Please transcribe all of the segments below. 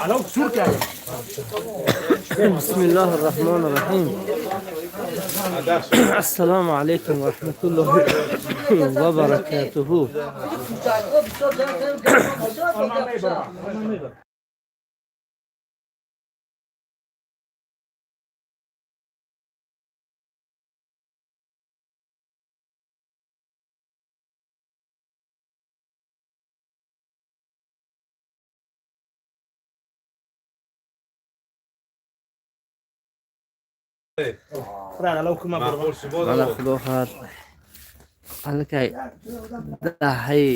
بسم الله الرحمن الرحیم. السلام علیکم و رحمت الله و برکاته. Мана, худо хоҳад, аллакай даҳаи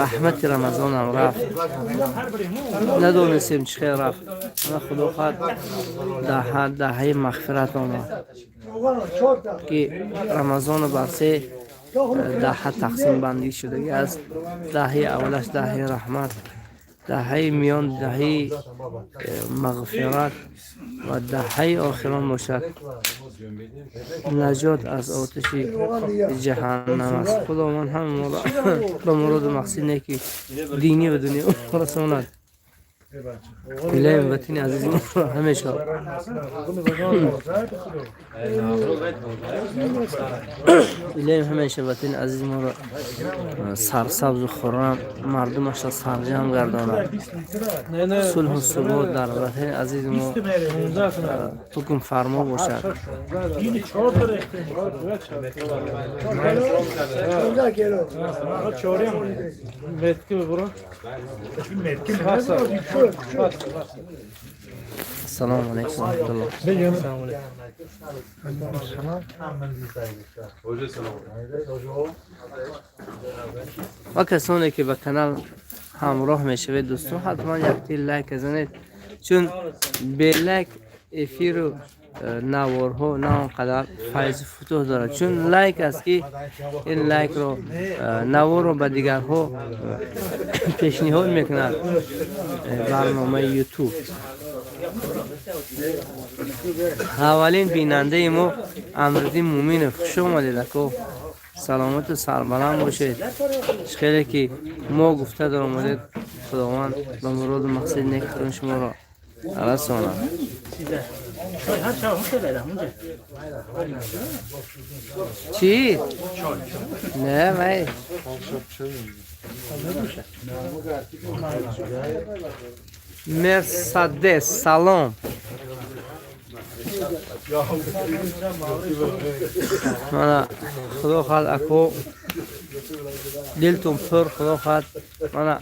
раҳмати Рамазонам рафт, надонистем чӣ хел рафт. Мана, худо хоҳад, даҳа даҳаи мағфират омад, ки Рамазону бар се даҳа тақсимбандӣ шудагӣ аст. Даҳаи аввалаш даҳаи раҳмат, даҳаи миён даҳаи мағфират ва даҳаи охирон бошад наҷот аз оташи ҷаҳаннам аст. Худованд ҳама моро ба муроду мақсид неки динӣ ва дунё расонад. Илоҳим, ватани азизи моро ҳамеша, илоҳим, ҳамеша ватани азизи моро сарсабзу хуррам, мардумашро сарҷамъ гардонад, сулҳу субот дар ватани азизи мо ҳукмфармо бошад. Assalomu alaykum va rahmatulloh. Ва касоне ки ба канал ҳамроҳ мешавед, дӯстон, ҳатман якти лайк занед, чун бе лайк эфиру наворҳо на он қадар файзу футӯҳ дорад, чун лайк аст, ки ин лайкро наворро ба дигарҳо пешниҳод мекунад барномаи Ютуб. Аввалин бинандаи мо Амриддин Муминов. Хуш омадед, ако, саломату сарбаланд бошед. Хеле ки мо гуфта даромадед, Худованд ба муроду мақсади некатон шуморо расонад. Чӣ? Не, вай. Мерсадес, салом. Мана, худо хоҳад, ако, дилтон пур, худо хоҳад, мана,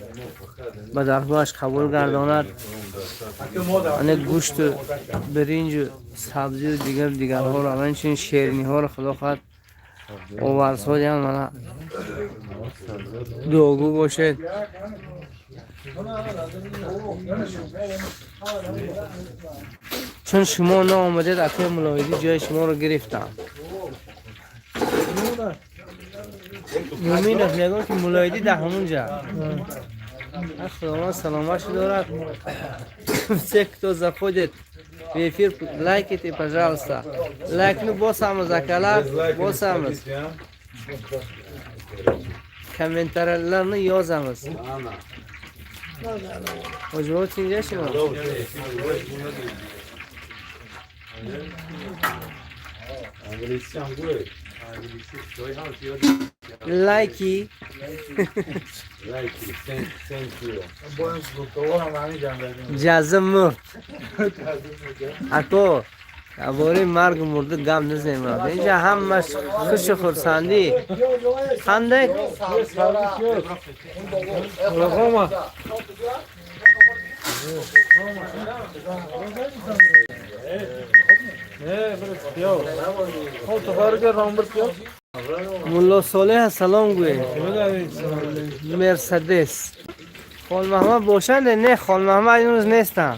ба даргоҳаш қабул гардонад. Ане гӯшту биринҷу сабзию дигар дигарҳоро, ҳамчунин шериниҳоро, худо хоҳад, оварсодиам. Мана, дуогӯ бошед. Чун шумо наомадед, акои Мулоҳидӣ ҷои шуморо гирифтам. Муминов мегӯям, ки Мулоҳидӣ дар ҳамун ҷа. Худованд саломатшо дорад. Все, кто заходит в эфир, лайкайте, пожалуйста. Лайкну босамыз, akalar, bosamiz, kommentariyalarni yozamiz. Hojibobo, tinchmi шумо? انگلیسی هم گوه. Лайки. Лайки, thank you. Ҷаза мурд, ако. Бораи маргу мурда гап назанем. Инҷа ҳамаш хушу хурсандӣ. Қандай? Рома. Не, пиёз. Хоб, то фарга ромбр пиёз. Мулло Солеҳ, салом гӯед. Мерседес, Холмаҳмад бошанд? Не, Холмаҳмад имрӯз нестанд.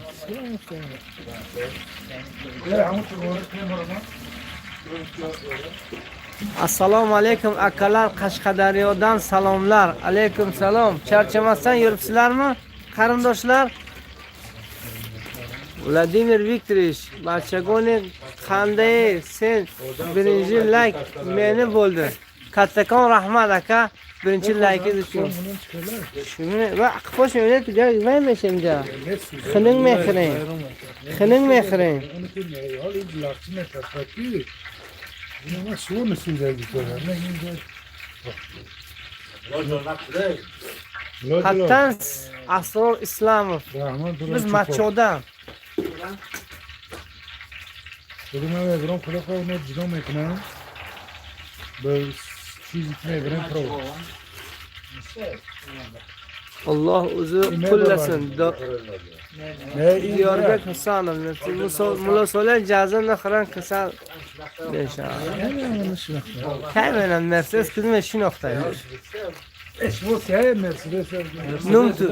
Assalomu alaykum, akalar, Qashqadaryodan salomlar. Alaykum salom. Charchamasdan yuribsizlarmi, qarindoshlar? Vladimir Viktorovich, bachagoni qanday sen? Birinchi layk meni bo'ldi. Kattakon rahmat, aka. Birinchi laykingiz uchun. Shuni va qo'sh mebinед вай мешем инҷа. Хининг мехӯрем. Хининг мехӯрем. حالا این لغچی نکسفتی اینو من سو نسوزه بیچاره نه اینجا. Hattan Asror Islamov. Rahman. Biz Machodan. بگو من میبرم خدا خواه اونا جدا میکنم به چیزی که میبرم پرو. Alloh o'zi qo'llasin. نه این Diyorbek Husanov, Mulla Solih jaza nахран kasal besha. Kamera Mercedes kizmi шинохта. شما سیاه مرسدس. Нум ту.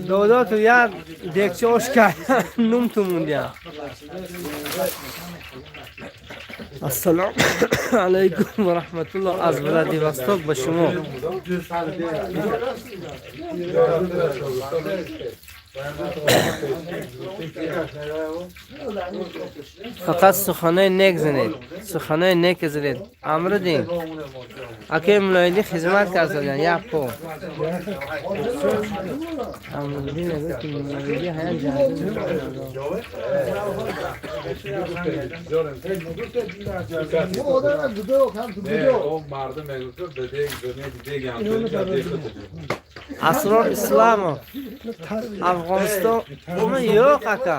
Дода ту як декча ош кард. Нум ту мундя. Ассалому алайкум ва раҳматуллоҳ аз Владивосток ба шумо. Фақат суханои нек занед. Суханои нек занед. Амридин. Акаи Мулоиддин хизмат кардадан як по. Амридин мегӯяд ки Мулоиддин ҳаян ҷаҳза. نه اون مردم میگفت به دیگ به دیگ هم دیگ. Asror Islamov. Afg'oniston umi yo'q aka.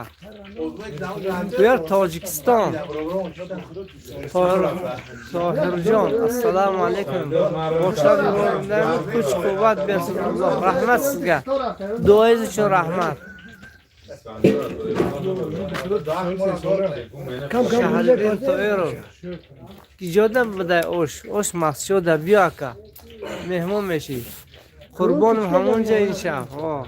Bu yer Tojikiston. Tohir Tohirjon, assalomu alaykum. Boshlab yuborganlar kuch quvvat bersin Alloh. Rahmat sizga. Duoyingiz uchun rahmat. Shahribek Toirov. Иҷода будай ош, ош масҷода биё ака. Меҳмон мешӣ. Қурбоном ҳамонҷа ин шаб. О.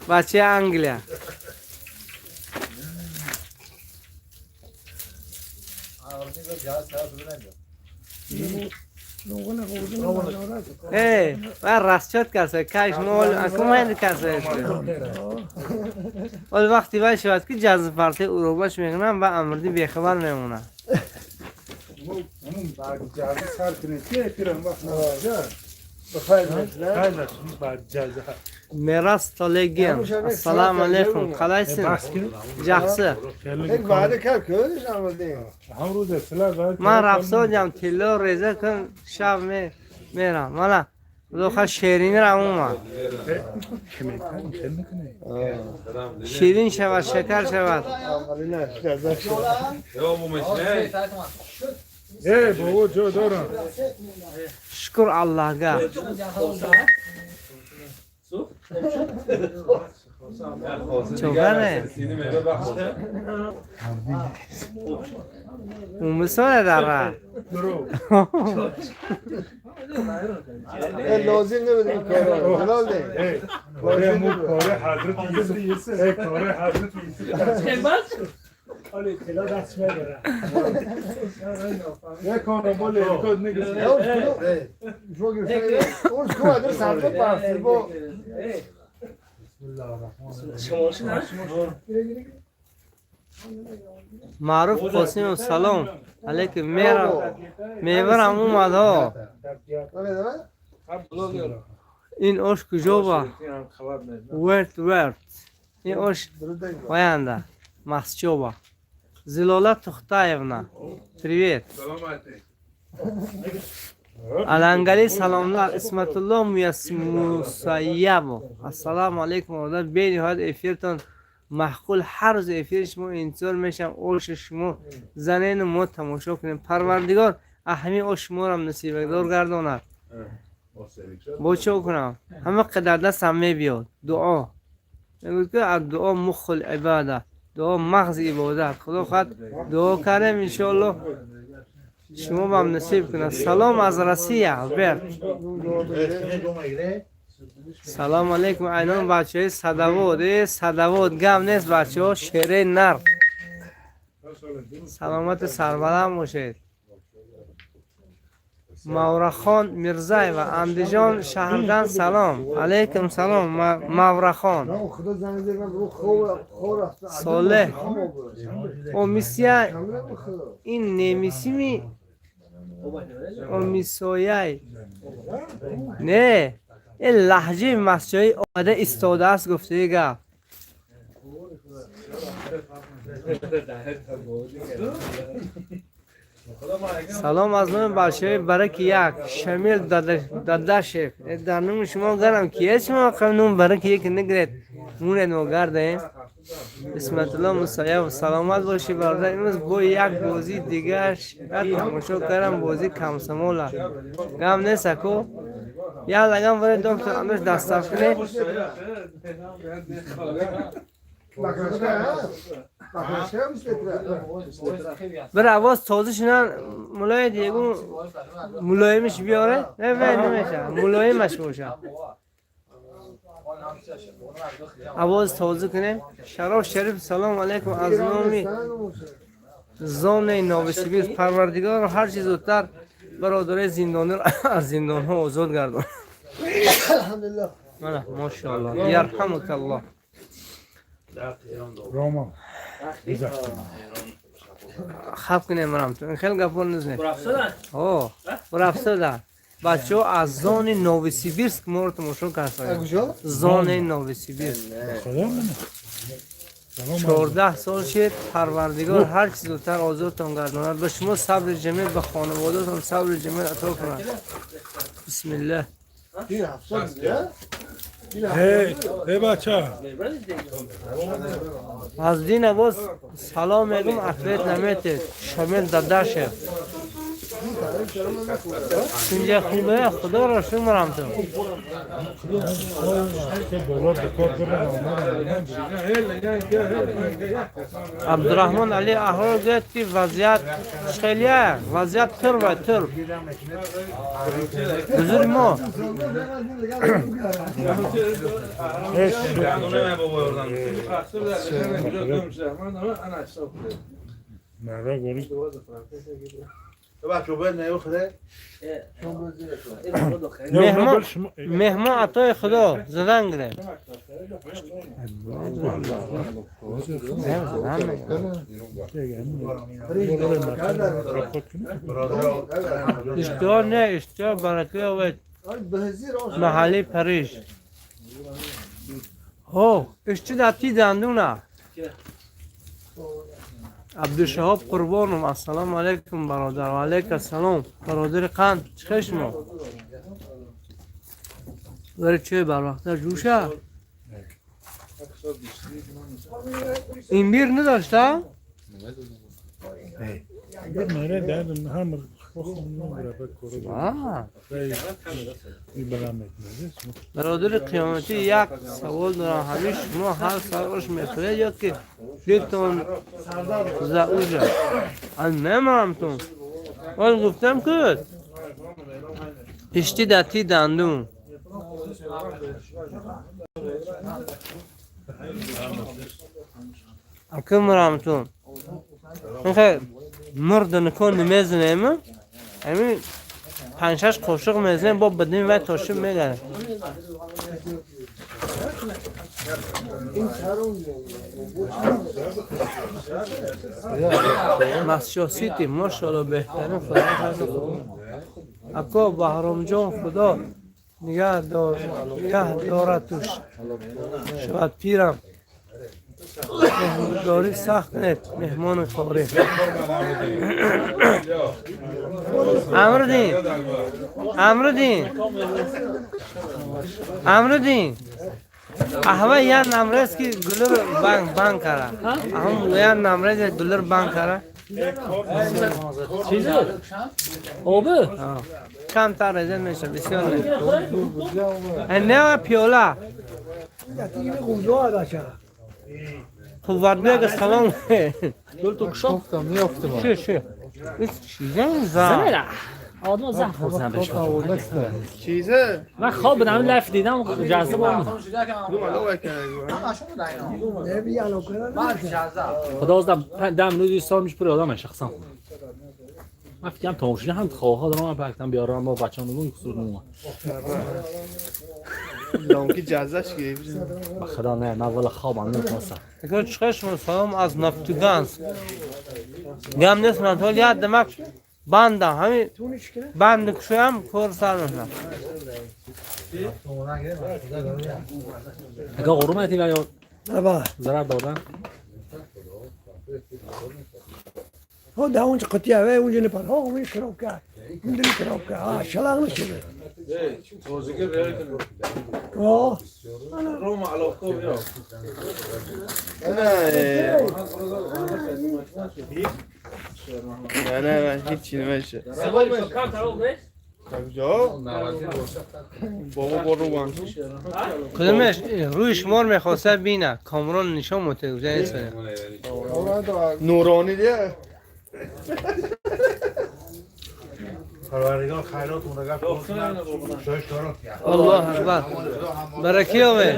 Бачаи Англия. Э, ва расчёт карса, каш мол, акумайд карса. Ол вақти вай шавад ки ҷазб парти уробаш мекунам ва амрди бехабар мемонад. همون بعد جزه سر کنه که پیرم وقت نواجه بخیر بعد جزه. Meros Tolegian. Assalomu alaykum. Qalaysiz? بحث کنیم. Yaxshi. خیلی وعده کرد کردش آمده. هم روز اصطلاح باید Ман рафсодиам тилло реза кун шаб мерам. Мана худо хоҳад ширинро омад. خیلی میکنه. Ширин шавад, шакар шавад. نه جزا شد. یا مشنه. ای بابا جا دارم. Shukur Allohga. Cho'g'ane. سینه میوه بخشه. Умисона дара. درو. لازم نبود این کارا حلال ده. ای کاره مو کاره حضرت یوسف ای کاره حضرت یوسف آره طلا دست میبره. یک کار مال کد نگه. اون کو ادر سمت پرسی با Ma'ruf Qosimov salom. Alaykum mera. Mevaram омад ҳо. Ин ош куҷо ба? Верт верт. Ин ош оянда. Масчоба. Зилола Тухтаевна. Привет. Алангали саломлар. Исматулло Мусаyyabов. Ассалому алайкум. Одар бениҳоят эфиртон маъқул ҳар рӯз эфири шумо интизор мешавам оши шумо занену мо тамошо кунем. Парвардигор ҳамин ош шуморам насибдор гардонад. Бо чо кунам? Ҳама қадар дастам мебиёд. Дуо. Мегӯяд ки дуо мухул ибада. Дуо мағзи ибодат. Худо хоҳад дуо кардем иншоаллоҳ шумо бам насиб кунад. Салом аз Россия, Альберт. Салом алейкум айнон бачаҳои Садовод. Э, Садовод гам нест бачаҳо, шераи нар. Саломату сарбаланд бошед. Маврахон Мирзаева, Андижон шаҳрдан салом. Алейкум салом, Маврахон. Солеҳ. Омисия ин немисими омисояй. Не, ин лаҳҷаи масҷоӣ омада истодааст гуфтаи гап. Салом аз номи бачаҳои Бараки як, Шамил Дадашев. Дар номи шумо гарам ки е шумо номи Бараки як нагиред. Мунед мо гардаем. Исматулло Мусоев, саломат бошӣ бародар. Имрӯз бо як бозии дигар тамошо кардам, бозии Комсомола. Гам нест аку? Як лагам барои доктор Ануш дастаф кунед. Бир авоз тоза шунан мулоид ягон мулоимиш биёре? Не, не, намеша. Мулоимаш боша. Авоз тоза кунем. Шароф Шариф, салом алейкум аз номи зонаи Новосибирск. Парвардигор ҳар чиз зудтар бародарои зиндониро аз зиндонҳо озод гардон. Мана, машааллоҳ. Ярҳамукаллоҳ. Рома. Хаб кунем марам ту. Хеле гапо низне. О, рафтадан. Бачаҳо аз зони Новосибирск моро тамошо карданд. Зонаи Новосибирск. 14 сол шид. Парвардигор ҳар чиз зудтар озодтон гардонад. Ба шумо сабри ҷамил, ба хонаводатон сабри ҷамил ато кунад. Бисмиллаҳ. Эй бача. Аз дина боз салом мегум, ответ наметед. Шамил Дадашев. Инҷа хубе, худоро шукр марам ту. Абдурахмон Али Аҳрор гӯяд ки вазъият хеле вазъият тир ва тир. Ҳузури мо. Меҳмон атои худо задан гирем. Иштиҳо не, иштиҳо баракаи овед. Маҳалли Париж. Ҳо, ишти дати дандуна. Абдушаҳоб Қурбонов, ассалому алайкум бародар. Ва алайк ассалом. Бародари қанд, чӣ хел шумо? Вари чой барвақта ҷӯша? Имбир надошта? Бародари қиёматӣ як савол дорам. Ҳамин шумо ҳар саволш мехӯред ё ки дилтон заужа? Ан намарамтон. Ол гуфтам ки пишти дати дандун. Акм марамтон. Инхе мурд никон намезанем. Ҳамин 5-6 қошуқ мезанем, бо бадин вай тошиб мегардад. Масҷид Сити, машааллоҳ, беҳтарин худо ҳаст. Ако Баҳромҷон, худо нигаҳ дорад туш. Шавад пирам. Меҳмондорӣ сахт нет, меҳмони хорӣ. Амрудин, Амрудин, Амрудин. Аҳва я намрез ки гулур банк банк кара. Аҳм я намрез гулур банк кара. Чизе? Обе? Камтар резен меша, бисёр не. Не пиёла. Қувватбек салом. Ши ши. زنه آدم زهر خوردن بهش. چیزه؟ من خواب بودم لف دیدم جذاب آمد. خدا از دم 10 دوست میش پر آدم شخصا. من فکرم تماشا هم خواه دارم من پکتم بیارم با بچه‌ها نگون قصور نمون. لانکی جزش گرفت. خدا نه من والا خوابم نمیتونستم. اگر چشم سلام از نفتگانس. گم نیست من تو یاد دمک بنده همین بند کشویم کور سر میکنم. اگه غرومتی و یا ضرر دادن؟ ها ده اونجا قطیه و اونجا نپر ها اونجا کراب کرد اونجا کراب کرد ها شلغ نشده ها روم علاقه بیا نه نه من هیچی نمیشه. کجا؟ بابا برو وان. کدومش روی شمار میخواسته بینه کامران نشان مته گفته نیست. نورانی دیگه. پروردگار خیرات اون رگه الله اکبر برکه اوه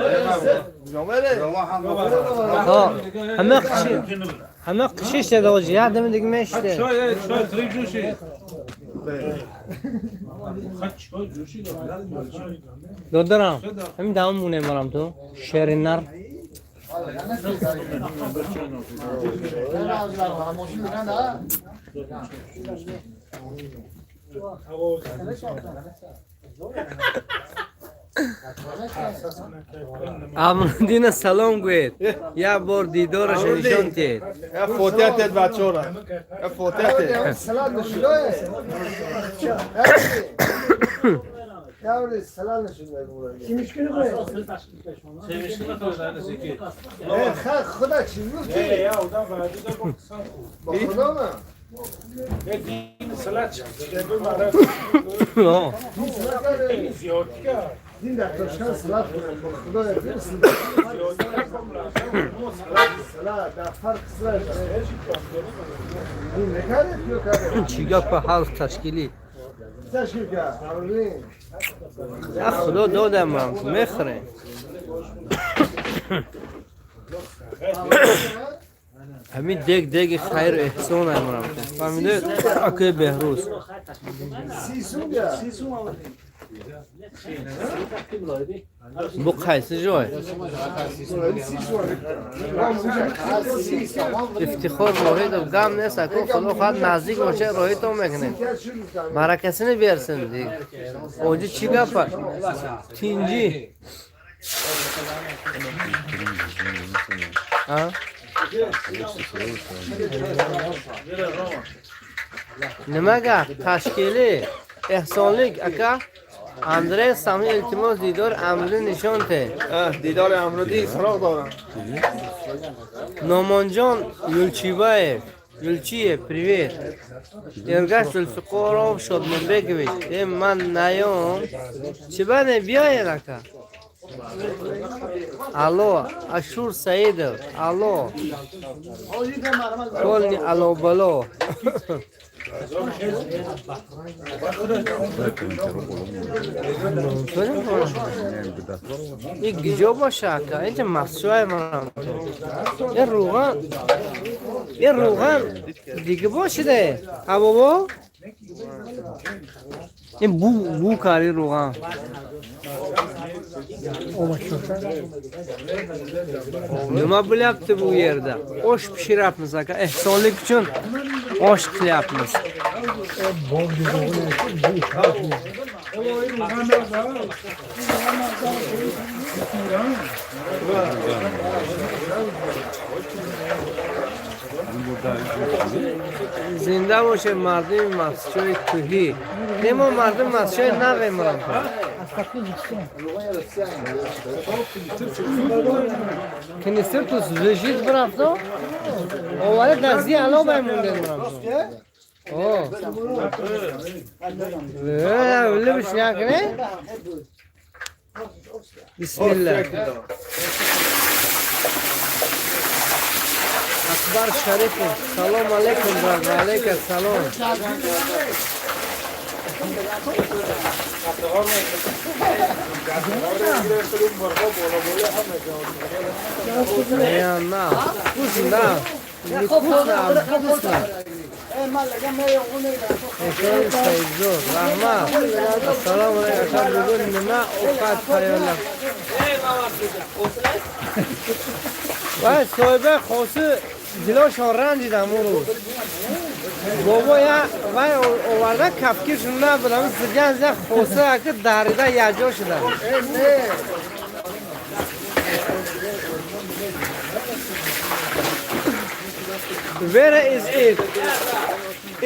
ها همه قشی همه قشیش ده دوجی یه دم دیگه میشته چای چای تری جوشی دادرم همین دوام مونه مرم تو شیرینر امردین سلام گوید یه بار دیدارش نشان تید یه فوتیت بچه را یه فوتیت سلام نشده یه سلام نشده خدا چی گفتی؟ با خدا من این در تاشکن سلات با خدا سلات در فرق سلات این نکرده پیو کرده چی گپ حرف تشکیلی تشکیل کرد خدا دادم من میخره همین دیگ دیگ خیر و احسان امرم فهمیده اکی بهروز بو قیسی جای افتخار واحد و گم نیست اکو خدا خواهد نزدیک باشه راهی تو میکنه مرکسینه بیرسن دیگ اونجا چی گپه تینجی ها nima gap tashkiliy ehsonlik aka Andrey sami iltimos didor amri nishon te. Didor amri so'roq doram. Nomonjon Yulchibayev Yulchiyev привет. Ergash Zulfiqorov Shodmonbekovich man nayom chibane biyoyin aka. Алло, Ашур Саидов, алло. Колни алло бало. این گجا باشه اکا اینجا مسجوه منم این روغن این روغن دیگه باشه ده بابا این بو بو کاری روغن nima bo'lyapti bu yerda osh pishiryapmiz aka ehsonlik uchun osh qilyapmiz зинда боше мардуми масҷои кӯҳӣ немо мардуми масҷои наве мурам کنیستر تو وجید برفت آواره دزدی علا بایمونده مرم اوه لبش نکنه بسم الله اکبر شریفов салом алейкум брат ва алейкум салом Не, на, вкусно, да. Не вкусно, а вкусно. Эҳсон Саидзод, раҳмат. Ассалому алайкум, aka, bugun nima ovqat tayyorlab? Voy, sohiba xosi дилошон ранҷидам он рӯз. Бобо я вай оварда кафкиршон набудам, зиган зига хоса ака дарида якҷо шудам. Where is it?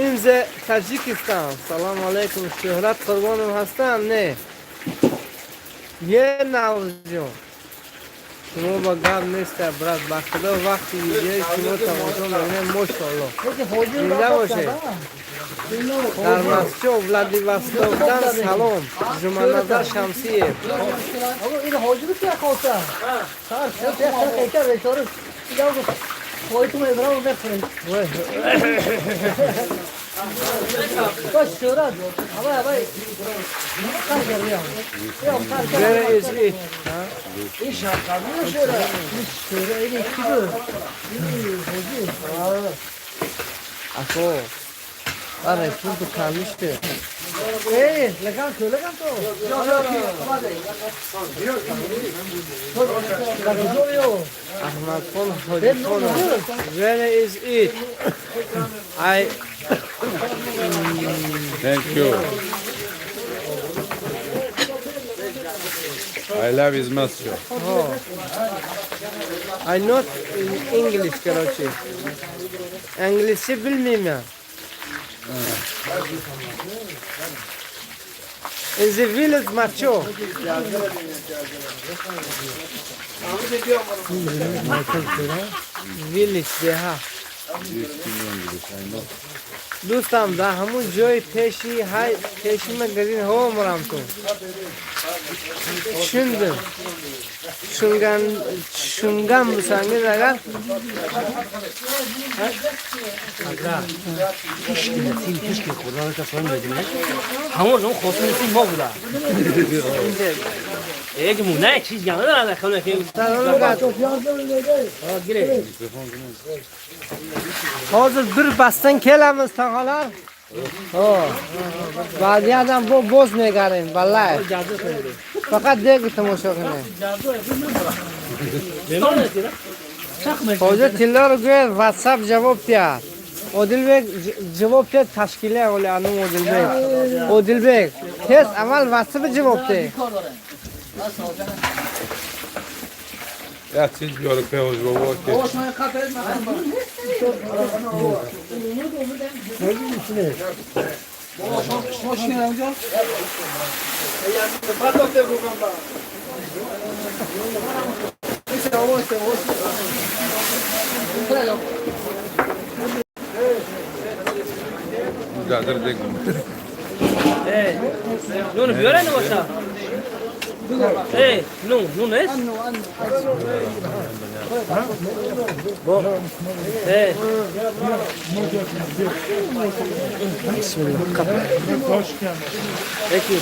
In the Tajikistan. Салом алейкум. Шӯҳрат Қурбонов ҳастам? Не. Е Навзҷон. Шумо ба гап неста, брат. Ба худо вақти видеои шумо тамошо мекунем, мошоалло. Зинда бошед. Дар Москва, Владивостокдан салом. Жуманазар Шамсиев. این حاجی بود که خواسته سر سر سر بیچاره خواهیتون ابراهیم بخورید باش شورت هوای هوای Where is it? این شرقمی شورت این شورت این کی بود این حاجی Ако. Аре, пул ту камиште. ای لگام تو لگام تو Ahmadxon Hojikhonov. Where is it? I Thank you. I love his master. Oh. I not in English, короче. Anglizcha bilmayman. In the village macho. Village деҳа. You speak English, I know. Дӯстам, дар ҳамун ҷои пеши ҳай пеши магазин ҳо мурам ту. Tushundim. Tushungan tushungan bo'lsangiz agar Кишки худо ка фон بدیم همون زمان خواستم نسیم ما بوده یک مونه چیز گمه دارن خونه که گیره Hozir bir basdan kelamiz, tog'alar. Ho. Ba'ziyadam bu bo'z megarim, vallahi. Faqat deg tomosha qiling. Hozir Tillor go'yo WhatsApp javob beradi. Odilbek javob berdi, tashkiliy o'li anu Odilbek. Odilbek, tez avval WhatsApp javob ber. Ya چیز بیاره که حاج بابا که قادر دیگ نون بیاره نباشه ای نون نون است با ای یکی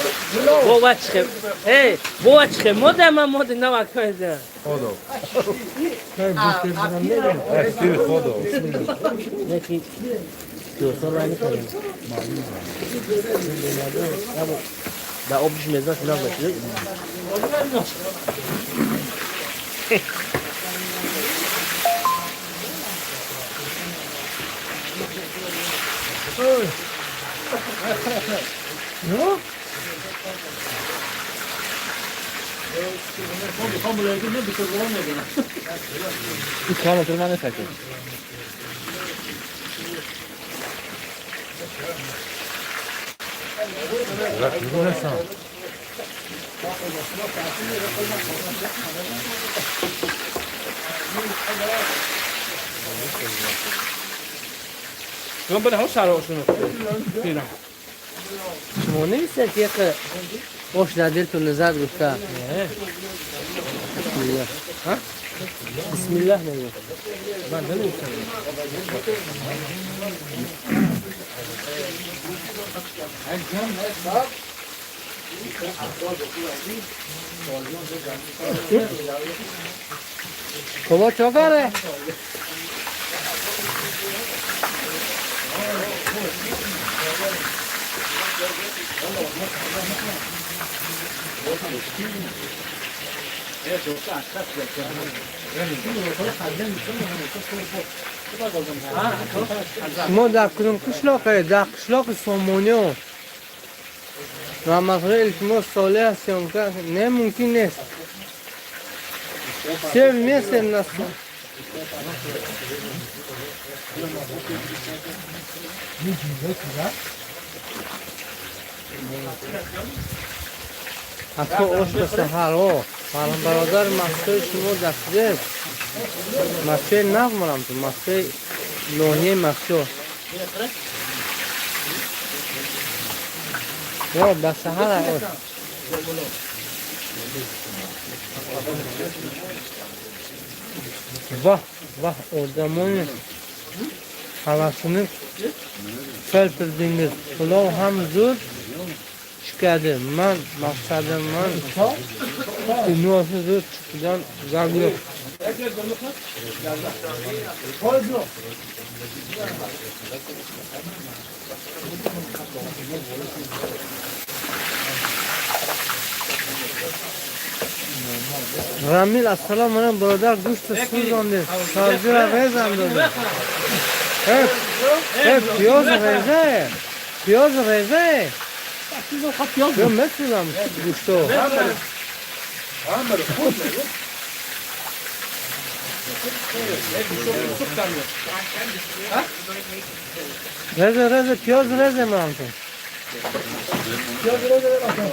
با بچه ای با بچه ماده من ماده نمک کنید خدا اکتیر خدا یکی دوستا رو میکنیم در آبش میزنه که نباشه. این کار تو من نفکر. من بده ها سر Шумо нестед ки яке ош дар дилтон назад гуфта. Бисмиллах. Ҳа? Бисмиллах мегӯ. من نمی‌دونم. بابا چاکاره؟ Шумо дар кудом қишлоқе? Дар қишлоқи Сомониё. Мамадхӯҷа, илтимос, солеҳ съёмка не, мумкин нест. Все вместе нас. Ако ош ба саҳар, о бародар, мастои шумо дар куҷоест? Мастои нав марам ту, мастои ноҳияи Мастчо. О, ба саҳар ош. Ваҳ, ваҳ, одамони ҳавасини келtirdingiz. Пулов ҳам zo'r chiqadi. Man maqsadim, man kinosi zo'r chiqidan gap yo'q. Ramil, assalomu alaykum, birodar, go'sht so'zondingiz. Sabzira rezam dedi. Hep, hep piyoz reza. Piyoz reza. Yo mesulam go'shto. Reza, reza, piyoz reza mantu. Piyoz reza mantu.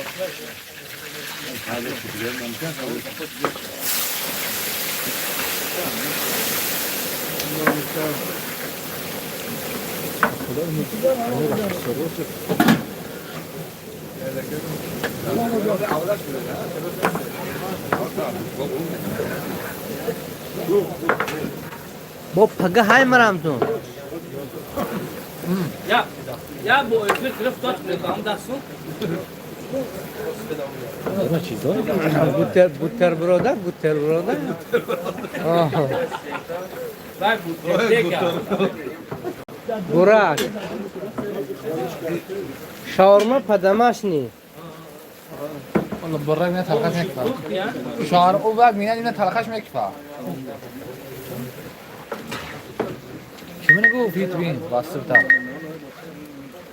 Бо пага ҳай марам ту. Я, я бо эфир гирифт дод мекам дасту. Бутер, бутерброда, бутерброда. Вай бутер. Бурак. Шаурма по-домашней. والله براك من تلخش میکفه شعر او وقت میاد اینا تلخش میکفه کی منو گفت فیت بین واسه تا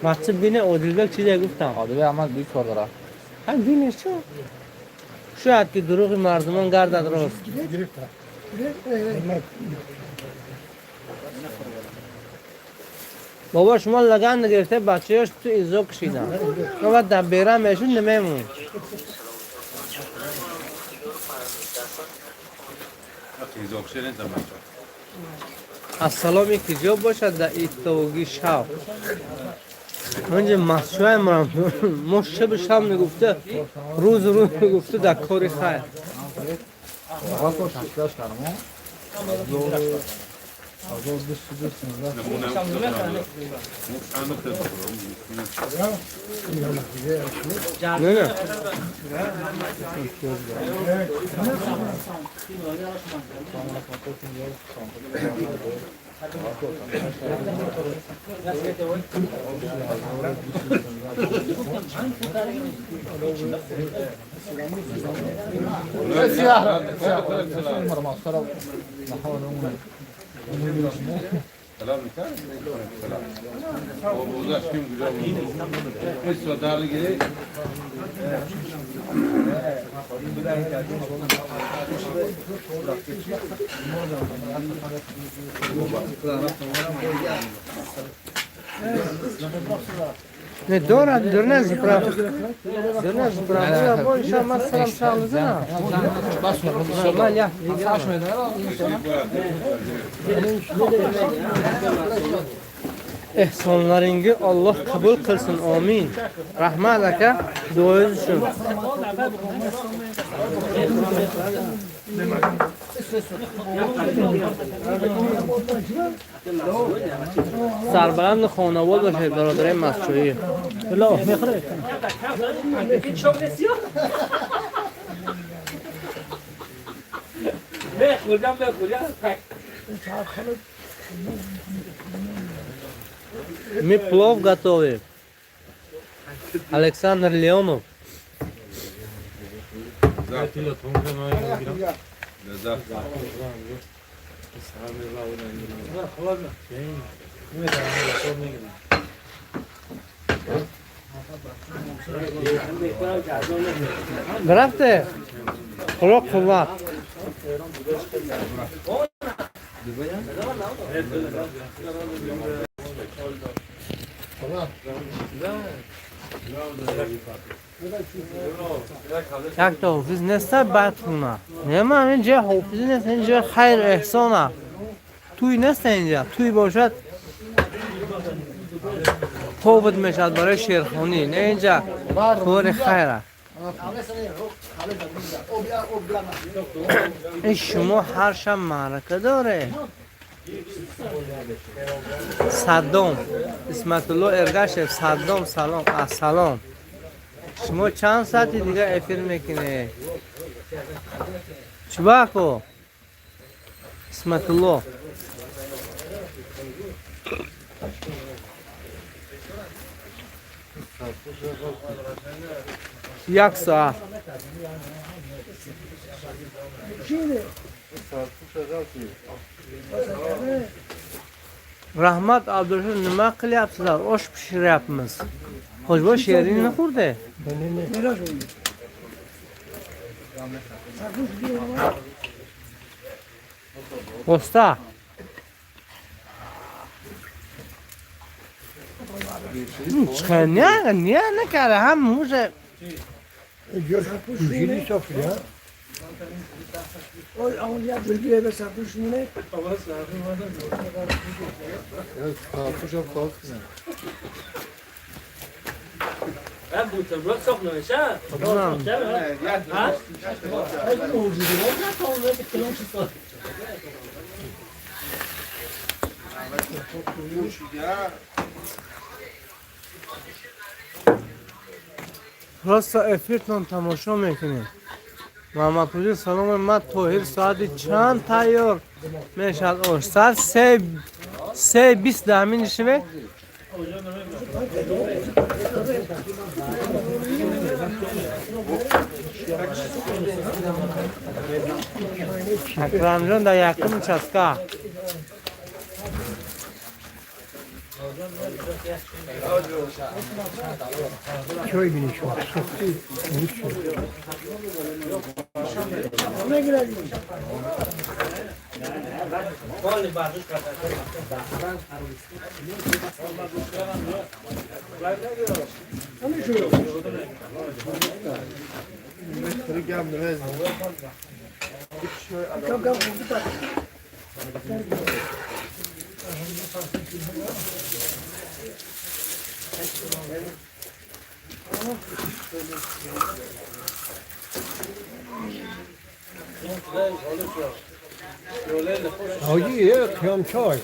مسجد بینه عادلبек чизе гуфтам. عادل اما دوی کار داره. ҳам бинеш чо? Шояд ки дурӯғи мардумон гардад рост. Бобо, шумо лаган гирифта, бачаёш ту изо кашидан. Ма дар бера мешуд, намемон. Ассаломи киҷо бошад дар иттовгӣ шав. Онҷа масчӯай марам. Мо шаби шаб мегуфта, рӯз рӯз мегуфта дар кори хайр. Не, не. Не, дора, дурна заправ. Дурна заправ. Бо иншаллоҳ ман салам шалзана. Ман я. Ehsonlaringizni Alloh qabul qilsin, amin. Rahmat aka, duoyingiz uchun. Сарбаланд хонавод бошед, бародари масчӯӣ. мехӯред. Мехӯрдам, мехӯрдам. Мы плов готовим. Александр Леонов. Рафте. Худо қувват. Якта ҳофиз неста бадхуна. Нема, инҷа ҳофиз нест, инҷа хайр эҳсона. Туй неста инҷа. Туй бошад повод мешавад барои шеърхонӣ. Не, инҷа кори хайра. Ин шумо ҳар шаб маърака доре. Саддом Исматулло Эргашев, Саддом, салом, ассалом. Шумо чанд соати дига эфир мекунед? Чубако Исматулло. Як соат. Раҳмат Абдурашид, nima qilyapsizlar? Osh pishiryapmiz. Xo'jbo sheringni xurdi. Usta. Не, не, накара, ҳам уже Просто эфиртон тамошо мекунем. Муҳаммад Ҳуҷир, салом. Ман Тоҳир, соати чанд тайёр мешавад ош? Соат 3:20 даҳмин шиве? Акрамҷон дар якум участка. Чой бинӣ шумо. حاجی قیام چای.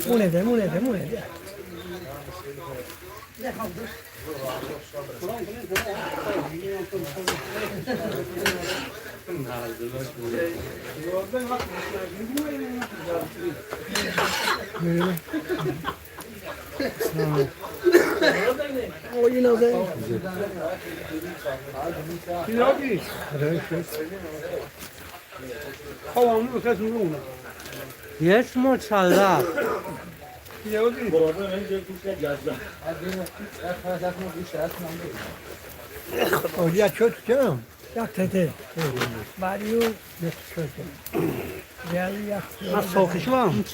مونه مونه مونه. یک مچلر.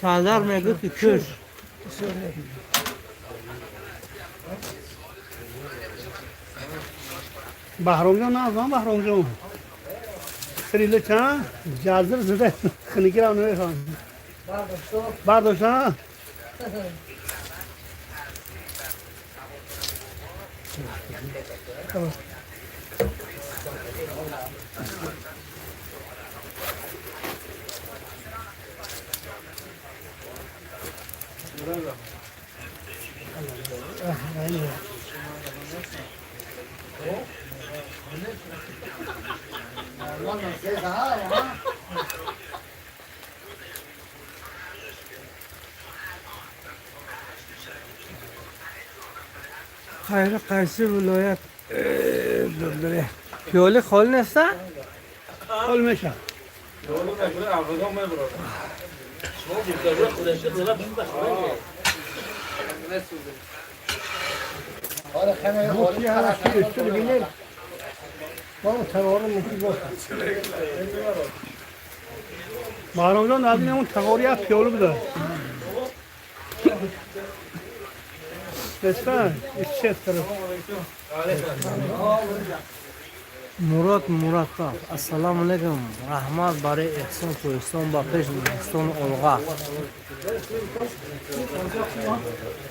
چادر میگه که کش. بهرام جان نه بهرام جان خیلی چند جزر زده خنگی را نمیخوام. برداشتن؟ Хайр, qaysi viloyat? Piyoli xoli nesta? Xol meşa. Bu ki üstünü biner. Bana terörün mutlu olsun. Bahramcan abi onun teoriya piyolu bir de. Lütfen, işçi Murod Muratov. Assalomu alaykum. Rahmat bari ehson qo'yiston ba pesh O'zbekiston olg'a.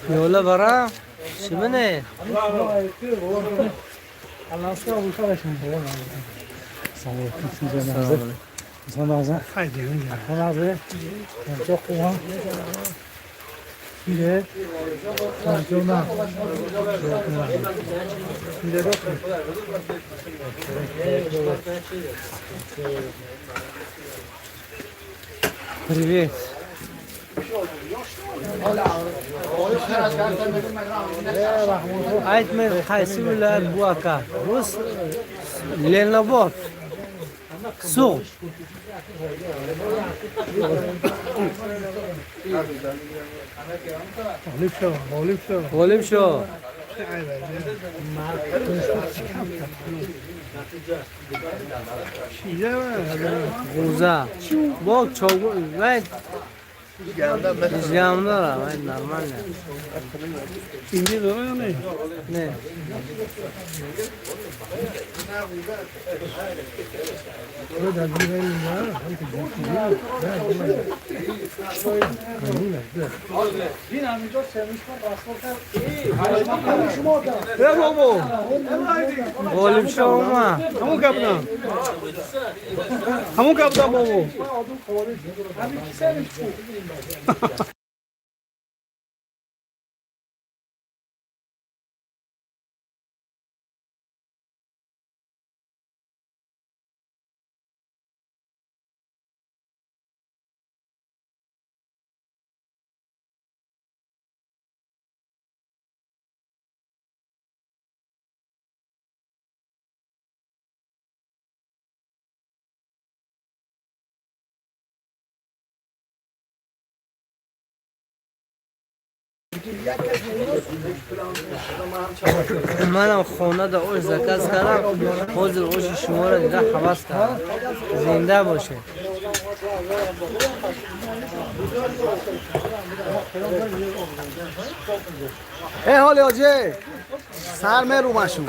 Piyola bara shimine. Привет. Aytmay, qaysi viloyat bu aka? Rus Leninobod. Suv. G'olib shu, g'olib shu. G'olib shu. G'uza. Бо чогу вай Жамдара, вай нормально. Инди дора ё не? Не. Ғолиб шо омад. Ҳамон гап будам. Ҳамон гап будам бобо. Манам хонада ош заказ кардам. Ҳозир оши шуморо дида ҳавас кардам. Зинда бошед. Эй ҳоли оҷе сар мерумашу.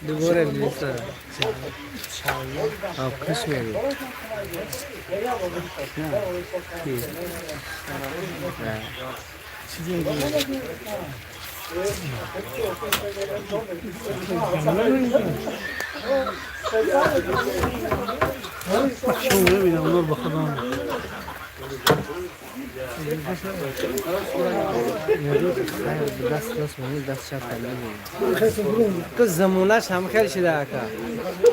Дубора билисара. Киш мери? Ки? Шум мебинам, нур ба худо. Даст даст монӣ даст чап карда. Ки замонаш ҳам хел шида ака.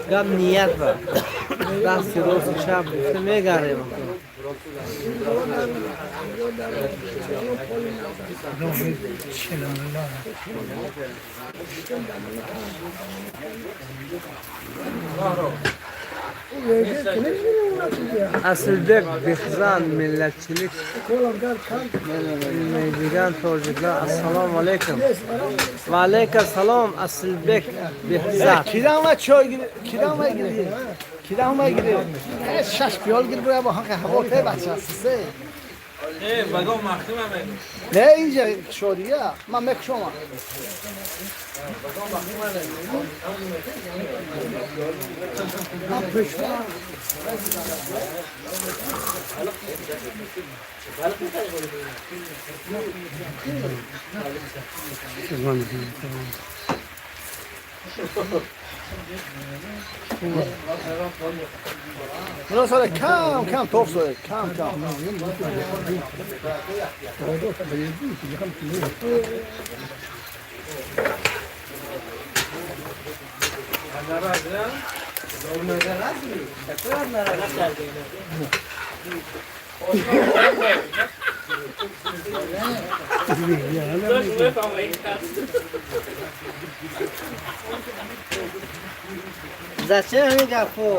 Гап ният ба. Дасти росту чап гуфта мегардем. Asilbek Behzan millatchilik bilmaydigan tojiklar assalomu alaykum. Va alaykum salom Asilbek Behzan. Кидан ва чой гир, кидан ва гир. Кидан ва гир. Шаш пиёл гир бура бо ҳақи ҳаво те бача се. Не инҷа шодия, ман мекушомам. اینا سال کم کم توف شده کم کم. Зачем ҳамин гапҳо?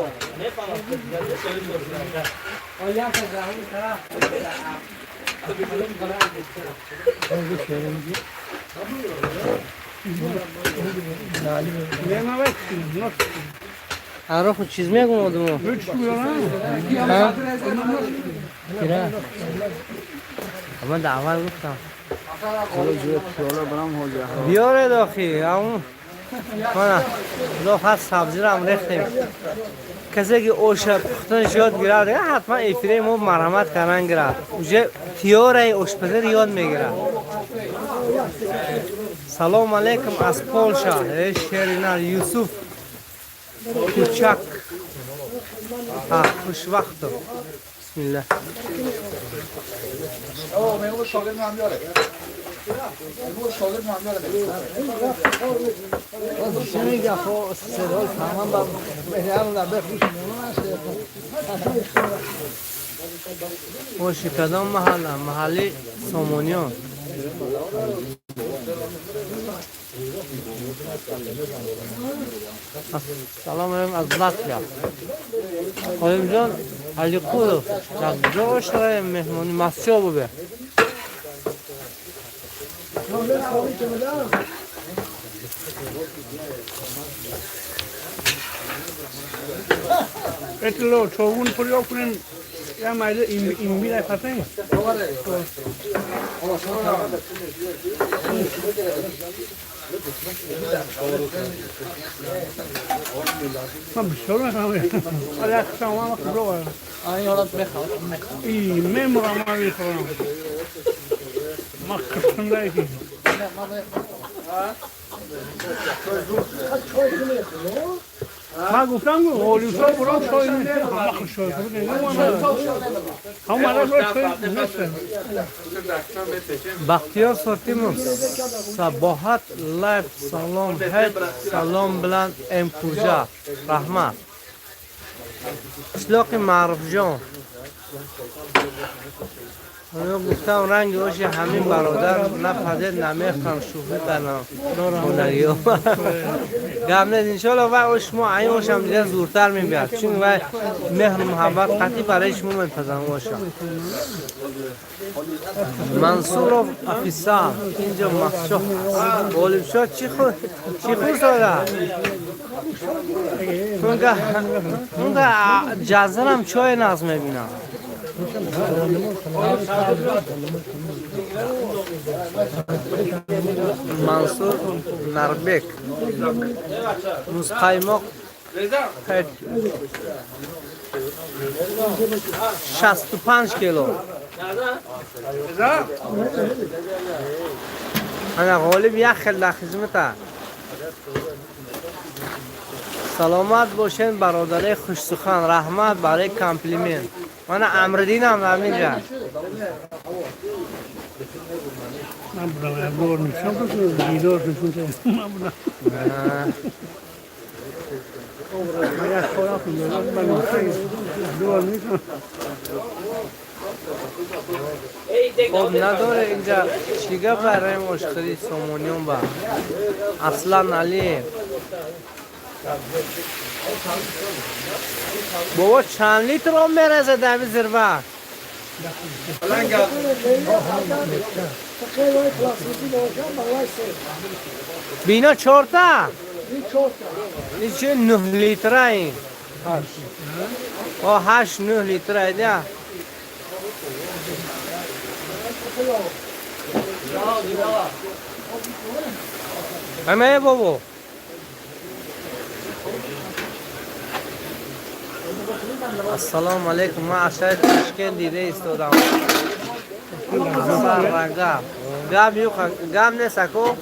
Ҳароху чиз мегум одамо? Ман дар аввал гуфтам. Биёред охи, ҳамун мана лоф сабзиро ҳам рехтем. Касе ки оша пухтанаш ёд гирад, ҳатман эфири мо марҳамат кардан гирад. Уже теорияи ошпазиро ёд мегирад. Салом алейкум аз Полша. Шеринар Юсуф Кучак. Хушвақтов. Бисмилла. Оши кадом маҳалла? Маҳалли Сомониён. Салом алейкум аз Латвия. Олимҷон Алиқулов дар куҷо ошраем меҳмони Масчо бубе? اطلاع چاوون پریا کنیم یه مایده این بیره پسه. من بسیار میخوام. آره یک شما هم خبره. این حالت میخوام. ای میمورم من میخورم. ما کشتم دایی. من گفتم غالیوشا برام چای نمیخورم. من خوشحال شدم. هم من چای نیستم. Baxtiyor Sotimov Sabohat live salom het salom bilan M Kurja rahmat. Qishloqi Ma'rufjon. Ман гуфтам ранги оши ҳамин бародар напазед намехӯрам шӯхӣ кардам. Хонагиҳо. Гап нест иншоалло вай ош шумо айн ошам дида зуртар мебиёд. Чун вай меҳру муҳаббат қатъӣ барои шумо мепазам оша. Мансуров Афисал инҷо Масчоҳ аст. Ғолибшоҳ чӣ хӯрсода? Унга ҷазрам чой нағз мебинам. Мансур Нарбек музқаймоқ 65 кило. Ана ғолиб як хел дар хизмата. Саломат бошен бародари хушсухан, раҳмат барои комплимент. Мана Амриддинам дар инҷа. من بودم بار نشان کنم دیدار نشون من بودم. من یک خورم من دوار نیستم. خب نداره اینجا چی گپ برای ошхӯри Сомониён ба Аслан Алиев. Бобо чанд литр об мерезад ҳамин зирва? Бино чорта? Ин чи 9 литра ин? О 8-9 литра ида. Аме бобо. Ассалому алайкум. Ман аз шаҳри Ташкент дида истодам. Саррага. Гап юқ, гап нест ако.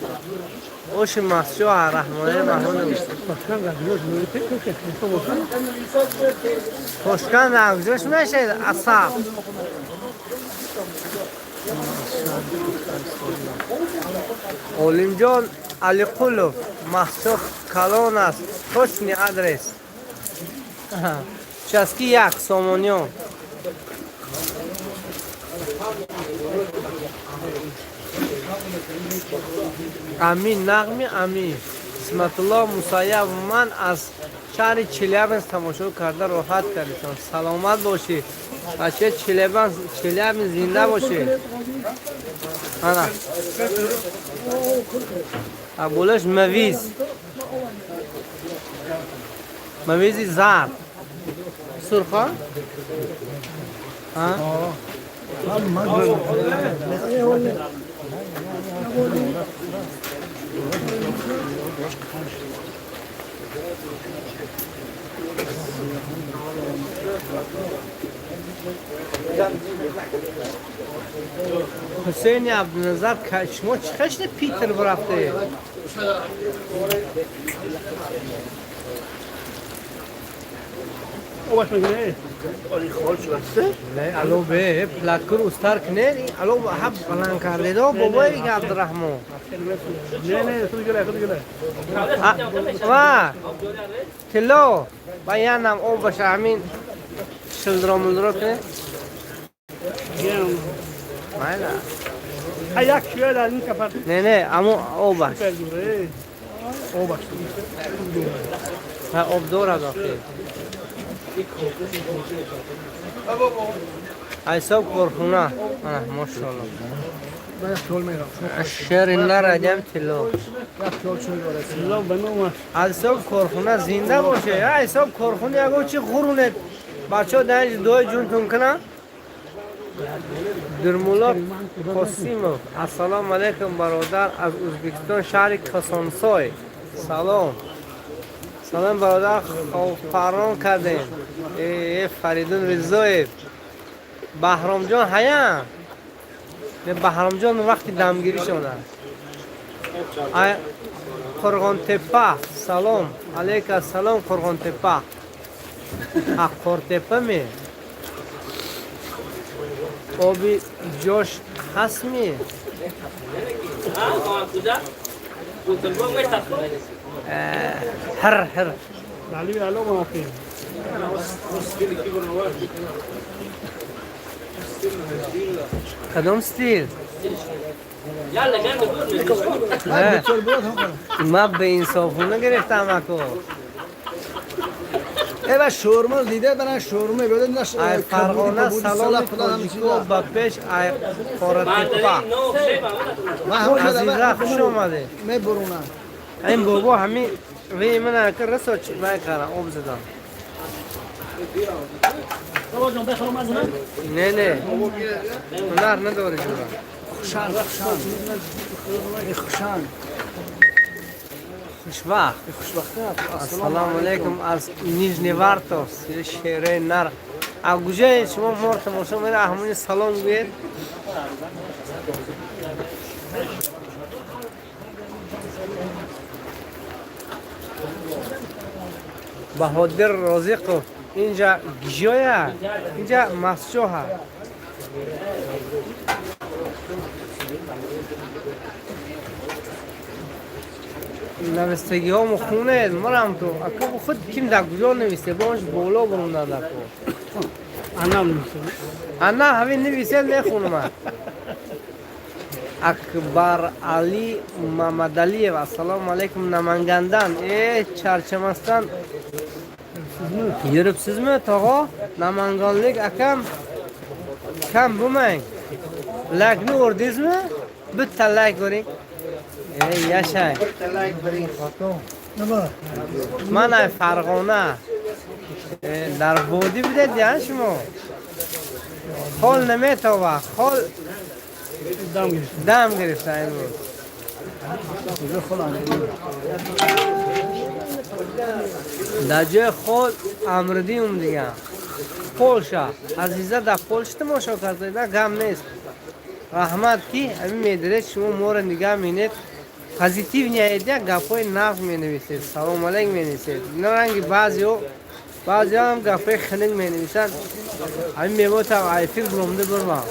Оши Масчо Раҳмони Маҳмудов. Тошканд рангҷӯш мешавед асаб. Олимҷон Алиқулов Масчо калон аст. Точный адрес. Участки 1 Сомониён. Амин нағми амин. Исматулло Мусаев ман аз шаҳри Челябинск тамошо карда роҳат кардам. Саломат бошӣ. Бачаи Челябинск зинда бошӣ. Ана. Абулаш мавиз. Мавизи зард. Сурха? А? Ҳусейни Абдуназар шумо чӣ хашни Питер бирафте? Не, алло бе, платкур устар кунед, ин алло ҳаб баланд кардедо бобои Абдураҳмон. Ва тилло ба янам об баша ҳамин шилдро мулдро кунед. Майла. Не, не, амо обаш. Ҳа об дорад охир. Ҳисоб корхона. Ана мошалло. Шери нарадям тилло. Ҳисоб корхона зинда боше. Ҳисоб корхона ягон чи ғурунед. Бачаҳо дар инҷо дуои ҷунтун кунанд. Дурмулло Қосимов. Ассалому алайкум бародар аз Ӯзбекистон шаҳри Косонсой. Салом. Салом бародар хобпарон кардем. Фаридун Ризоев. Баҳромҷон ҳая? Не Баҳромҷон вақти дамгиришон аст. Қурғонтепа. Салом. Алейка салом Қурғонтепа. Аққортепа ме? Оби ҷош ҳаст ми? Ҳир ҳир. Кадом стил? Ман беинсофона гирифтам ако. Эва шӯрма дида баран шӯрма беда наш. Ай Фарғона салом тоҷико ба пеш ай Қоратепа. Азиза хуш омадед. Мебурунам. Ин бобо ҳамин вей мана ки расо вай кардам об задам. Не не ҳунар надорӣ ҷура. Хушан хушан. Хушан. Хушвақт. Ассалому алайкум аз Нижневартовск шераи нар. Аз куҷое шумо моро тамошо меред ҳамони салом гӯед. Баҳодир Розиқов инҷа гиҷоя? Инҷа масҷоҳа. Навистагиҳомо хунед марам ту ака худ ким дар куҷо нависте бош боло бурунад ако. Ана ҳамин нависед мехунам. Акбар Али Мамадалиев ассалому алайкум Намангандан. Чарчамастан yuribsizmi tog'a? Namanganlik akam kam bo'lmang. Laykni urdingizmi? Bitta layk uring. Yashang. Mana Farg'ona. Дар водӣ будед я шумо? Хол наметова. Хол Дам гирифта имрӯз. Дар ҷои хол Амридиум дига. Полша. Азиза дар Полша тамошо карда, гам нест. Раҳмат ки ҳамин медиред шумо моро нигаҳ менед. Позитивный идея гапҳои нағз менависед, салом алейк менависед. Ино ранги баъзеҳо баъзеҳо ҳам гапҳои хунук менависанд. Ҳамин меботам айфир буромда бурмам.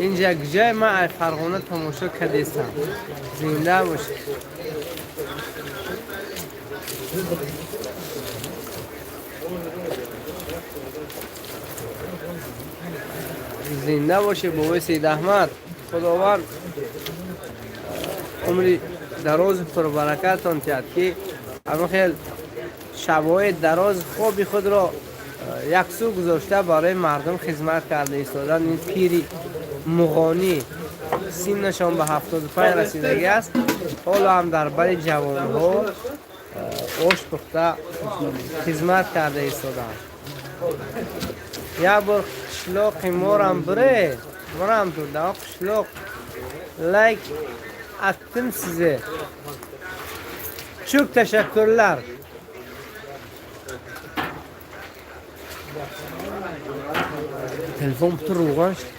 Инҷа ҷой ман ай Фарғона тамошо кардестам. Зинда бошед. Зинда бошед бобои Саид Аҳмад. Худованд умри дарози пурбаракатон диҳад ки ҳамин хел шабҳои дароз хоби худро яксӯ гузошта барои мардум хизмат карда истодан. Ин пири муғонӣ синнашон ба 75 расидагӣ аст, ҳоло ҳам дар бари ҷавонҳо ош пухта хизмат карда истоданд. Як бор қишлоқи морам бире, морам ту дар қишлоқ лайк attım size. Çok teşekkürler. Telefon bütün روغن شد.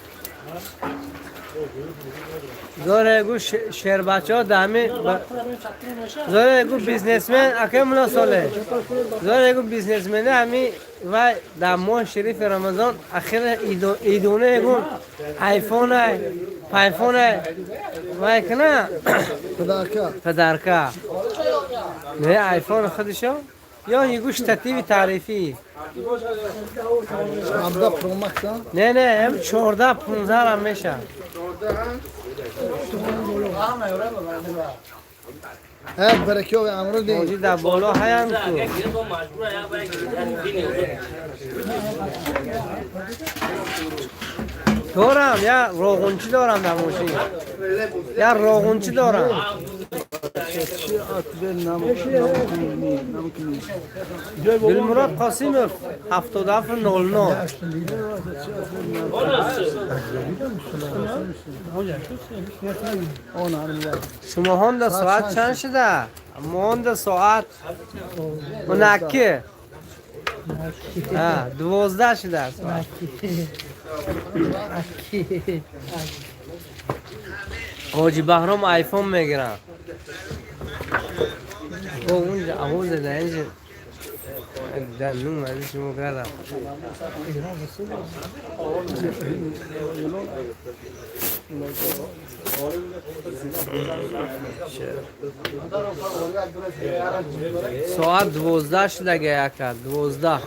زاره گو شربچه ها دهمی زاره گو بیزنسمن اکه ملا ساله زاره گو بیزنسمن همی و در ماه شریف رمضان اخیر ایدونه گو آیفون پایفون وای کنه پدرکا نه آیفون خودشو یا یه گوش ترتیب تعریفی 17 Pro Max ها؟ نه نه هم 14 15 هم میشه. هر برکه و امر دی موجود در بالا هیم کو دارم یا روغنچی دارم در ماشین یا روغنچی دارم. Dilmurod Qosimov 7700. Шумо ҳонда соат чанд шуда? Мо ҳонда соат 12. 12 шуда соат. Ҳоҷи Баҳром айфон мегирам. Унҷа авоза дар инҷа дар нум аз шумо кардам. Соат 12 шудага яка 12.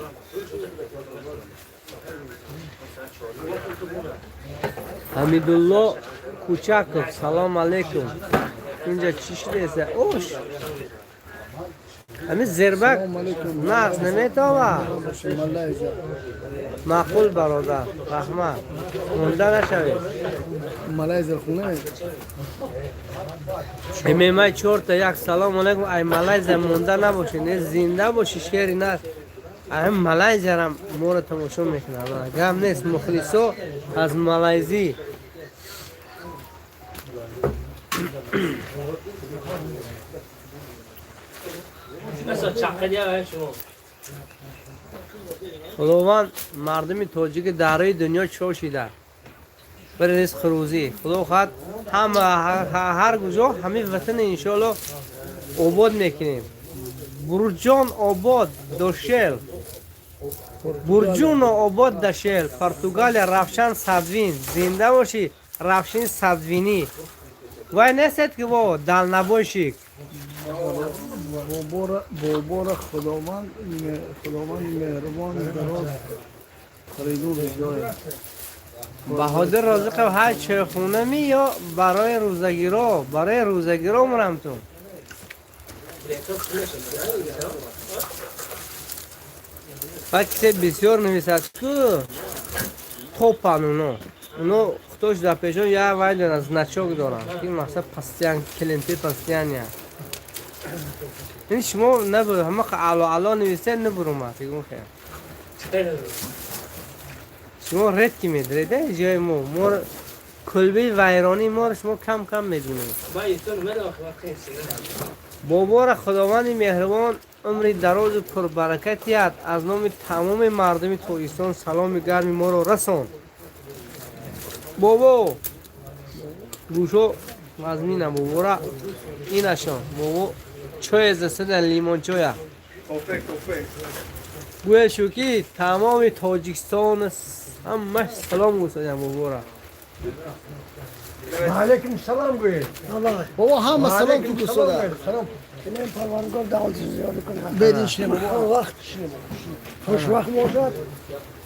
Ҳамидулло Кучаков салом алейкум. Инҷа чӣ шудеса? Ош. Ҳамин зербак нағз наметова. Маъқул бародар, раҳмат. Монда нашавед. Малайзия хона. Мемай 4 як салом алейкум. Ай Малайзия монда набошед, не зинда боши шери нас. Ай Малайзиярам моро тамошо мекунад. Гап нест, мухлисо аз Малайзӣ. Худованд мардуми тоҷики дар рӯи дунё чошида. Бір ризқ рӯзӣ. Худо хоҳад ҳама ҳар куҷо ҳамин ватани иншоалло обод мекунем. Бурҷон обод дошел. Бурҷуно обод дашел. Португалия Равшан Садвин. Зинда бошӣ Равшин Садвинӣ. Вай нестед ки во далнабойщик. Бобора Худованд меҳрубон дароз фаридун ҷой. Баҳодир Розиқов ҳар чойхона ми ё барои рӯзагиро? Барои рӯзагиро мурам ту. Баъд кисе бисёр нависад ку топан уно. Уно худош дар пешон як вай доранд, значок доранд. Ин мақсад пастиян, клиенти пастияния. Ин шумо набуд, ҳама ало ало нависед набуромад. Бигун хел. Шумо редко медаред ҷои мо. Мо кулбаи вайронии моро шумо кам кам мебинед. Бобора Худованди меҳрубон умри дарозу пурбаракат диҳад. Аз номи тамоми мардуми Тоҷикистон саломи гарми моро расон. Бобо гӯшо вазмина бобора инашон. Бобо чое засада лимончоя. Гӯяшу ки тамоми Тоҷикистон ҳамаш салом гӯсадам бобора. Алейкум салом гӯед. Бобо ҳама салом ту гусода. Салом. Парваргор даъват зиёд кунад. Бедин шине бобо. Вақт шине бобо. Хушвақт бошад.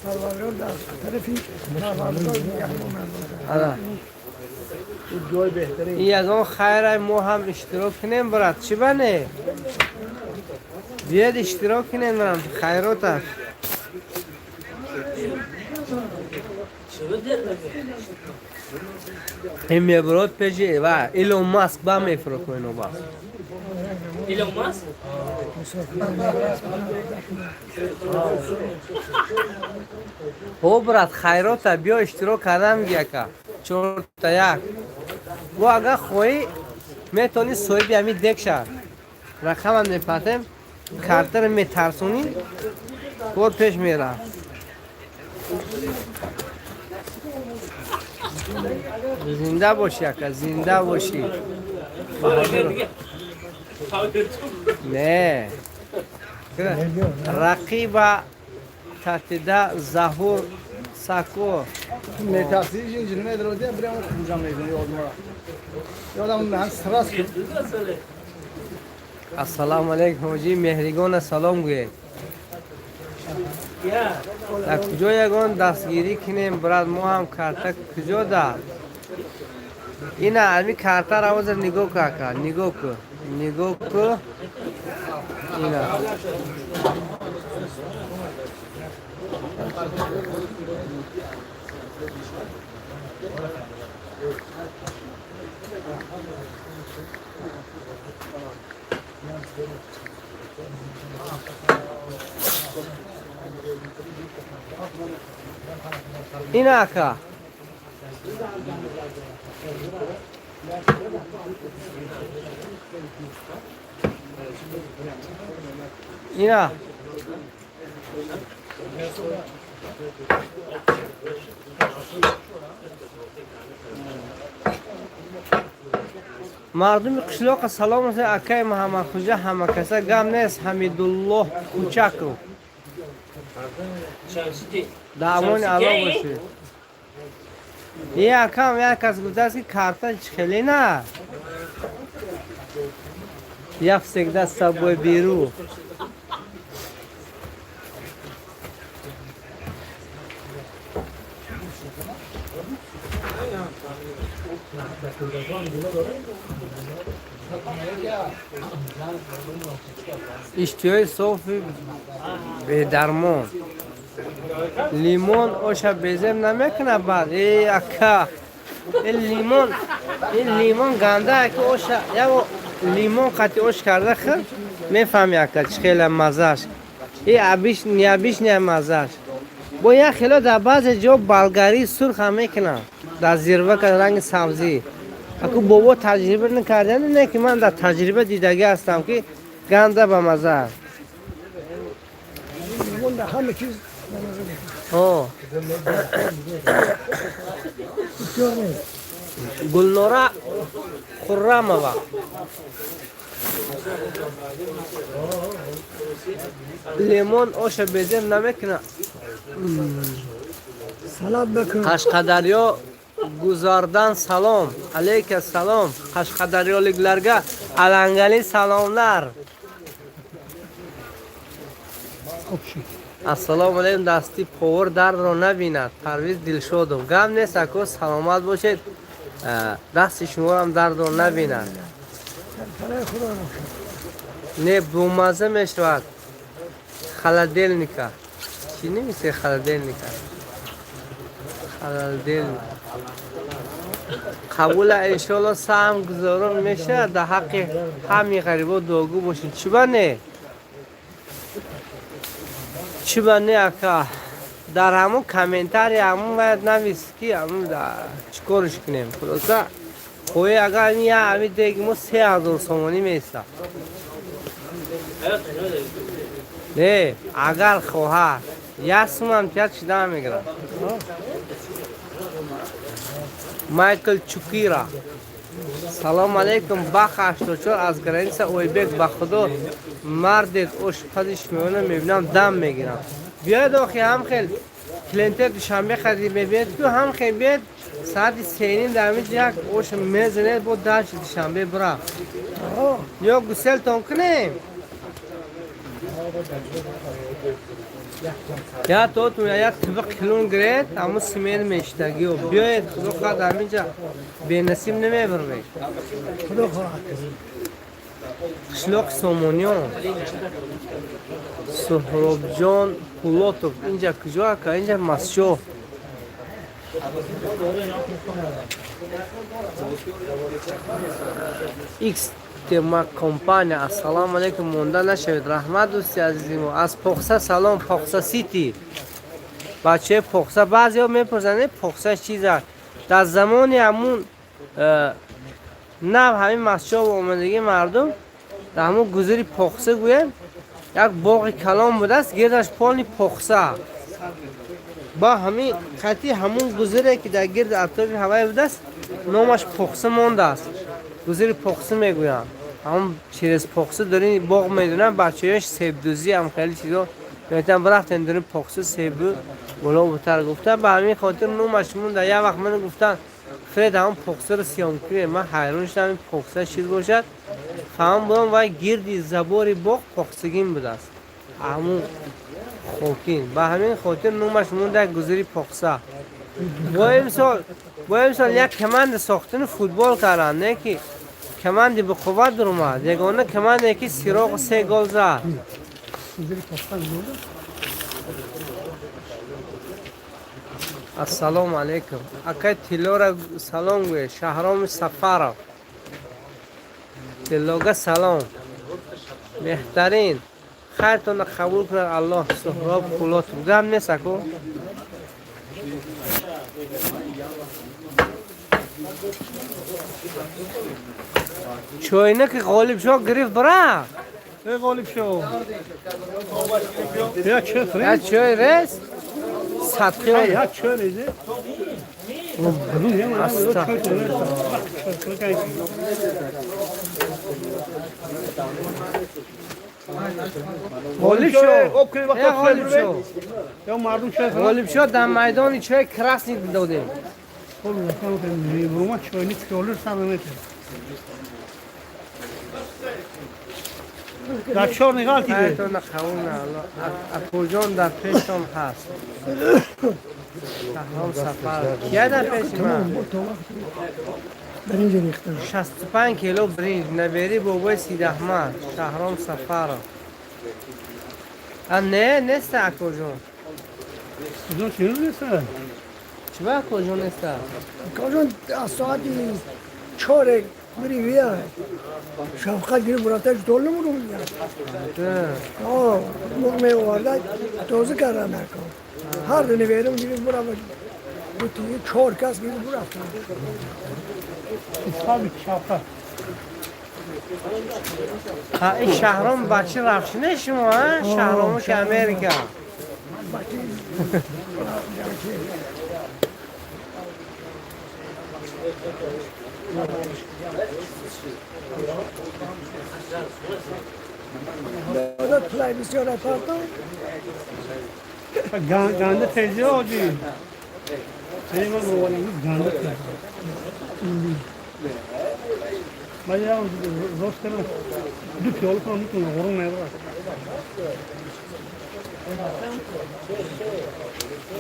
Парваргор дар тарафи Парваргор нигаҳбон бошад. Ана. Ин ягон хайра мо ҳам иштирок кунем, брат. Чӣ бане? Биёед иштирок кунем, брат. Хайрот аст. Ин мебурод пеши ва Илон Маск ба мефурӯхт ино бас. Илон Маск? Ҳо брат, хайрота биё иштирок кардам яка. 4-1. Бо агар хоҳӣ метавонӣ соҳиби ҳамин дек шав. Рақамам мепатем, картаро метарсонӣ, кор пеш меравад. Зинда бошӣ ака, зинда бошӣ. Не. Рақиба татида Заҳур Сако. Метарсиш инҷири медродия прямо хужам мезани одамора. Ёдам ҳам сраз ки. Ассалому алайкум ҳоҷи Меҳригона салом гӯед. Дар куҷо ягон дастгирӣ кунем, брат, мо ҳам карта куҷо да? Ина ами картаро ҳозир нигоҳ ку ака, нигоҳ ку, нигоҳ ку. Ина. Ина ака. Ина. Мардуми қишлоқа салом акаи Муҳаммадхуҷа ҳамакаса гам нест. Ҳамидуллоҳ Кучаков. Дар амони Аллоҳ бошед. Е акам як кас гуфтааст ки карта хеле на. Я всегда с собой беру. Иштиҳои софи бедармон. Лимон оша безеб намекунад баъд. Э ака, ин лимон, ин лимон ганда ки оша, яво лимон қати ош карда хӯр, мефаҳми ака чӣ хела маззааш. И абиш необычная маззааш. Бо як хело дар баъзе ҷо болгарии сурх ҳам мекунанд. Дар зирвака ранги сабзӣ. Аку бобо таҷриба накарда, не ки ман дар таҷриба дидагӣ ҳастам ки ганда ба мазза. Лимон дар ҳама чиз Гулнора Хуррамова. Лимон оша безеб намекунад. Салат бикун. Қашқадарё гузардан салом. Алейка салом. Qashqadaryoliklarga alangali salomlar. Ассалому алайкум, дасти повар дардро набинад. Парвиз Дилшодов. Гап нест ако, саломат бошед. Дасти шумоам дардро набинад. Не бумаза мешавад. Холодильника. Чӣ немисе холодильника? Холодильник. Қабула иншоалло саҳм гузорон мешавад. Дар ҳаққи ҳами ғарибо дуогӯ бошед. Чӣ ба не? Чӣ ба не ака? Дар ҳамун комментария ҳамун бояд навис ки ҳамун чӣ корш кунем. Хулоса хоҳӣ агар я ҳами деги мо 3000 сомонӣ меистад. Не, агар хоҳад як сумам тият шида мегирад. Майкл Чукира. Салом алейкум, Бах 84 аз граница Ойбек. Ба худо мардед, ошпази шумоёна мебинам, дам мегирам. Биёед охи, ҳам хел клиентер Душанбе хади мебиёд ку, ҳам хел биёед соати 3:30 дар ҳамин як ош мезанед, бо дальше Душанбе бира. Ё гуселтон кунем? Я тотун я тибқ килон гиред, ҳамун симен мештагиё. Биёед, худо хоҳад ҳаминҷа бенасиб намебарвед. Худо хоҳад. Қишлоқи Сомониён. Суҳробҷон Пулотов инҷа куҷо ака? Инҷа Масчоҳ. Икс Тема компания. Ассалому алайкум, монда нашавед. Раҳмат, дӯсти азизи мо. Аз Похса салом, Похса Сити. Бачаи Похса баъзеҳо мепурсанд, Похса чиз аст? Дар замони ҳамун нав ҳамин масчоҳ омадагии мардум дар ҳамун гузари Похса гӯем як боғи калон будааст, гирдаш полни похса. Ба ҳамин хати ҳамун гузаре ки дар гирди атрофи ҳавай будааст, номаш Похса мондааст. Гузари Похса мегӯянд. Ҳамун через Похса дарин боғ медонанд, бачаҳояш себдӯзӣ ҳам хеле чизо метавон рафтем дарин Похса себу боло бутар гуфта, ба ҳамин хотир номаш монда. Як вақт ман гуфтанд Фред ҳамун Похсаро сиём кунем, ман ҳайрон шудам, ин Похса чиз бошад. Фаҳм будам вай гирди забори боғ похсагин будааст, ҳамун хокин. Ба ҳамин хотир номаш монда гузари Похса. Бо имсол як команда сохтани футбол карданд, не ки команди ба қувват даромад, ягона команде ки Сироғ се гол зад. Ассалому алайкум. Акай Тиллора салом гӯед. Шаҳроми Сафаров. Тиллога салом. Беҳтарин. Хайртонро қабул кунад Аллоҳ. Суҳроб Пулотов. Гап нест аку? Чойна ки Ғолиб шоҳ гирифт бира. Эй Ғолиб шоҳ. Я чой Я чой рес? Садқи Я чой резе. Ғолиб шоҳ. Ғолиб шоҳ. Я мардум чой. Ғолиб шоҳ дар майдони чой красник додем. Дар чор нигаҳ диде. Хайртонро қабул кунад Аллоҳ. Акуҷон дар пештон ҳаст. Шаҳром Сафар. Кия дар пеши ман? برنج ریختم. 65 кило бринҷ набери бобои Сидаҳмад. Шаҳром Сафаров. А не, неста Акуҷон. Куҷо чиз нест? Чӣ ба Акуҷон неста? کاجون از ساعت 4 میری ویا شفقت گیری مراتش دول نمونم میگم. آه مرغ می آورده توزه کردن نکن. هر دونه بیرم گیری برم بود 4 کس گیری برفتن. حساب شفقت. ها این شهرام بچه رفشنه شما ها؟ شهرامو که امریکا. داد پلای بسیار اپارتان. گنده تیزی آجی. خیلی من گنده تیزی. من یه راست کنم دو پیاله کنم میتونم غرور ندارم.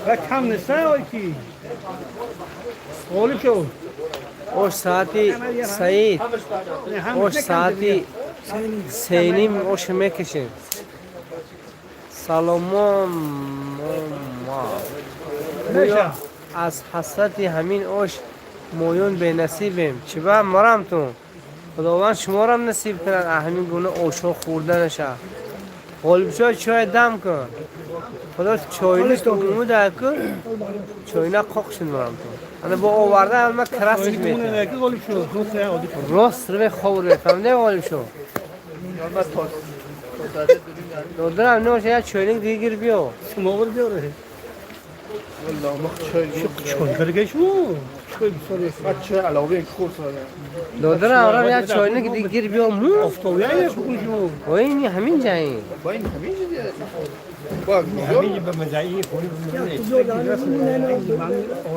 و کم نیست آی کی غالب شد. ош соати Саид, ош соати 3:30 ош мекашем. Саломон гӯё аз ҳасрати ҳамин ош моён бенасибем. Чӣ ба марамтун? Худованд шуморам насиб кунад ҳамин гуна ошҳо хӯрданаша. Ғолибшоҳ чой дам кун. Худо чойник умуда ку чойна қоқ шуд марам ту. Ана бо оварда ма краски метам. Рост рве ховр мефаҳмиде, ғолиб шо. Додарам, ноша як чойник дигар биё. Самовар биёре. Чой карга шумо? Чой бисёр. Чой علاوه خورد. Додарам, рав як чойник дигар биё му. Офтобия букун шумо. Ой, ин ҳамин ҷаин. با این همین چیزی.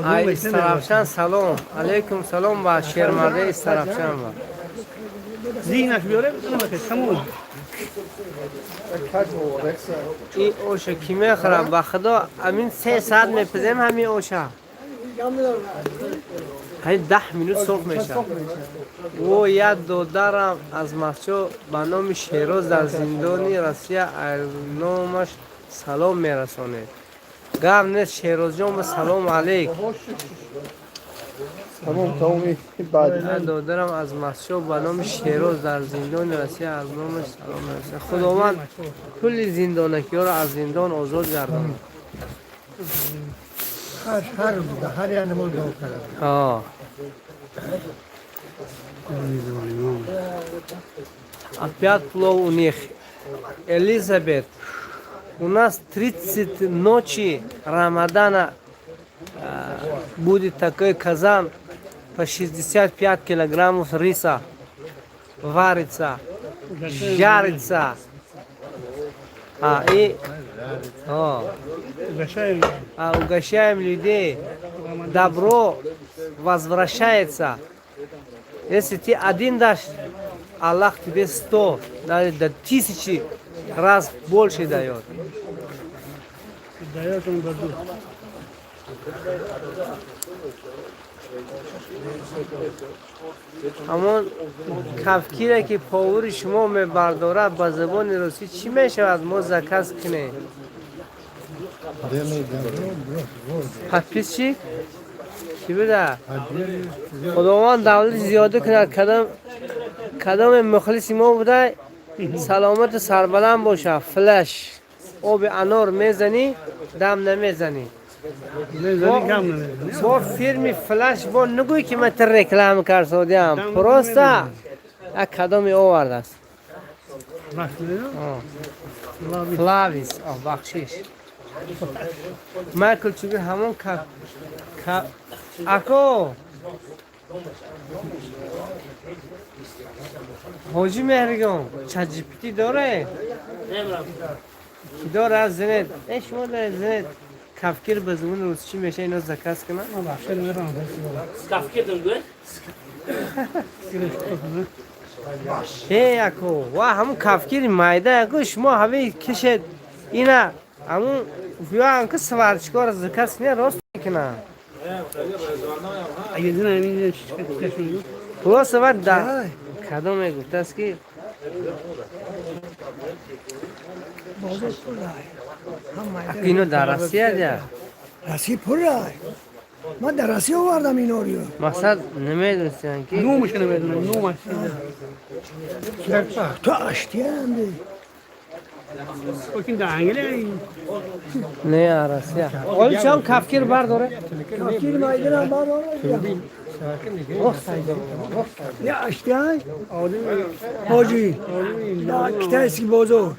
Ай Истаравшан салом. Алейкум салом ба шермардаи Истаравшан ба. Зиҳнаш биёре, тамом. Ин оша ки мехӯрам, ба худо, амин 3 саат мепазем ҳамин оша. Ҳамин 10 минут сох мешавад. Во як додарам аз Масчо ба номи Шероз дар зиндони Россия, аз номаш салом мерасонед. Гап нест, Шерозҷон, ба салом алейк. تمام تمام بعد. Як додарам аз Масчо ба номи Шероз дар зиндони Россия, аз номаш салом мерасонед. Худованд кулли зиндонакиҳоро аз зиндон озод гардонад. ҳар ҳар ҳар як намоз дуо кардам. А. Опять плов у них. Элизабет, у нас 30 ночи Рамадана будет такой казан по 65 килограммов риса варится, жарится. А, и о, Угощаем. А, угощаем людей. Добро возвращается. Если ты один дашь, Аллах тебе 100, даже до тысячи раз больше дает. Дает он дадут. Ҳамон кафкире ки повури шумо мебардорад, ба забони русӣ чӣ мешавад, мо заказ кунем? Подписчик чӣ буда? Худованд давлати зиёда кунад, кадом кадоме мухлиси мо буда, саломату сарбаланд бошад. Флеш оби анор мезанӣ, дам намезанӣ. Мезани, гам намезани. Бо фирми Флаш бо нагӯй ки ман тир реклама карсодиам, просто як кадоме овардааст. Флавис, бахшиш. Майкл Чугир ҳамон ако ҳоҷи Меҳригон ChatGPT доре? Ки дора, зинет э шумо доред, зинет кафкир ба забони русӣ чӣ меша, ино заказ кунам? Кафкир дум. Э, ако ва ҳамун кафкири майда, ако шумо ҳаве кишед ина ҳамун виёам ки сварчикора заказ куне, рост мекунам. Просто ва да кадоме гуфтааст ки ино дар Россия дя. Россия пурра. Ман дар Россия овардам инориё. Мақсад намедонистам ки Номашо намедонам, номаш. То аштиянди. Окин дар Англия. Не, Россия. Оли чам кафкир бардоре? Кафкир майдана бабо. Я аштиян? Ҳоҷи, дар китайский бозор.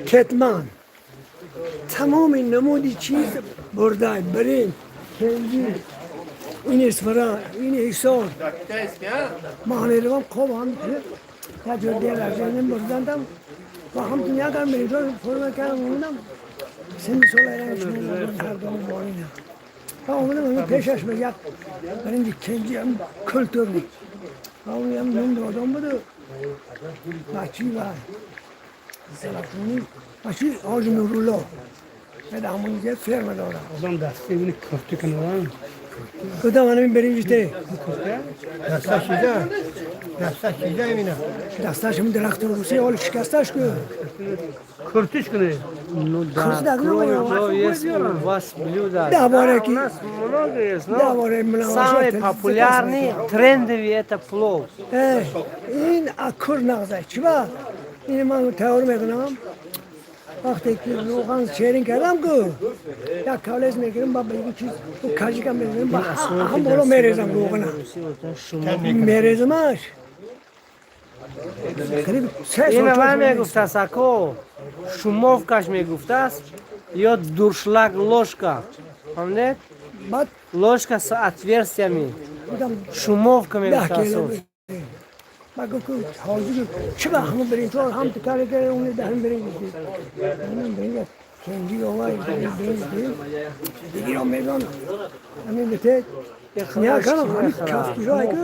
Кетман. Тамоми намуди чиз бурдай, биринҷ, кенҷи, ин Исфара, ин Ҳисор. Ман қоб ҳам як ҷо дер бурдандам ва ҳам ягар меҷо форма кардам, омадам синни сол кардам борина. Ва омадам ҳамин пешаш ба як биринҷи кенҷи ҳам культур буд. Ва он ҳам нун додам буду бачи ва залафунӣ бачи ҳоҷи Нурулло. Баъд ҳамон ҷо ферма дорам. Одам дасти бини куртӣ кунад. Гуфтам ҳамин биринҷ те. Дасташ шида. Дасташ шида имина. Дасташ ҳамин дарахти русия ҳол шикасташ ку. Куртиш кунед. Ну да, кроме плов есть у вас блюда. Да, У нас много есть, но Да, бараки. самый популярный, трендовый это плов. Ин акур нағза. Чиба? Ин ман тайёр мекунам. Вақте ки равған ширин кардам ку як калез мегирам ба як чиз у кажика мезанам ба ҳам боло мерезам равғана. Мерезамаш. Қариб се Ина сол вай мегуфтааст, ако шумовкаш мегуфтааст ё дуршлаг, ложка. Фаҳмидед? Баъд Ложка с отверстиями. гуфтам Шумовка 10 мегуфтааст. кило. Ба гуфт ки ҳозир чӣ ба ҳамон биринҷ ҳам ту кар карда он даҳм биринҷ ҳамон биринҷ кенҷи овай биринҷ дигар меган ҳамин бите не кардам ҳамин кафкирай ки.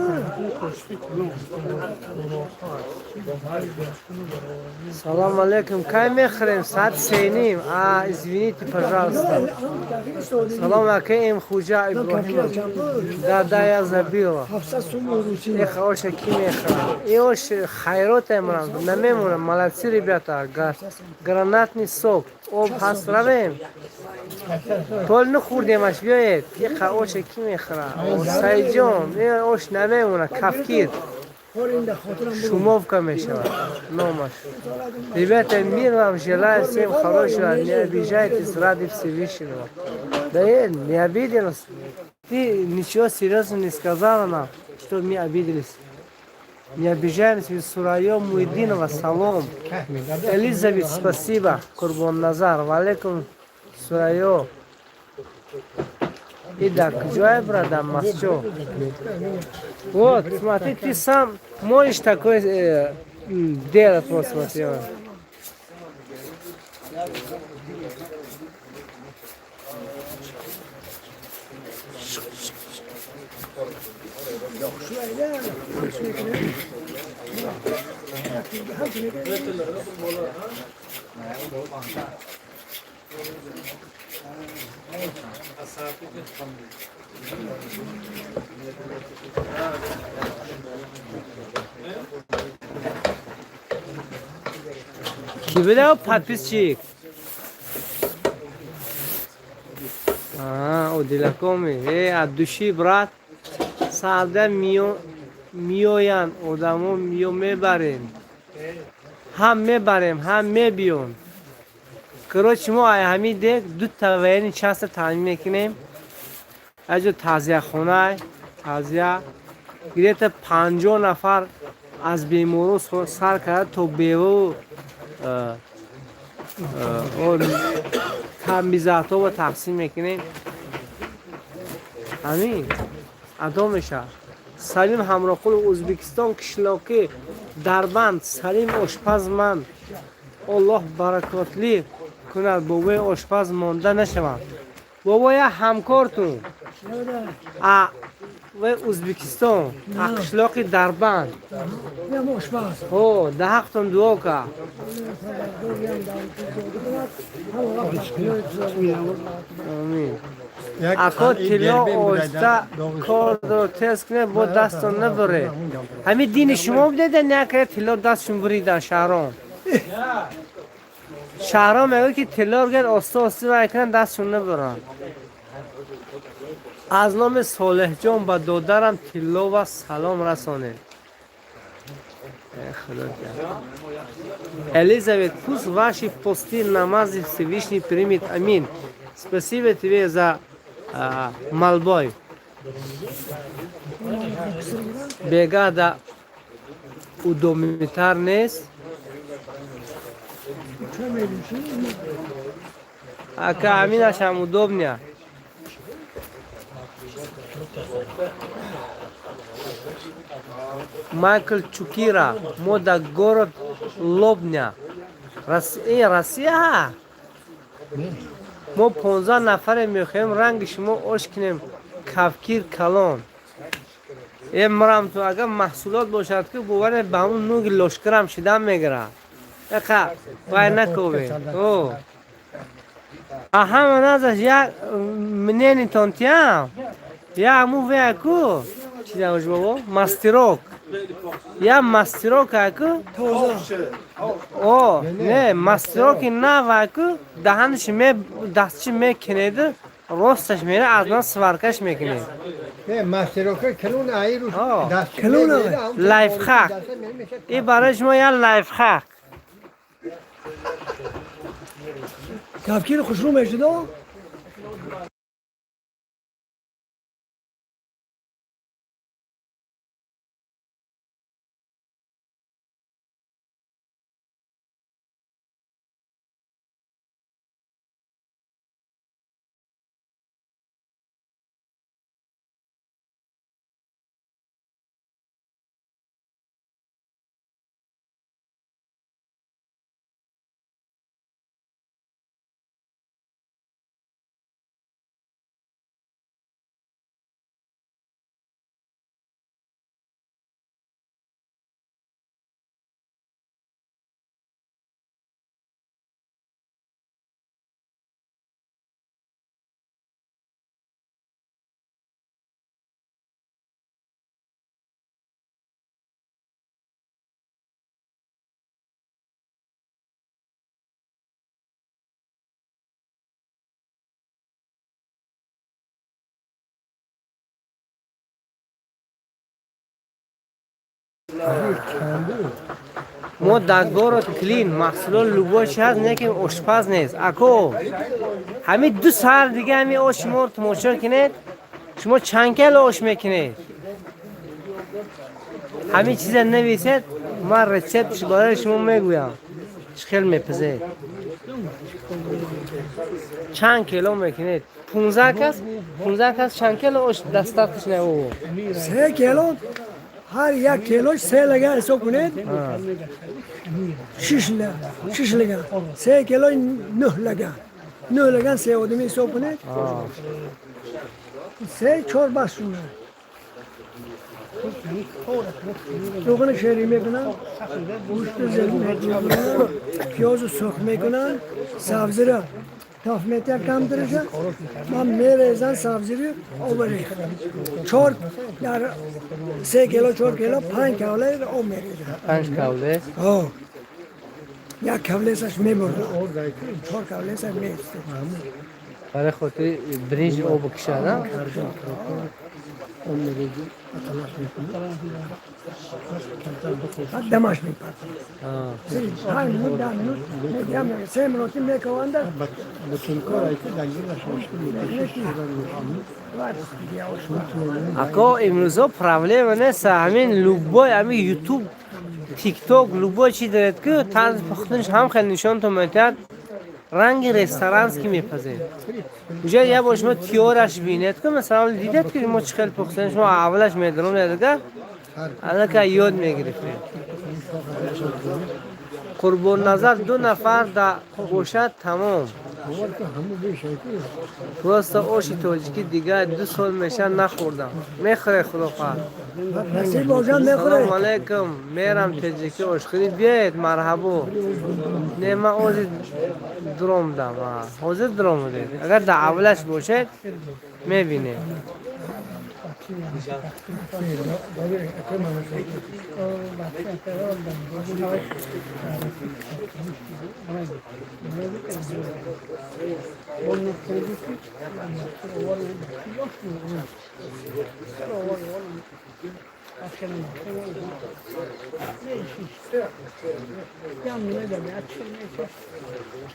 Салом алейкум. Кай мехӯрем? Соат 3:30. А, извините, пожалуйста. Салом, ака М. Хуҷа Иброҳимов. Да, да, я забила. 700 сум русӣ. Эх, оша ки мехӯрам? И ош хайрот эмрам. Намемонам. Молодцы, ребята. Гранатный сок. Об ҳаст, равем. Тол нахӯрдемаш, биёед. Иқа оша ки мехӯрам? Саидҷон, ин ош намемона. Кафкир. Шумовка мешавад номаш. Ребята, мир вам желаю, всем хорошего, не обижайтесь ради Всевышнего. Да э, не обиделась. Ты ничего серьезного не сказала нам, что мы обиделись. Не обижаемся. Сурайо Муидинова, салом. Элизабет, спасибо. Курбон Назар, валейкум, Сурайо. И да, куҷое, брада, Масчо? Вот, смотри, ты сам можешь такое делать, вот смотри. Вот. Ки буда подписчик? А, Одилакоми. Э, от души, брат. Сада миё миёянд одамо, миё мебарем. Ҳам мебарем, ҳам мебиён. Короче, мо ай ҳамин дег ду таваяни часта таъмин мекунем. Аҷо тазияхона, тазия где-то 50 нафар аз беморо сар карда то беву камбизатҳоро тақсим мекунем. Ҳамин адо мешавад. Салим Ҳамроқул, Ӯзбекистон, қишлоқи Дарбанд. Салим ошпаз ман. Оллоҳ баракотлӣ кунад, бобои ошпаз монда нашаванд. Бобоя ҳамкортун а вай Ӯзбекистон, а қишлоқи Дарбанд. О, да ҳақтон дуо кард. Амин. Ако тилло оҳиста корро тез кунед, бо дастон набуре. Ҳамин дини шумо бидеда накарда тилло дастшон буридан шаҳрон. Шаҳрон мегӯяд ки тилло гар оста оста вай кунанд, дастшон набуранд. Аз номи Солеҳҷон ба додарам Тиллова салом расонед. Э, Худо ҷон. Элизабет, пусть ваши посты, намазы Всевышний примет. Амин. Спасибо тебе за малбой. Бегада удобнитар нест. Ака аминаш ҳам удобня. Майкл Чукира, мо дар город Лобня. Россия? Мо 15 нафаре мехоҳем ранги шумо ош кунем, кавкир калон. Э, мурам ту, агар маҳсулот бошад ки боваре ба ҳамун нуги лошкарам шидан мегирад. Эқа вай накове. О. А ҳама назаш як мненитон тиям. Я ҳаму веяку. Чизамуш бобо? Мастерок. Я мастерок аку. О, не, мастероки нав аку, даҳанаш ме дастчи мекунеду росташ мера аз ман сваркаш мекунед. Не, мастерока калон айру. О. Калон. Лайфхак. И барои шумо як лайфхак. کفگیر خوشرو میشد. Мо дар город Клин маҳсулот любой чи ҳаст, не ки ошпаз нест. Ако, ҳамин 2 сар дига ҳамин ош шуморо тамошо кунед, шумо чанд кило ош мекунед? Ҳамин чиза нависед, ман рецептш барои шумо мегӯям. Чӣ хел мепазед? Чанд кило мекунед? 15 кас, 15 кас чанд кило ош достаточно о? 3 кило, ҳар 1 килош 3 лага ҳисоб кунед. 6 лага. 3 кило 9 лага. 9 лаган се одами ҳисоб кунед. Се чор бас шуна. روغن شیری میکنن، گوشت زل میکنن، پیاز سرخ میکنن، سبزی را تاف میتر کم درجه من میریزن، سبزی رو آب ریخت. چهار در 3 کیلو 4 کیلو 5 کوله آب میریزن. 5 کوله؟ آه، 1 کوله سش میبرد، 4 کوله سش میریزه. برای خاطر برنج آب بکشه نه؟ بعد دمش میپرد. 5 minute 10 minute میگم 3 minute میکوانده. Ако, имрӯзо проблема нест, ҳамин любой ҳамин Ютуб, Тикток, любой чи доред ки тарзи пухтанаш ҳам хеле нишонтон метиҳад, ранги ресторанский мепазед. Уже як бор шумо тиёраш бинед ки масалан дидед ки мо чӣ хел пухтем, шумо аввалаш медонам дигар аллакай ёд мегирифтед. Қурбонназар ду нафар да бошад, тамом. Просто оши тоҷикӣ дигар 2 сол меша нахӯрдам. Мехӯре, худо хоҳад. نصیب باشم میخوره. Салому алайкум, мерам тоҷикӣ ошхӯрӣ, биёед, марҳабо. Не, ман ҳозир дуромдам, ҳозир дуромудед. Агар дар аввалаш бошед, мебинем.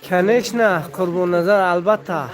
Конечно, Қурбонназар, албатта.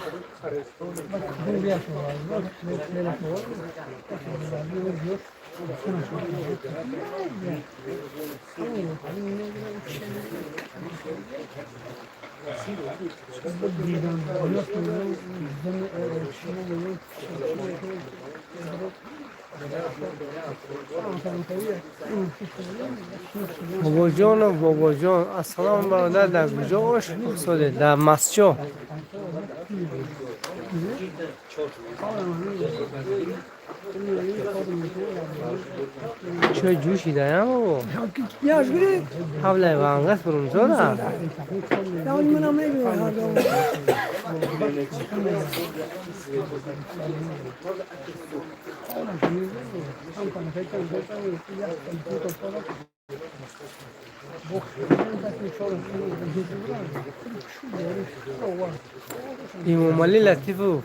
Бобоҷонов, бобоҷон, ассалому бародар, дар куҷо ош пухсодед? Дар Масчо. Чой ҷӯшидаям, бобо? Yaş biri ҳавлай вангас бурумзора. Ya onu من نمی‌دونم هر دو. Имомалӣ Латифов,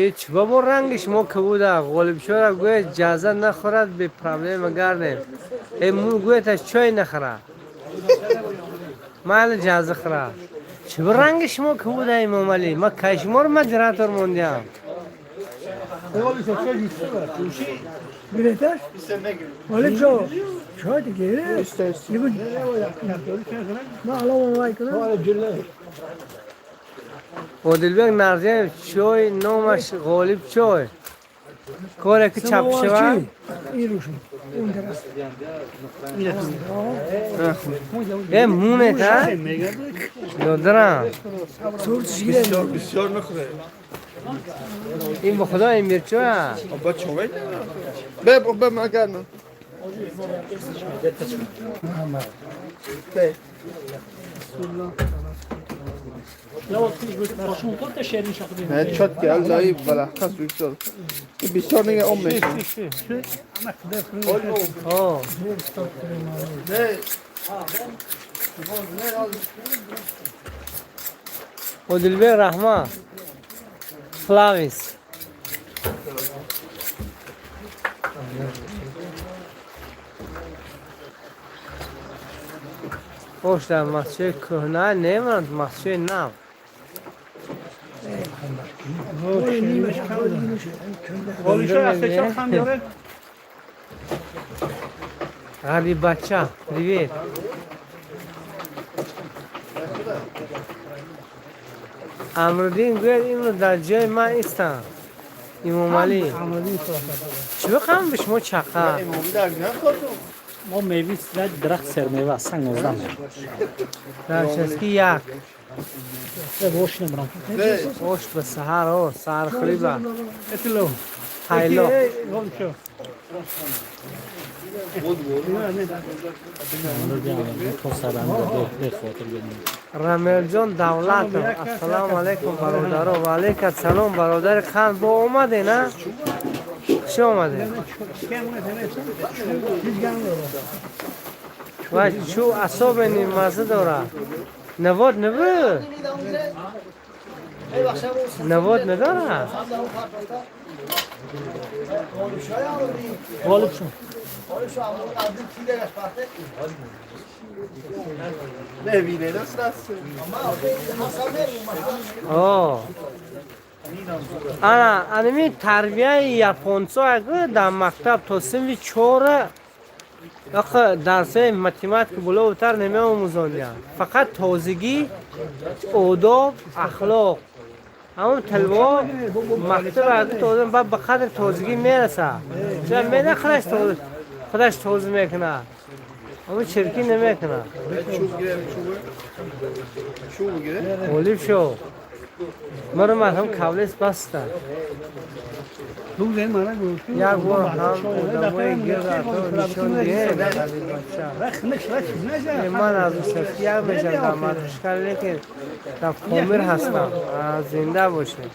е чӣ бобо, ранги шумо кабуда. Ғолибшора гӯяд ҷаза нахӯрад, бе проблема гардем. Э, мун гӯяд аш чой нахӯрад, майли ҷаза хӯрад. Чӣ ба ранги шумо ки буда, Имомалӣ? Ма кай шуморо модератор мондиам? Билеташ? Вале чо? Чой دیگه. ما الان وای کنم. Одилбек Нарзиев, чой номаш Ғолиб чой. Коре ки чап шава? این روشون. اون طرف. Э, мунет, а? Додарам. سورتش گیره. بسیار نخوره. Ин ба худо эмирчоя. با چوبه به به من کردم. نه چات که لایی بلا خاص بسیار بسیار نگه ام میشه. О. نه. Одилбек, раҳмат. Флавис. Ош дар масҷиди кӯҳна немонад, масҷиди нав. Ғолибшо аз чор хан дорад. Ғариббача, привет. Амруддин гӯяд, имрӯз дар ҷои ман истам. Имомалӣ. Чӣ биқам ба шумо чақа? Мо меви дарахт сермева санг 19. Дар як. Ош небрам. Ош ба саҳар, о, саҳархӯрӣ ба. Этило. Хайло. Ғолибшо. Рамелҷон Давлатов, ассалому алайкум, бародаро. Ва алайк ассалом, бародари қанд, бо омаде, на? Хуш омаде. Ва чӯ асобени маза дорад. Навод набуд? Навод надорад? Ғолибшо. نه دست دست. О. Ана, анами тарбияи японцо агар дар мактаб то синфи чора охи дарсҳои математика боловтар намеомӯзондиям. Фақат тозагӣ, одоб, ахлоқ. Ҳамон талабаҳо мактаб агар тоза баъд ба қадри тозагӣ мерасад. Чун мена худаш тоза худаш тоза мекунад. Ҳамон чиркӣ намекунад. چوب گیره چوبه چوب گیره. Ғолиб шо. Маро ман кавлес баста. Як бор ҳам одамои гирд нишон диҳед. Ман аз Усаф як мешам дар Матушка, лекин дар Помир ҳастам. Зинда бошед.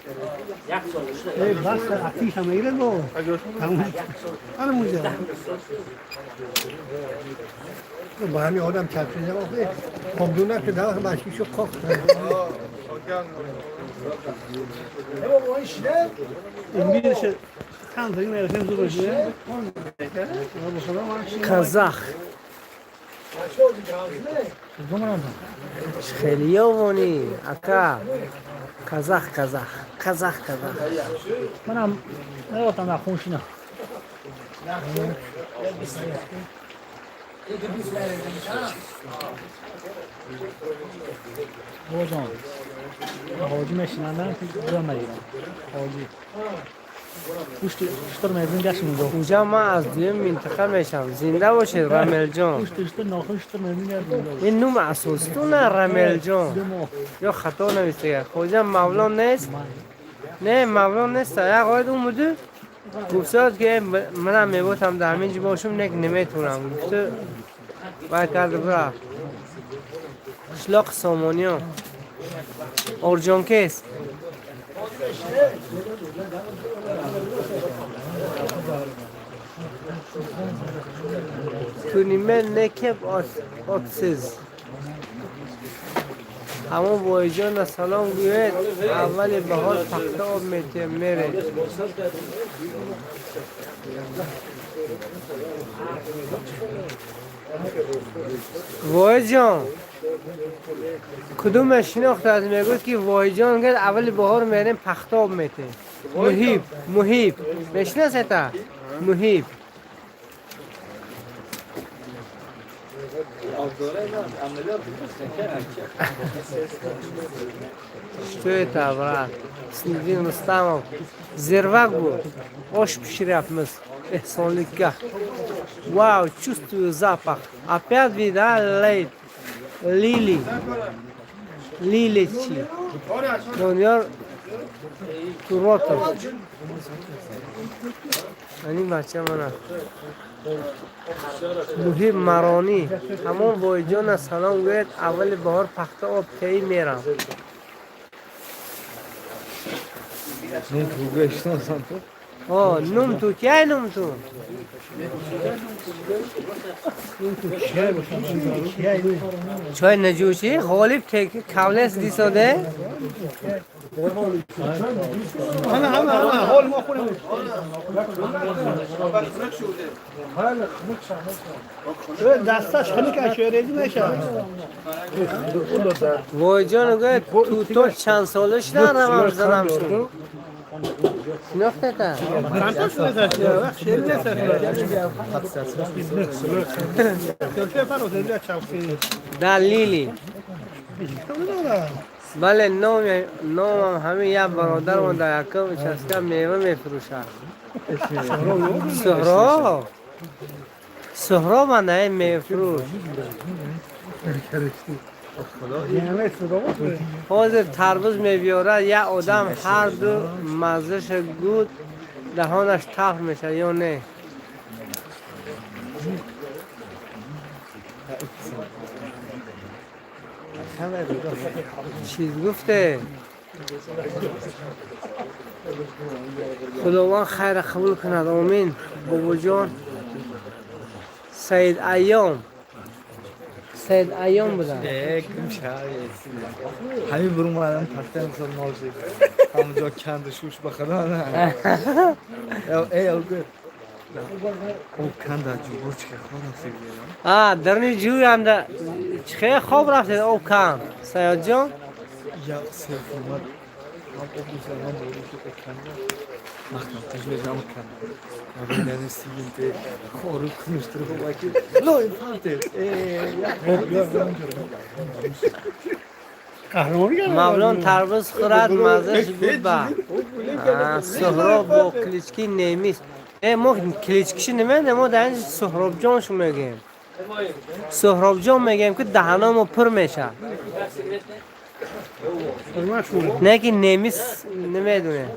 بس آتیش هم میگیره با. همون با همین آدم چرخیده آخه خمدونه که در مشکیشو کاخ. این خان دیگه میرسیم زور بشه. Казах. Хеле ёвонӣ, ака. Казах, казах, казах, казах. Манам наёфтам дар хуншина. Бобоҷон, ҳоҷӣ мешинандам, ҷо мегирам. Ҳоҷӣ. Гӯшти шутур мезин гашт мегӯ. Уҷа ман аз дуюм минтақа мешавам. Зинда бошед, Рамелҷон. Гӯшти шутур нохун шутур мезин гашт мегӯ. Ин нум асоситуна, Рамелҷон. Ё хато навистага. Хоҷа Мавлон нест? Не, Мавлон нест. Як ояд омуду гуфтад ки манам меботам дар ҳамин ҷо бошум, нек наметавонам. Гуфту вай кард рафт. Қишлоқи Сомониён. Орҷонкес. Туниме некеб отсиз. Ҳамон воиҷона салом гӯед, аввали баҳор пахта об метиҳем, мерем. Воҳидҷон, кудуме шинохта аз мегӯяд, ки Воҳидҷон гӯяд, аввали баҳор мерем, пахта об метем. Муҳиб, Муҳиб мешинасета? Муҳиб. Что это, брат? Снидин Рустамов. Зервак буд. Ош пиширяпмиз. Эҳсонlikka. Вау, чувствую запах. Опять вида лейт. Лили. Лили чи? Дониёр Туротов. Ани бача мана. Муҳиб Маронӣ. Ҳамон Воҳидҷона салом гӯяд, аввали баҳор пахта об теӣ мерам. О, нум ту, кияй нум ту? Чой наҷӯшӣ? Ғолиб кавлес дисоде? همه همه همه حال ما خوریم. دستش خنک اشاره میشه. Воҳидҷон гӯяд, ту чанд сола шудан равам занам шуд? Шинохтета? چند تا شده وقت شیر نیست. Дар Лили. Бале, номам ҳамин як бародармон дар якум участка мева мефурӯшад. Суҳроб. Суҳроб ана мевафурӯш. Ҳозир тарбуз мебиёрад, як одам ҳар ду маззаша гуд, даҳонаш талх мешавад ё не? Чиз гуфте? Худованд хайра қабул кунад, омин. Бобоҷон Саид Айём. Саид Айём буданд. ҳамин бурун омадам, пахта мисол ножик. Ҳамонҷо канду шуш ба худо на. Эй, гӯ. Об канда ҷубур чӣ хоб рафтед? А, дарни ҷӯянда чӣ хоб рафтед об канд? Саёдҷон? Я сеф омад. Ҳам об мисол ҳам бориш об канда. Махтам тажмежам канда. Яъне сигинте хору кунуштур баки. Лой фанте. Мавлон тарбуз хӯрад, маззаш гуд ба. Суҳроб бо клички немис. Э, мо кличкиши намедонем, мо дар инҷа Суҳробҷоншу мегӯем. Суҳробҷон мегӯем, ки даҳаномо пур мешавад. Не ки немис намедонем.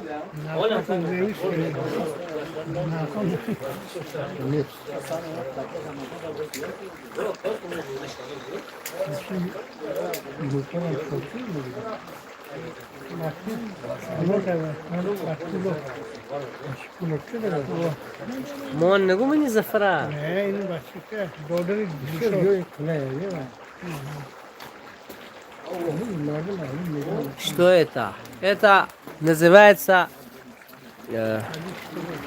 Мон нагу мани Зафара. نه این بچه که دادری Что это? Это называется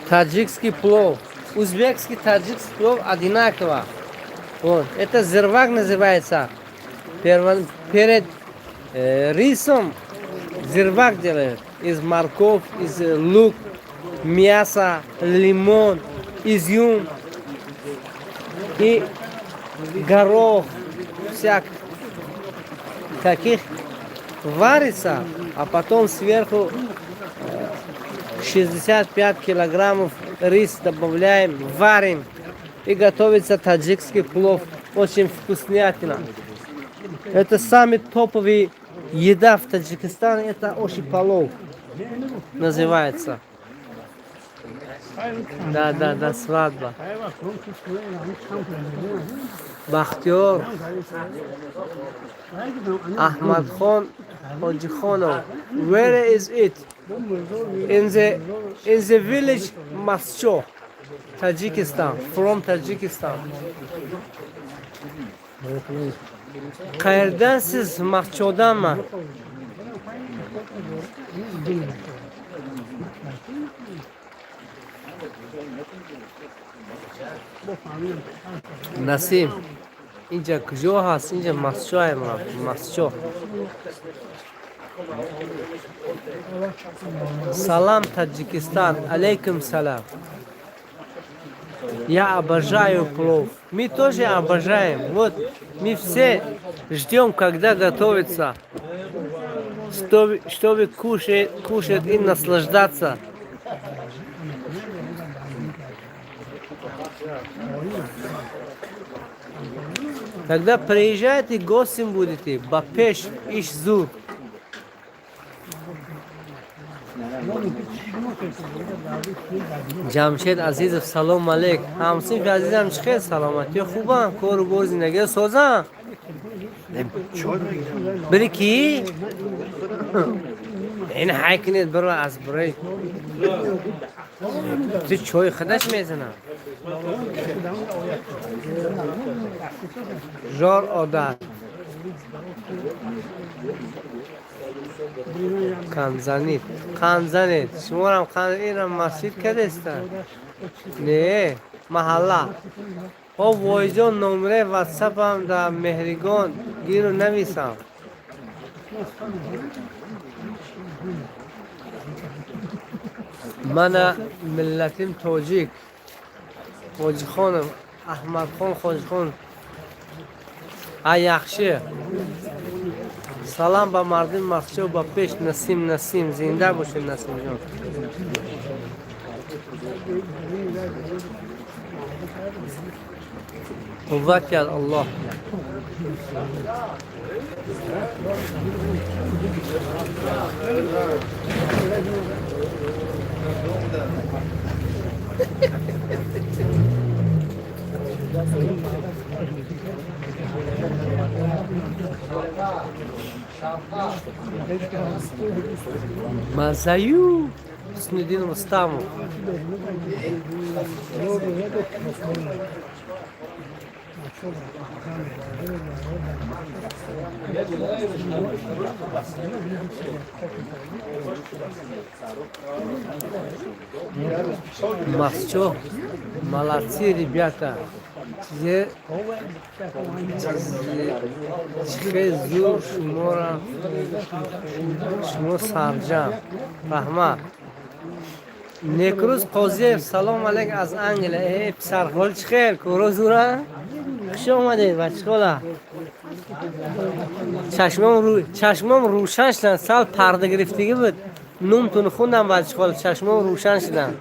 таджикский плов. Узбекский, таджикский плов одинаково. Вот. Это зирвак называется. Перед рисом зирвак делают. Из морковь, из лук, мясо, лимон, изюм и горох. Всяк таких варится, а потом сверху 65 килограммов рис добавляем, варим, и готовится таджикский плов. Очень вкуснятина. Это самый топовый еда в Таджикистане, это оши палов называется. Да, свадьба. Бахтиёр Ахмадхон Ходжихонов. Where is it? In the village Mascho, Tajikistan. From Tajikistan. Qayerdansiz? Machchodanmi? Насим, инҷа куҷо ҳаст? Инҷа Масчоем, Масчо. Салам, Таджикистан. Алейкум салам. Я обожаю плов. Мы тоже обожаем. Вот мы все ждем, когда готовится, чтобы кушать и наслаждаться. Тогда приезжайте, гостем будете. Ба пеш иш зур. Ҷамшед Азизов, салом алейк. Ҳамсинфи азизам, чӣ хел, саломатӣ, хубам, кору бор, зиндагиро созам? Бири ки? Ин ҳай кунед, биро аз бираи. Ту чой худаш мезанам. Жор одат. Қанзанид. Қанзанид. Шуморам қан инам масҷид кадеста? Не, маҳалла. О войҷон, номраи ватсапам дар Меҳригон гиру нависам. Мана миллатим тоҷик. Хоҷихонов, Аҳмадхон Хоҷихон. А яхши. Салам ба мардуми Масчо, ба пеш Насим, Насим, зинда бошед, Насимҷон. Қувват яд Аллоҳ. Мазаю Ҳусниддин Рустамов. Масчо, молодцы, ребята. Чихе зур шумора, шумо сарҷам. Раҳмат. Некрӯз Қозиев, салом алейк аз Англия. Э, писархол, чӣ хел? Коро зура? Хуш омадед, бачхола. Чашмом рӯшан шуданд, сал парда гирифтагӣ буд. Нумтун хундам, бачхола, чашмом рӯшан шуданд.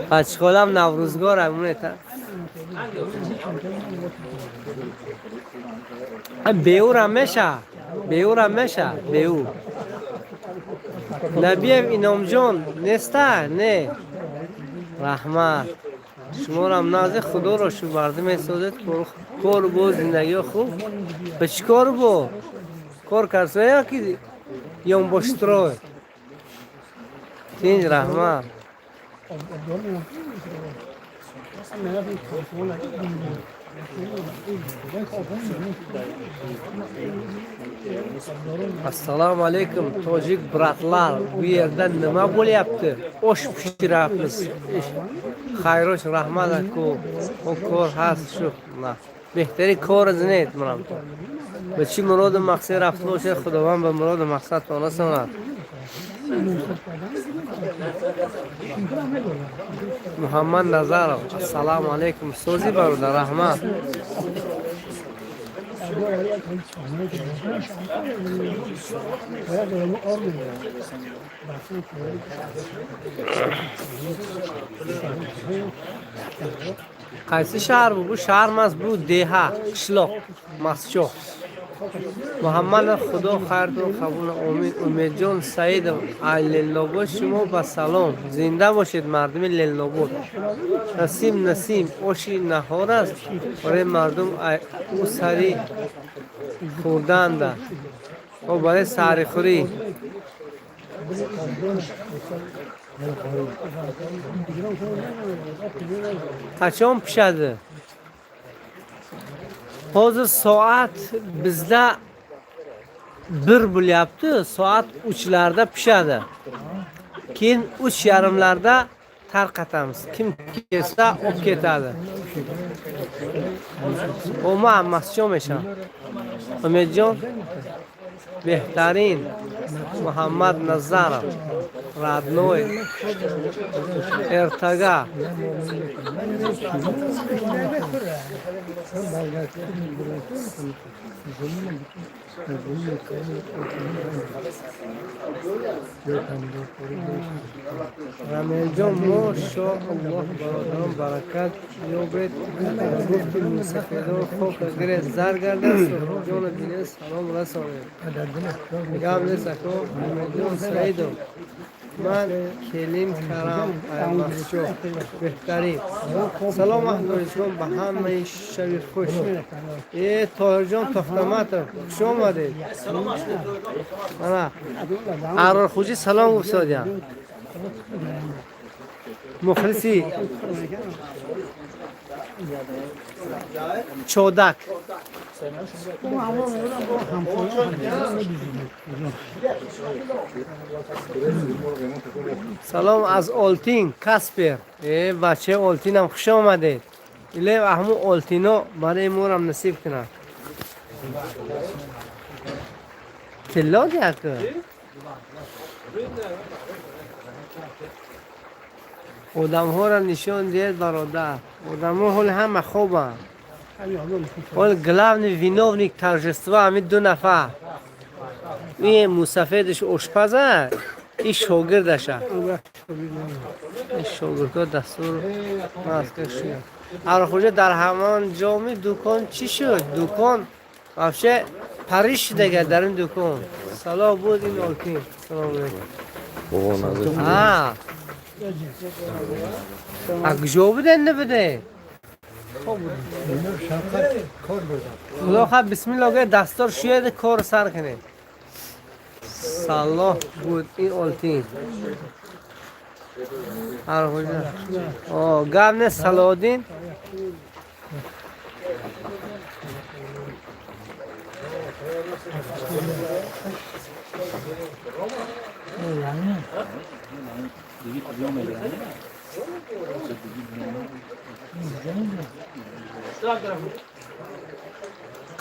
Бачхолам наврӯзгор амунета. Беурам меша. Беурам меша, беу. Набиев Иномҷон неста? Не. Раҳмат. Шуморам нази худоро шукр, мардум месозед, кору бо зиндагиё хуб. Ба чӣ кору бо? Кор карсоя ки ёнбошстрой. Тинҷ, раҳмат. Assalomu alaykum, tojik братlar. Bu yerda nima bo'lyapti? Osh pishiryapmiz. Хайрош, раҳмат ку. О кор ҳаст шу. Беҳтари кор зинет мурам. Ба чӣ муроду мақсад рафта бошед, Худованд ба муроду мақсадтон расонад. Муҳаммад Назаров, ассалому алайкум. Сӯзи бародар, раҳмат. Qaysi shahar bu? Bu shahar emas, bu деҳа, qishloq, Maschoh. Муҳаммад, Худо хайртон қабул, омин. Умедҷон Саидов, ай Ленинобод шумо ба салом. Зинда бошед, мардуми Ленинобод. Насим, Насим, оши наҳор аст барои мардум ӯ сари хӯрданда. О барои саҳрихӯрӣ. Қачон пишadi? Hozir soat bizda 1 bo'lyapti, soat 3larda pishadi. Keyin 3:30larda tarqatamiz. Kim kelsa olib ketadi. Ма масҷо мешавам. Умедҷон беҳтарин. Муҳаммад Назаров родной эртага. Рамелҷон, мошоаллоҳ, бародарон, баракат ёбед. Гуфти мусафедон хок гире зар гардад. Суҳробҷона бинед, салом расонед. Гап нест, ако. Умедҷон Саидов, ман келин карам аймасчо беҳтарин. Салом аҳлоислом, ба ҳамаи шаби хуш. Э, Тоҳирҷон Тохтаматов, хуш омадед. Мана Арорхуҷӣ салом гуфтодиям. Мухлиси чодак. Салом аз Олтин, Каспер. Э, бачаи Олтинам, хуш омадед. Иле ҳамун Олтино барои морам насиб кунад. Тилло яку. Одамҳоро нишон диҳед, бародар. Одамҳо ҳоли ҳама хобанд. Ҳол главный виновник торжества ҳамин ду нафар. Ин мусафедаш ошпаза, ин шогирдаша. Ин шогирдҳо дастур маска шуд. Архуҷа дар ҳамон ҷоми дукон чӣ шуд? Дукон вообще париж шудага дар ин дукон. Салом буд ин Олтин. Салом алейкум. А куҷо буде набуде? Худо хоҳад, бисмилло гӯяд, дастор шуяд, кор сар кунед. Салоҳ буд ин Олтин. Архуҷа. О, гап нест, Салоҳиддин.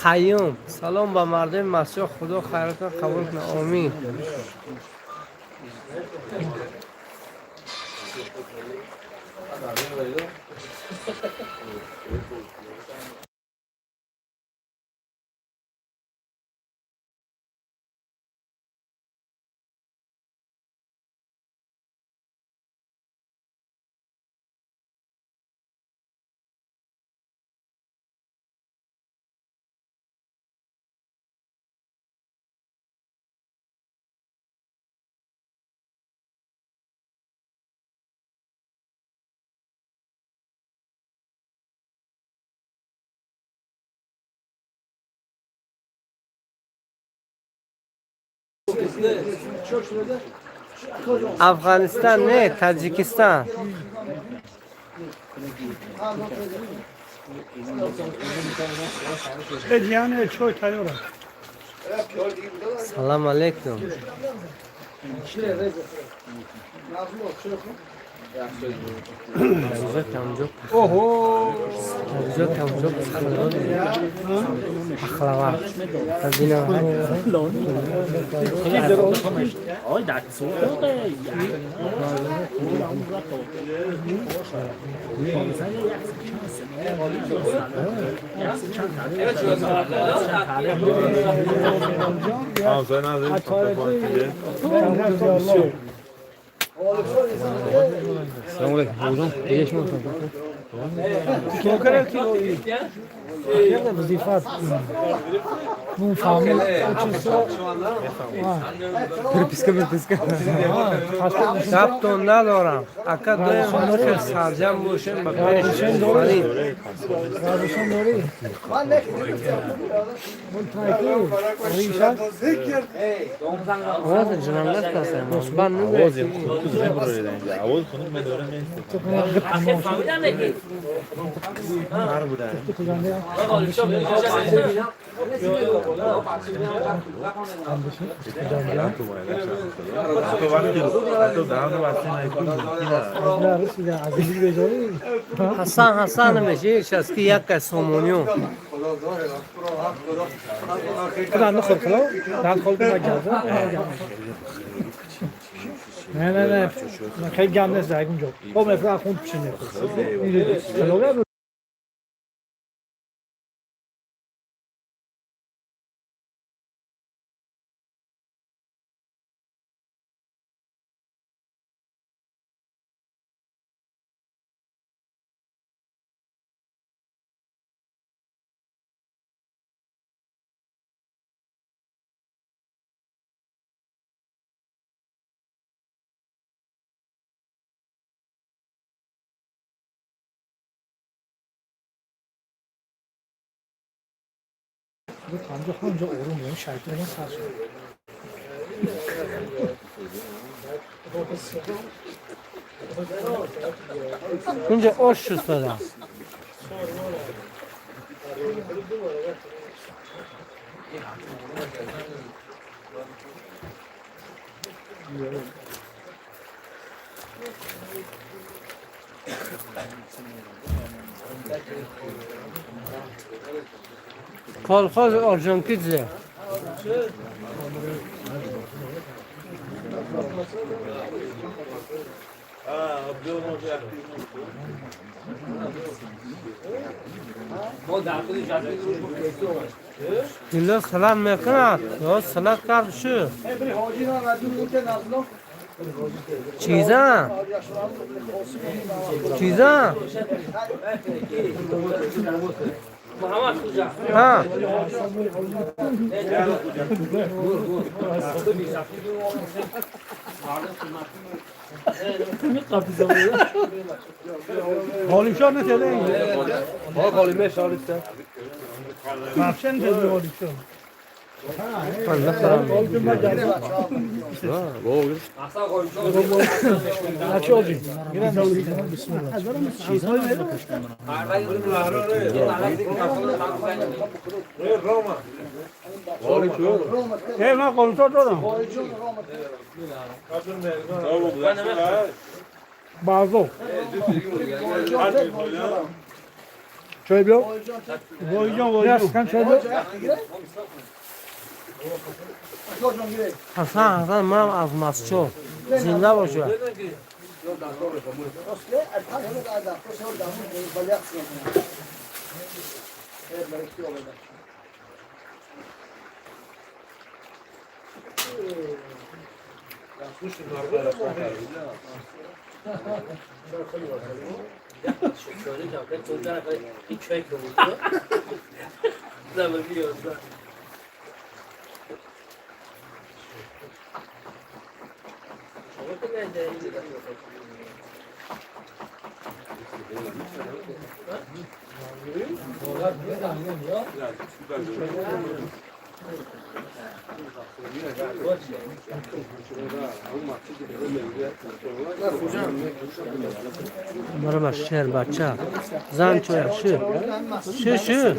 Қаюм, салом ба мардуми масҷид, Худо хайротро қабул кунад. Омин. Афғонистон не, Таҷикистон. Салом алейкум. Якҷо камҷо пахлава. سلام علیکم. بودم دیگه شما Гаптон надорам. Ака доим хел сарҷам бошем ба пеш. Ҳасан Ҳасан меши шаст ки як кас сомониё. نه نه نه خیلی گم نیست اونجا. خب مثلا خون پیشینه. همونجا آروم بودم شیطان سر شد. اونجا آش شد. Колхоз Орджоникидзе. Дило салат мекунад, ё салат кард шу. Чиза? Чиза? ها غالبشان نتله ها غالبه شالسته مفشن نتله غالبشان چای بیا حسن حسن من از مسچو زنده باشه. برابر شهر بچه زن چویا شو شو شو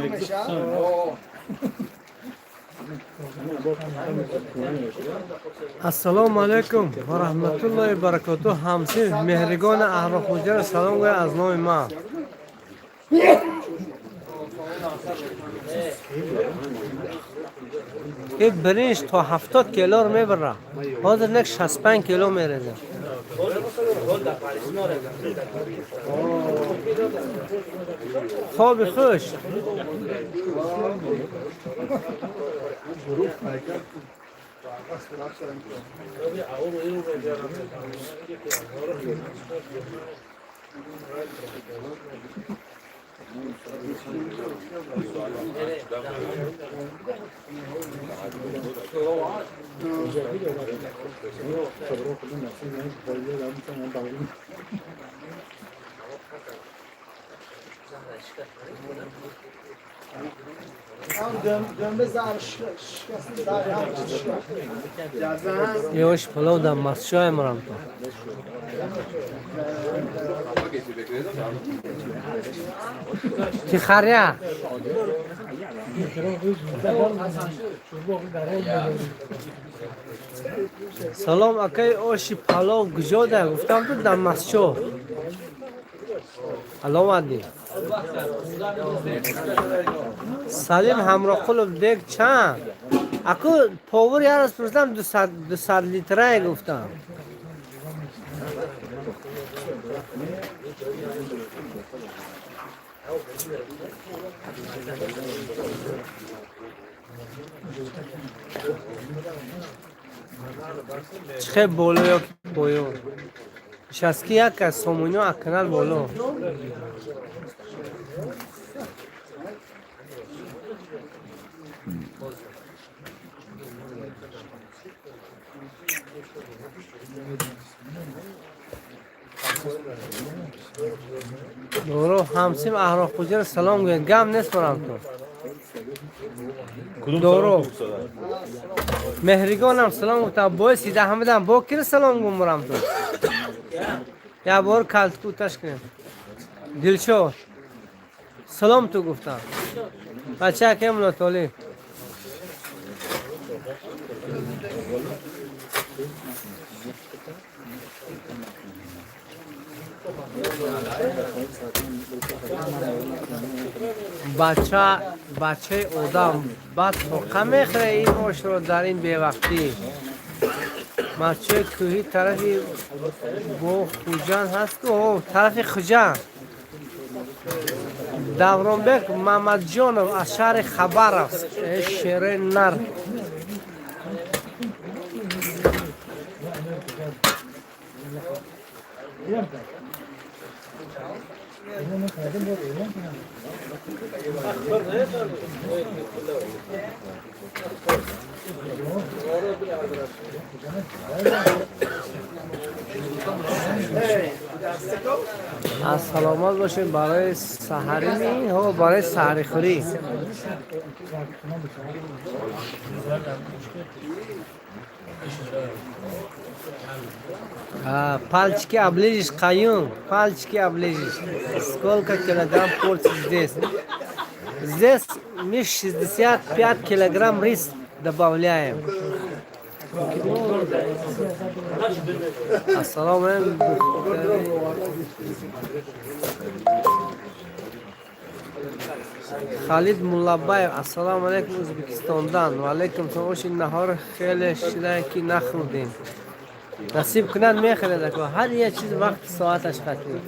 السلام علیکم و رحمت الله و برکاته. همسر مهرگان اهل خوجه سلام گوی از نام ما. این برنج تا 70 کیلو رو میبره، حاضر نک 65 کیلو میرزه. خواب خوش. Ёш палов дар Мастчоя марам то. Тихаря. Салом, акай, оши палов куҷода? Гуфтам ту, дар Мастчо. Аловаддин. Салим Ҳамроқулов, дег чанд? Аку повар як раз пурсидам, 200 литрае гуфтам. Чихе боло ё поён? Нишастки як кас сомониё акнал боло. Доро ҳамсим Аҳроқуҷаро салом гӯяд. Гам нест марам ту. Доро. Меҳригонам салом гуфтам. Бой сида ҳамидам. Бо киро салом гум марам ту? Як бор калткуташ кунем. Дилшод. Салом ту гуфтам. Бача акем Лотоли. Бача, бачаи одам баъд тоқа мехӯре ин ошро дар ин бевақтӣ. Мастчои кӯҳӣ тарафи бо Хуҷанд ҳаст ку? О, тарафи Хуҷанд. Давронбек Мамадҷонов аз шаҳри Хабаровск. Шерои нар. Аз саломат бошем. Барои саҳарӣ ми? Ҳо, барои саҳарихӯрӣ. Пальчики оближешь, Каюм, пальчики оближешь. Сколько килограмм порций здесь? Здесь мы 65 килограмм рис добавляем. Ассалому алейкум. Халид Муллабаев, ассалому алейкум, Ӯзбекистондан. Ва алейкум салом. Оши наҳор хеле шидае ки нахӯрдем. Насиб кунад, мехӯред, ако. Ҳар як чиз вақти соаташ қатъӣ.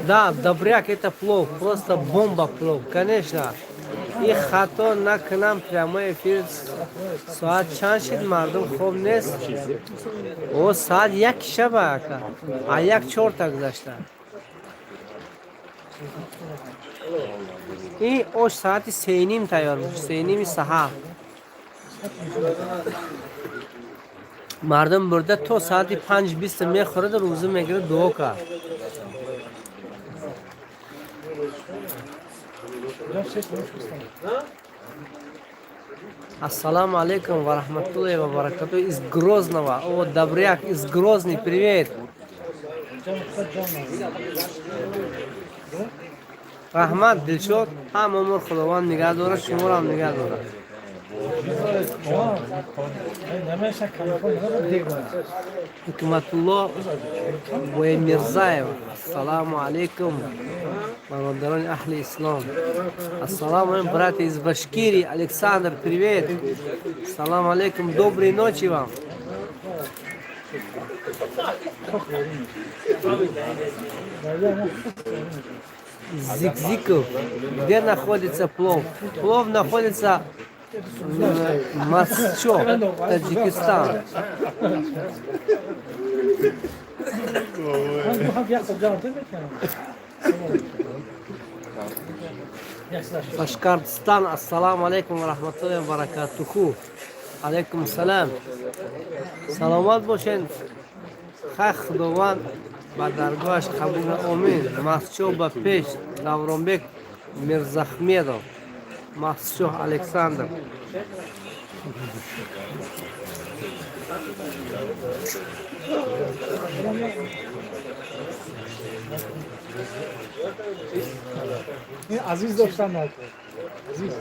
Да, добряк, это плов, просто бомба плов, конечно. И хато накунам, прямой эфир соат чанд шид, мардум хоб нест? О, соат 1 шаба, ака. А як чорта гузашта. Ин ош соати 3:30 тайёр мешад, 3:30 саҳар. Мардум бурда то соати 5:20 мехӯрад, рӯза мегирад, дуо кард. Ассаламу алейкум ва рахматуллахи ва баракату из Грозного. О, Добряк из Грозный, привет. Раҳмат, Дилшод, ҳам умр Худованд нигаҳ дорад, шуморо ҳам нигаҳ дорад. Ҳикматулло Мирзаев, ассалому алейкум, бародарони аҳли ислом. Ассалому алейкум, брат из Башкирии, Александр, привет. Салам алейкум, доброй ночи вам. Зикзиков, где находится плов? Плов находится в Мастчо, Таджикистан. Башкортостан, ассалому алайкум ва раҳматуллоҳи ва баракатуху. Алайкум салам. Саломат бошед. Хай, Худованд ба даргоҳаш қабул. Омин. Масчо ба пеш, Давронбек Мирзахмедов. Масчо Александр. این عزیز داشتن نکن عزیز.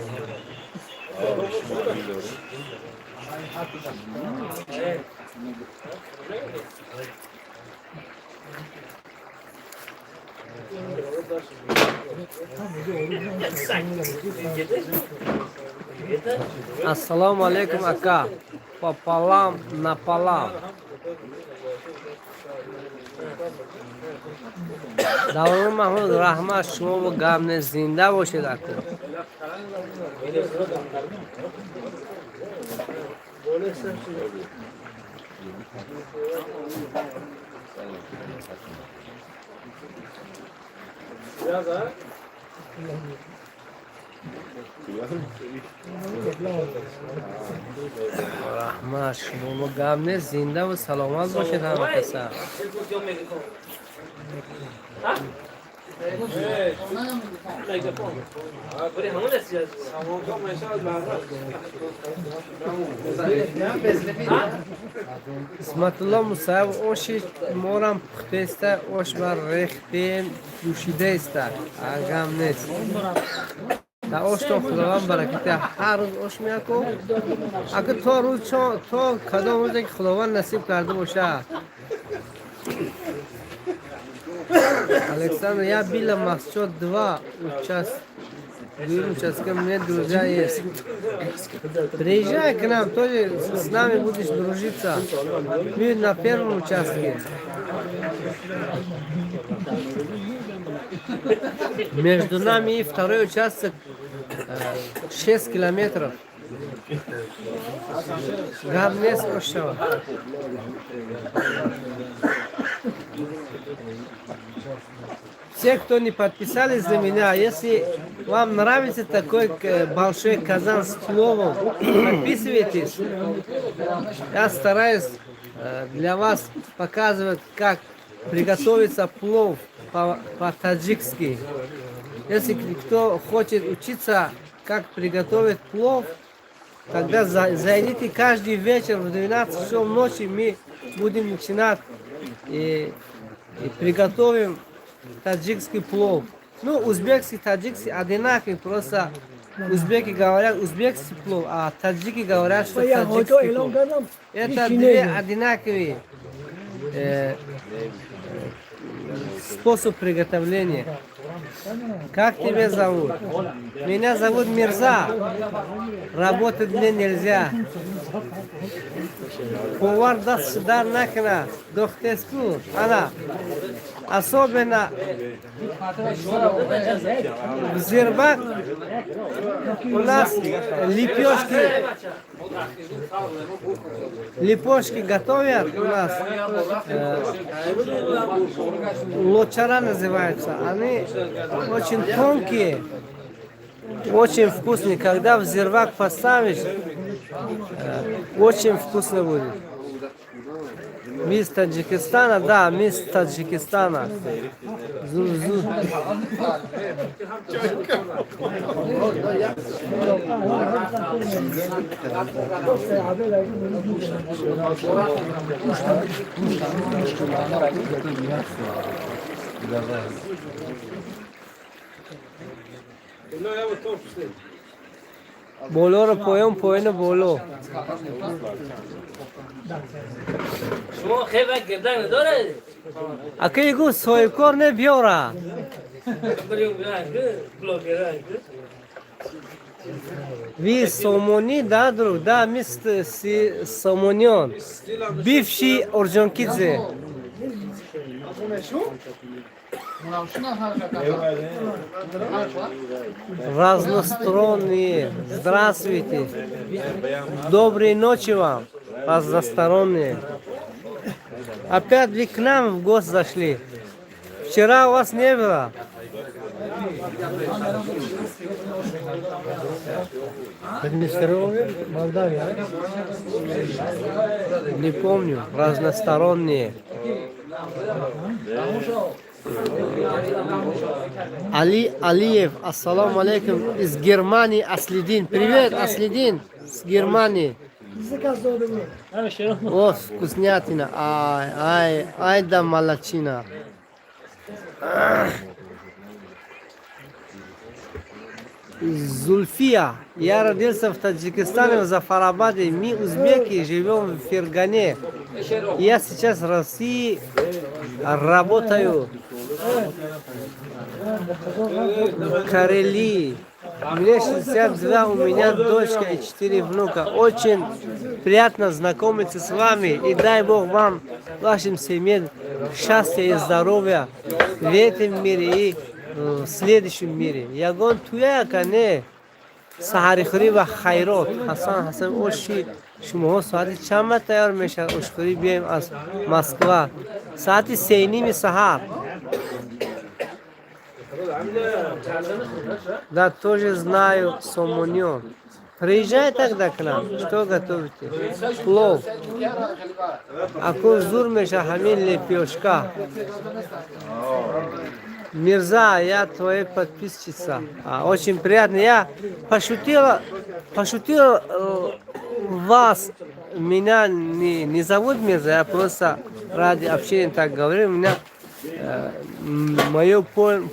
Ассалому алейкум, ака. Пополам наполам. Даврон Маҳмуд, раҳмат, шумо бо гап не, зинда бошед, аку. Раҳмат, шумо бо гап не, зиндаву саломат бошед ҳама каса. Исматулло Мусаев, оши морам пухтеста, ош бар рехтем, ҷӯшидаеста, гам нест. Дар оштон Худованд баракати, ҳар рӯз ош меяку, ака, то рӯз, то кадом рӯзе ки Худованд насиб карда бошад. Александр, я била Масчо 2 участка, мне друзья есть. Приезжай к нам, тоже с нами будешь дружиться. Мы на первом участке. Между нами и второй участок 6 километров. Гап нест, ошава. Все, кто не подписались за меня, если вам нравится такой большой казан с пловом, подписывайтесь. Я стараюсь для вас показывать, как приготовиться плов по-таджикски. Если кто хочет учиться, как приготовить плов, тогда зайдите каждый вечер в 12 часов ночи, мы будем начинать и приготовим таджикский плов. Ну, узбекский, таджикский одинаковый, просто узбеки говорят узбекский плов, а таджики говорят, что таджикский плов. Это две одинаковые способ приготовления. Как тебя зовут? Меня зовут Мирза. Работать мне нельзя. Повар даст дар накна. Дохтеску. Ана. Особенно в Зирбак у нас лепешки готовят у нас. Лочара называются. Они очень тонкие, очень вкусные. Когда в зирвак поставишь, очень вкусно будет. Мисс Таджикистана, да, мисс Таджикистана. Зу-зу. Болоро поён, поёну боло. Шумо хеле гирдан надоред? Ака, гу соҳибкор не биёра. Ви Сомони, да, друг? Да, мисс Сомонион. Бывший Орджонкидзе. Разносторонние. Здравствуйте. Доброй ночи вам, разносторонние. Опять вы к нам в гости зашли. Вчера у вас не было. Приднестровье, Молдавия. Не помню. Разносторонние. Али Алиев, ассаламу алейкум, из Германии, Аслидин. Привет, Аслидин, с Германии. О, вкуснятина. Ай, ай, ай да молодчина. Зульфия. Я родился в Таджикистане, в Зафарабаде. Мы, узбеки, живем в Фергане. Я сейчас в России работаю. В Карелии. Мне 62, у меня дочка и 4 внука. Очень приятно знакомиться с вами. И дай Бог вам, вашим семьям, счастья и здоровья в этом мире и в следующем мире. Ягон туя не саҳарихӯрӣ ва хайрот. Ҳасан Ҳасан, оши шумоҳо соати чанд тайёр мешавад? Ошхӯрӣ биёем аз Москва. Соати 3:30 саҳар. Да, тоже знаю Сомонион. Приезжай тогда к нам. Что готовите? Плов. Аку зур меша ҳамин лепешка. Мирза, я твоя подписчица. Очень приятно. Я пошутила вас. Меня не зовут Мирза, я просто ради общения так говорю. У меня мое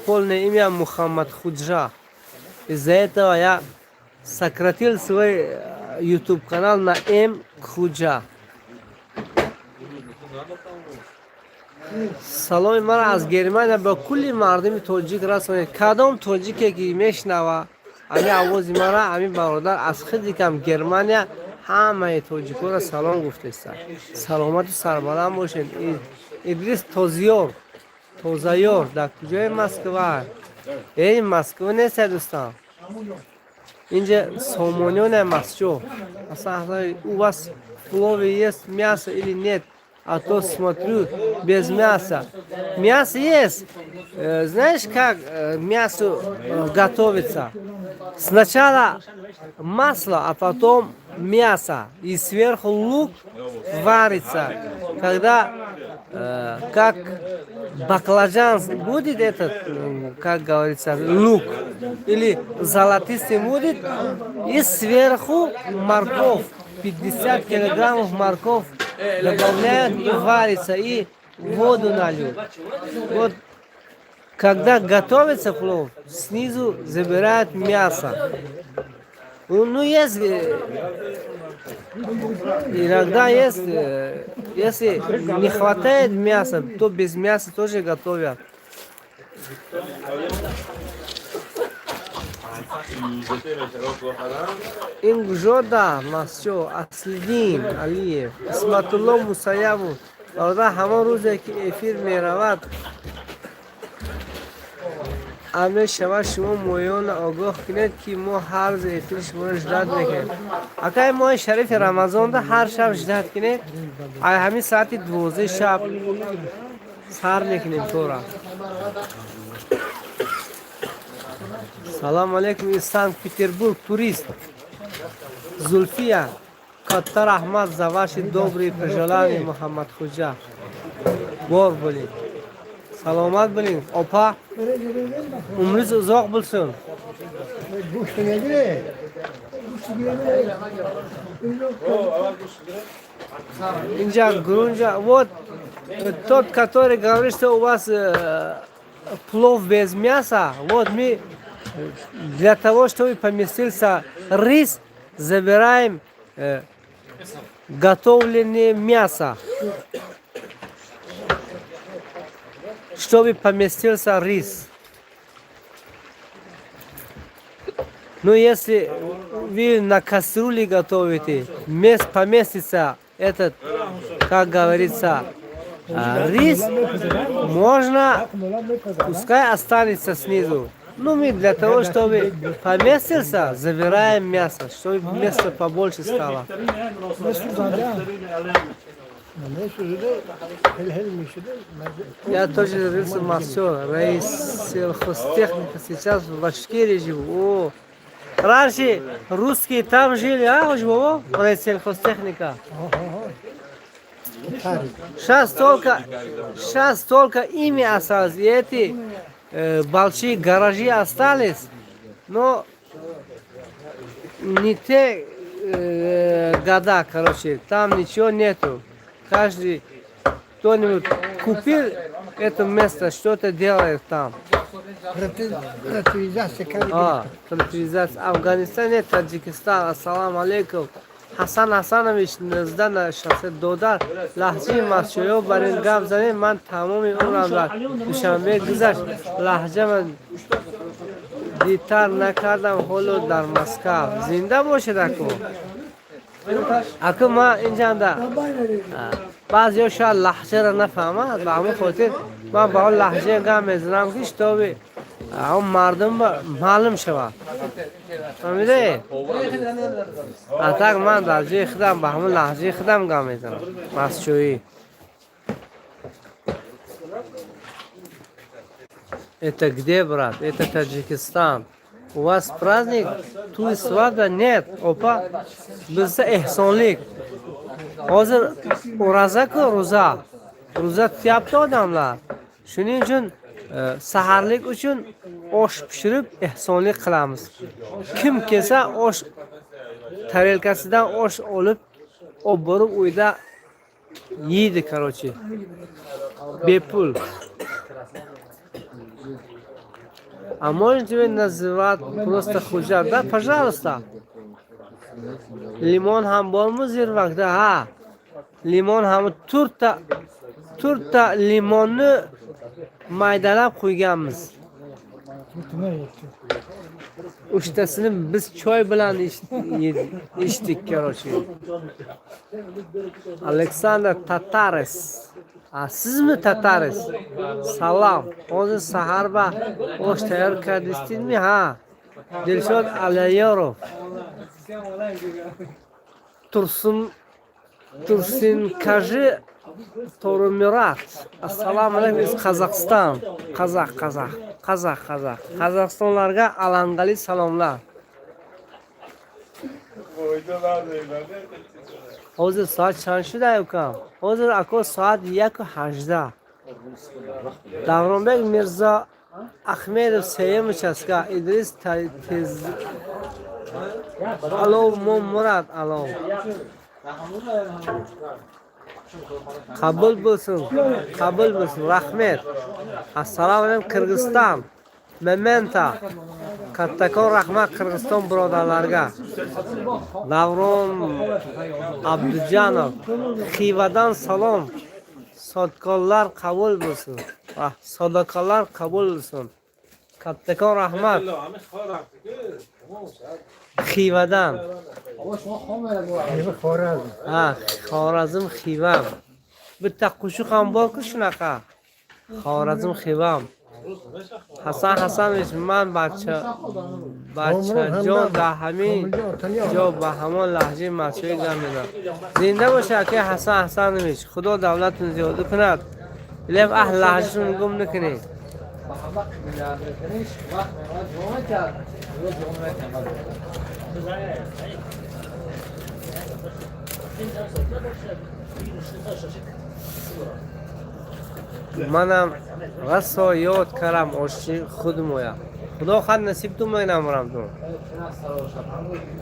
полное имя Мухаммад Худжа. Из-за этого я сократил свой YouTube канал на М Худжа. Саломи маро аз Германия ба кулли мардуми тоҷик расонед. Кадом тоҷике ки мешнава ами овози мара, ами бародар аз хидикам Германия ҳамаи тоҷикоро салом гуфтеста. Саломату сарбаланд бошед. Идрис Тозиёр, Тозаёр, дар куҷои Москва? Эй, Москва нест, дӯстан. Инҷа Сомониёне масҷо. Асlan у вас в плове есть мясо или нет? А то смотрю, без мяса. Мясо есть. Знаешь, как мясо готовится? Сначала масло, а потом мясо. И сверху лук варится. Когда, как баклажан будет этот, как говорится, лук, или золотистый будет, и сверху морковь. 50 килограммов морковь добавляют и варится, и воду нальют. Вот когда готовится плов, снизу забирают мясо. Ну, есть, иногда есть, если не хватает мяса, то без мяса тоже готовят. Ингужода Масчо, Аслидин Алиев, Исматулло Мусаяву. Бародар, ҳамон рӯзе ки эфир меравад, мешавад шумо моёна огоҳ кунед, ки мо ҳар рӯз эфири шуморо ждать мекунем. Акай, моҳи шарифи Рамазонда ҳар шаб ждать кунед, ай ҳамин соати 12 шаб сар мекунем тора. Салам алейкум из Санкт-Петербург, турист. Зульфия, катта раҳмат за ваши добрые пожелания, Муҳаммад Хуҷа. Бор булин. Саломат булин. Опа, умриз uzoq bo'lsin. Гӯшт мегире. Инҷа грунҷа, вот тот, который говорит, что у вас плов без мяса, вот мы для того, чтобы поместился рис, забираем готовленное мясо, чтобы поместился рис. Ну, если вы на кастрюле готовите, поместится этот, как говорится, рис, можно, пускай останется снизу. Ну, мы для того, чтобы поместился, забираем мясо, чтобы место побольше стало. Я тоже родился в Москве, раис сельхозтехника, сейчас в Башкирии живу. О, раньше русские там жили, а, Бобо? Раис сельхозтехника. Сейчас только имя осталось. И эти большие гаражи остались, но не те года, короче, там ничего нету. Каждый кто-нибудь купил это место, что-то делает там. А, приватизация. Афганистан, нет, Таджикистан. Ассаламу алейкум. Ҳасан Ҳасанович, 19 шахсият додар, лаҳҷаи мастчоё бар ин гап занем. Ман тамоми умрам дар Душанбе гузашт, лаҳҷама дитар накардам, ҳоло дар Москав. Зинда бошед, аку. Аку, ман инҷанда баъзеҳо шояд лаҳҷаро нафаҳмад, ба ҳамон хотир ман ба он лаҳҷа гап мезанам, ки чтобы он мардум маълум шавад, фаҳмиде? А так ман дар ҷои худам ба ҳамон лаҳҷаи худам гап мезанам, мастчоӣ. Это где, брат? Это Таджикистан. У вас праздник туй, свадьба? Нет, опа. Bizda ehsonlik. Hozir o'raza-ku, ro'za. Ro'za tutyapti odamlar. Shuning uchun saharlik uchun osh pishirib ehsonlik qilamiz. Kim kelsa, osh tarelkasidan osh olib, olib borib uyda yeydi, короче. Bepul. А можно тебе называть просто Худжар? Да, пожалуйста. Limon ham bormi Zirvakda? Ha. Limon ham, to'rtta to'rtta limonni maydalab qo'yganmiz. Uchtasini biz choy bilan ichdik, короче. Aleksandr Tatares. A, sizmi Tatares? Salom. Hozir saharba osh tayyor qildingizmi? Ha. Dilshod Alayorov. Tursun Tursinkaji To'rimirat. Assalomu alaykum из Казахстан. Qozoq, qozoq. Qozoq, qozoq. Qozog'istonlarga alangali salomlar. Hozir soat чанд шуда, ukam? Hozir, aka, soat 1:18. Davronbek Mirzo Ahmedov, seyim участка. Idris Tez Alov Murad Alov. Qabul bo'lsin. Qabul bo'lsin. Rahmat. Assalomu alaykum, Qirg'iziston. Mementa. Kattakon rahmat Qirg'iziston birodarlarga. Davron Abdujanov. Xivadan salom. Sodqonlar qabul bo'lsin. Ah, sadaqalar qabul bo'lsin. Kattakon rahmat. Xivadan. Ha, Xorazm, Xivam. Bitta qo'shiq ham bor-ku shunaqa. Xorazm, Xivam. Hasan Hasanovich, man bachajon дар ҳамин ҷо ба ҳамон лаҳҷаи мастчоӣ гап мезанам. Зинда боша, акай Ҳасан Ҳасанович. Худо давлатон зиёда кунад. Лев аҳл лаҳҷатон гум накунед. Манам расо ёд кардам оши худмоя. Худо хад насибтун менаморамтун.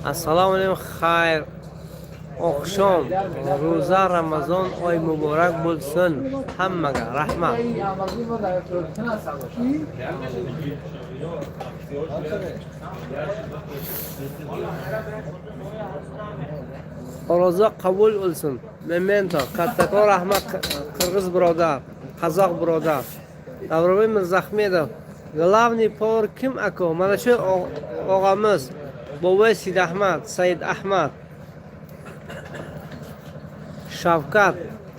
Ассалому алайкум, хайр oqshom, ro'za, Ramazon oy muborak bo'lsin hammaga, rahmat. Ro'za qabul bo'lsin. Memento, kattakon rahmat, qirg'iz birodar, qozoq birodar. Davronbek Mirzaahmedov. Главный повар kim, aka? Mana shu og'amiz Bobay Sidahmad, Said Ahmad. Shavkat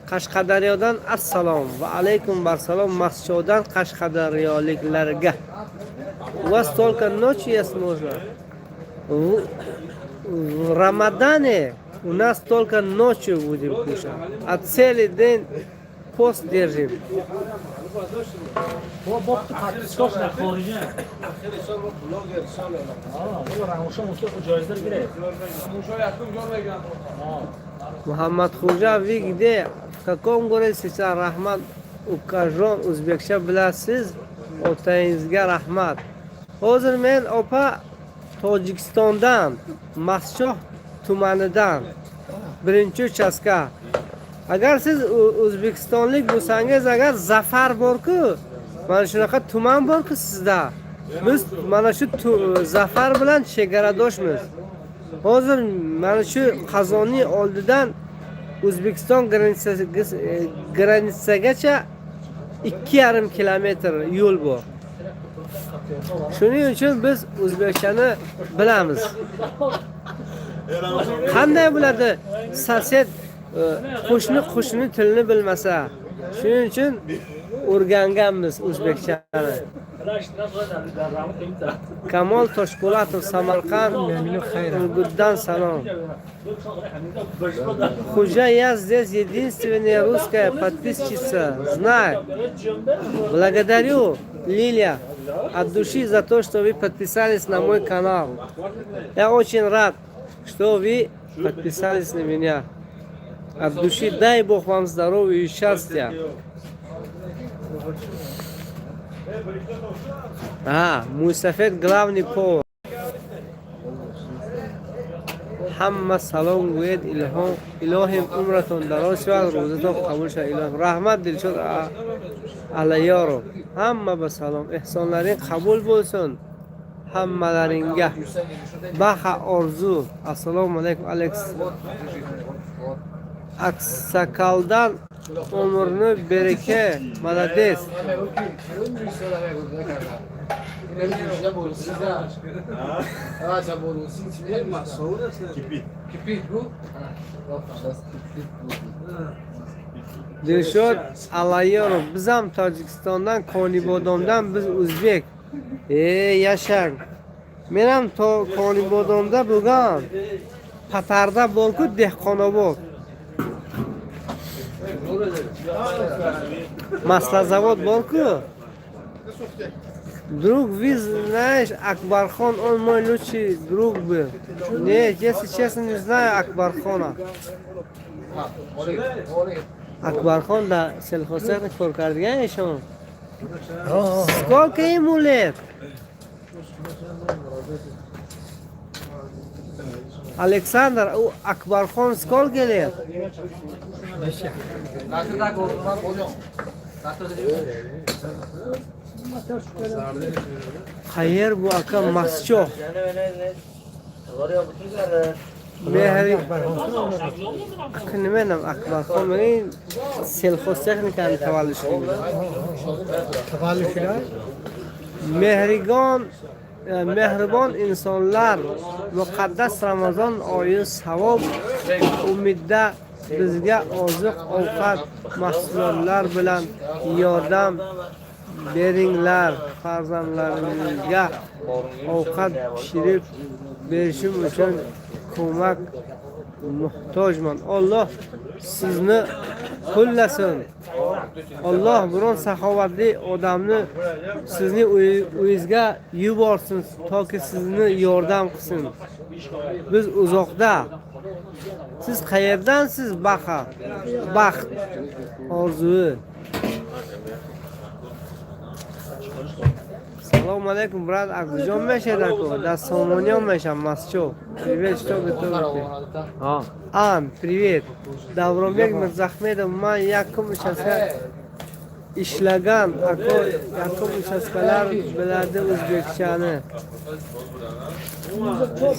Qashqadaryodan assalom va alaykum vassalom Mastchodan qashqadaryoliklarga. У вас только ночью есть можно. В Рамадане У нас только ночью будем кушать, а целый день пост держим. Бо подпискош дар хориҷа. Ҷоиза гиред. Муҳаммад Хуҷа, вы где? В каком городе сейчас? Rahmat, ukajon, o'zbekcha bilasiz, otangizga rahmat. Hozir men, opa, Tojikistondan, Mastchoh tumanidan, birinchi uchastka. Agar siz o'zbekistonlik bo'lsangiz, agar Zafar borku, mana shunaqa tuman borku sizda. Biz mana shu Zafar bilan chegaradoshmiz. Hozir mana shu Qozonning oldidan O'zbekiston граница gagacha 2,5 kilometr yo'l bor. Shuning uchun biz o'zbekchani bilamiz. Qanday bo'ladi сосед, qo'shni qo'shni tilini bilmasa? Shuning uchun o'rganganmiz o'zbekchani. Kamol Toshpo'latov, Samarqand, Urgutdan salom. Худжа, я здесь единственная русская подписчица. Знаю. Благодарю, Лилия, от души за то, что вы подписались на мой канал. Я очень рад, что вы подписались на меня. От души дай Бог вам здоровья и счастья. А, мӯйсафед главный повар. Ҳамма салом гӯед, илҳом, илоҳим, умратон дароз шавад, рӯзатон қабул шавад, илоҳим. Раҳмат, Дилшод Алаёров. Ҳамма ба салом. Эҳсонларин қабул bo'lsin hammalaringga. Baxa Orzu. Assalomu alaykum, Alex. Aksakaldan umrni bereke, молодец. Dilshod Alayorov, biz ham Tojikistondan, Konibodomdan, biz o'zbek. E, yashang. Men ham Konibodomda bo'lgan. Patarda borku, Dehqonobod. Маслозавод borku. Друг, вы знаешь, Акбархон, он мой лучший друг был. Нет, если честно, не знаю Акбархона. Акбархон да сельхозтехник кор кардиgan eshon. Сколько ему лет? Александр, у Акбархон сколько лет? Qayer bu, aka, Mastchoh? Mehri aka, nima Akbarxon men сельхозтехника ni tavallud qilgan. Tavallud shida. Mehrigon, mehribon insonlar, muqaddas Ramazon oyi savob umidda bizga oziq ovqat mahsulotlar bilan yordam beringlar. Farzandlarimizga ovqat pishirib berishim uchun ko'mak muhtojman. Alloh sizni qo'llasin. Alloh biron saxovatli odamni sizni uyingizga yuborsin, toki sizni yordam qilsin. Biz uzoqda. Siz qayerdansiz, Baxa? Baxt orzuvi. Салом алейкум, брат. Акуҷо мешед, ако? Дар Сомониён мешам, Мастчоҳ. Привет, что готовите? Ан, привет. Davronbek Mirzaxmedov, man якум участка ishlagan, ako, якум uchastkalar biladi o'zbekchani.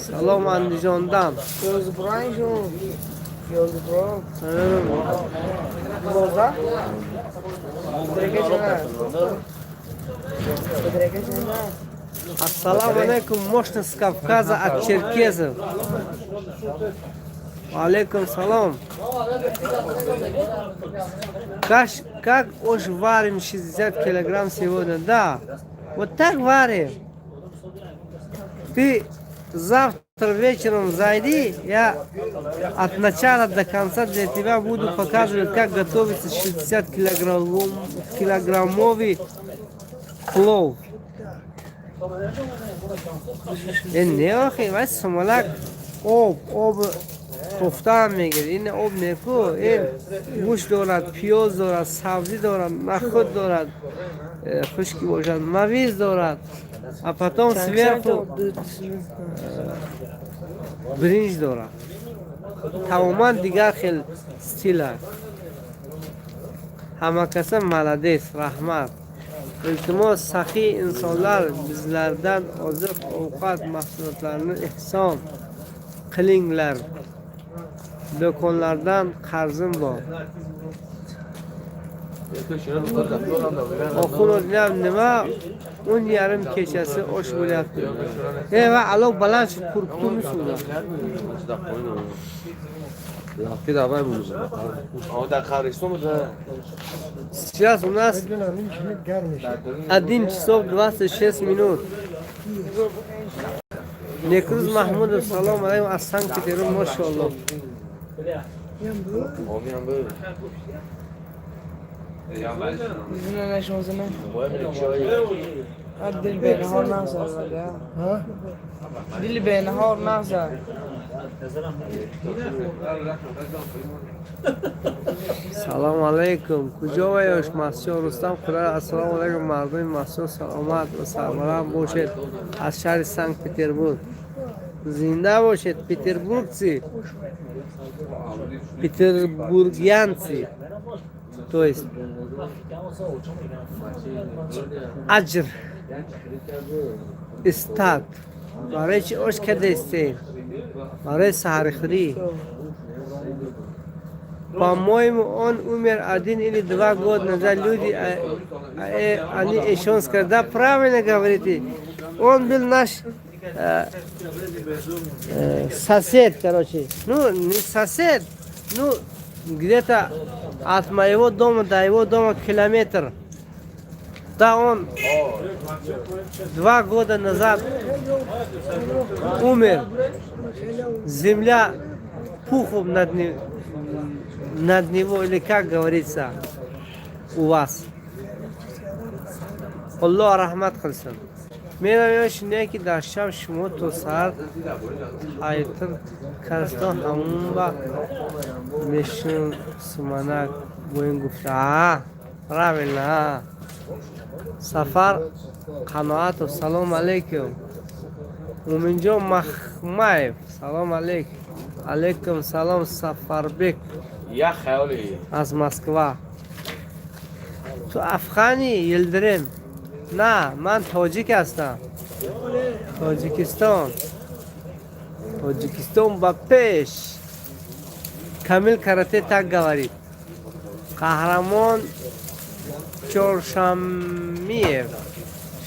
Salom Andijondan. Yo'lni burang shu. Yo'lni burang. Bozor. Beraka. Ассаламу алейкум, мощно с Кавказа от черкесов. Алейкум салом. Как уж варим 60 килограмм сегодня? Да, вот так варим. Ты завтра Вечером зайди, я от начала до конца для тебя буду показывать, как готовится 60 килограммовый плов. Не охи, вай сумалак об, об кофта мегирад. Ин об неку, ин гӯшт дорад, пиёз дорад, сабзӣ дорад, нахуд дорад, хушки бошад, мавиз дорад, а потом сверху биринҷ дорад. Тамоман дигар хел стила. Ҳамакаса молодец, раҳмат. Илтимос, сахиy insonlar, bizlardan oziq ovqat mahsulotlarini ehson qilinglar, do'konlardan qarzim bor. Oxun nima 10:30 kechasi osh bo'lyapti. E va alov baland shud, qo'rqdimi suvdan? Сейчас у нас 1 часов 26 минут. Некруз Маҳмудов, салом алайкум аз Санкт-Петербург, мошоалло. دل به نهار نغزد. دل به نهار نغزد. Салом алейкум. Куҷо ваёш Масҷид Рустам Худо. Ассалому алейкум, мардуми Масҷид, саломат ва сарбаланд бошед аз шаҳри Санкт-Петербург. Зинда бошед, петербургцы, петербургианцы. То есть аҷр истад. Барои чи ош кардастем? Барои саҳархӯрӣ. По-моему, он умер 1 или 2 года назад. Люди, они еще сказали, да, правильно говорите. Он был наш сосед, короче. Ну, не сосед, ну, где-то от моего дома до его дома километр. Да, он 2 года назад умер. Земля пухом над него, или как говорится у вас. Аллоҳ раҳмат қилsin. Меравем шинае ки дар шаб шумо то саҳар ҳайтр кастон ҳамон вақт мешун суманак боин гуфта. А, правильно. А. Сафар Қаноатов, салом алейкум. Муминҷон Махмаев, салом алейкум. Алейкум салом, Сафарбек. Аз Москва. Ту афғани, Йилдирим? На, ман тоҷик ҳастам. Тоҷикистон. Тоҷикистон ба пеш. Камил Карате так говорит. Қаҳрамон Чоршамиев.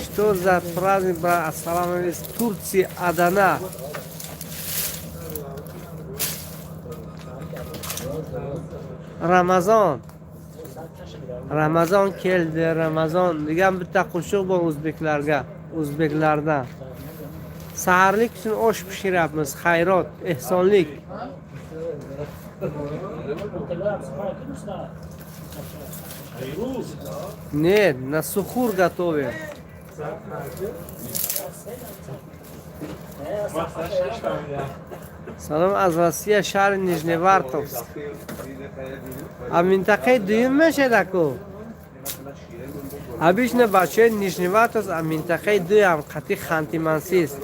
Что за праздник, брат? Ассалам из Турции, Адана. Рамазон. Ramazon keldi, Ramazon degan bitta qo'shiq bor o'zbeklarga, o'zbeklarda. Saharlik uchun osh pishiryapmiz, xayrot, ehsonlik. Нет, на сухур готовим. Салом аз Россия, шаҳри Нижневартовск. А минтақаи дуюм мешедаку? Обычно бачаҳои Нижневартовск а минтақаи дуям қати Ханты-Мансийск.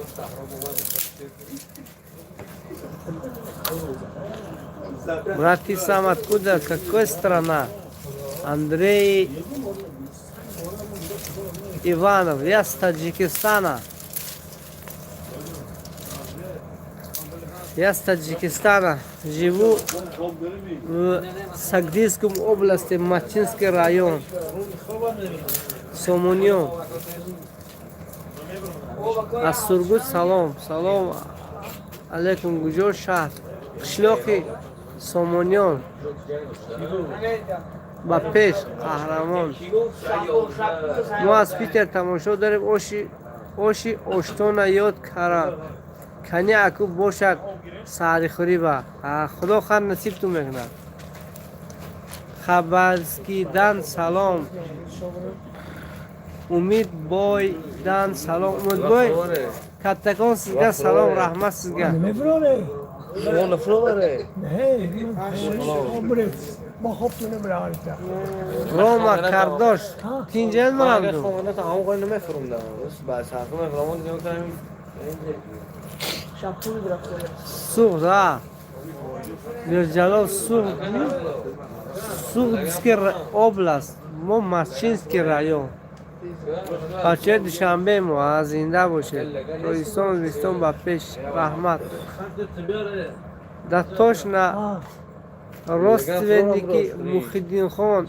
Брат, ты сам откуда? Какой страна? Андрей Иванов. Я с Таджикистана. Я с Таджикистана. Живу в Сагдийском области, Мачинский район. Сомониён. Аз Сургут салом. Салом алейкум. Куҷо шаҳр? Қишлоқи Сомониён. Ба пеш, қаҳрамон. Мо аз Питер тамошо дорем. Оши оштона ёд Кани аку бошад саҳрихӯрӣ ба Худо хар насибтун мекунад. Хабарскидан салом, Умид бойдан салом. Умидбой, каттакон sizga салом, раҳмат sizga. نمیبرانه. شما نفرو. نه، با خوب تو نمیره. Рома кардош, тинҷан марамду. همون کار نمیفروندم بعد صرفه میفروندم دیگه میکنم. Суғд, а Мирҷалол, Суғд, Суғдский область, мо Мастчинский район, бачаи Душанбе мо зинда бошед. Тоҷикистон, Ӯзбекистон ба пеш! Раҳмат. Да, точно, родственники Мухиддинхон,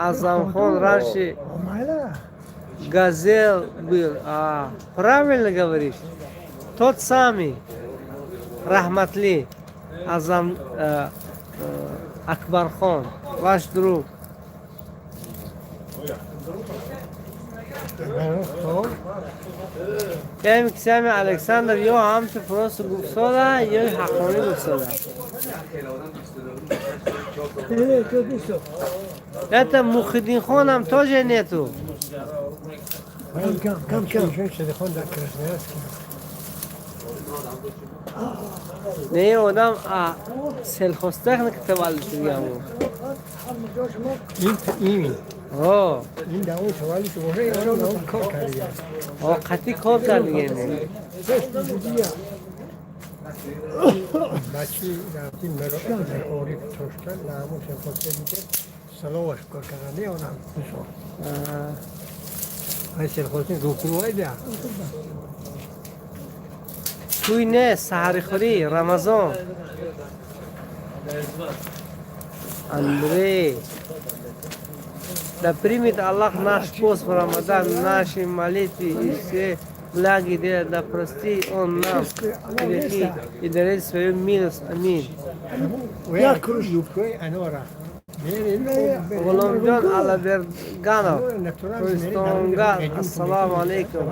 Азамхон раньше газел был. А, правильно говоришь, тот самый раҳматли Азам Акбархон, ваш друг. Ям кисами Александр ё ҳамту просто гуфтода, ё ҳаққонӣ гуфтода. Это Мухиддинхон ам тоже нету. کم کم کم. хон дар Красноярск. Не, одам сельхозтехника таваллуд шудигамо. Ин ин О. Ин дар он таваллуд шуда, ин кор кардига. О, қатъи кор кардига. Бачи рафтим дар ориф Тошкент, на ҳамон сельхозтехника саловаш кор карда, не одам мисол. Ай сельхозтехник рукунвайда. Тӯй не, саҳарихӯрӣ, Рамазон. Андрей, да примет Аллах наш пост в Рамадан, наши молитвы и все благи дела, да прости Он нам грехи и дарит свою милость. Амин. Юбкаи анора. Ғуломҷон Алаберганов, Кӯҳистонга, ассалому алейкум.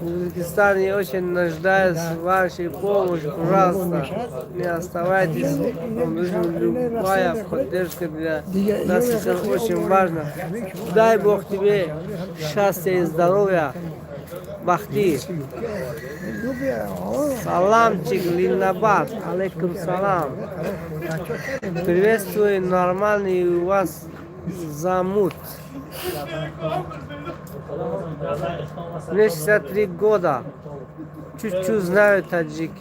Узбекистан очень нуждается в вашей помощи, пожалуйста, не оставайтесь, нам нужна любая поддержка, для нас сейчас очень важно. Дай Бог тебе счастья и здоровья. Бахти. Саламчик, Линабад. Алейкум салам. Приветствую, нормальный у вас замут. Мне 63 года. Чуть-чуть знаю таджик.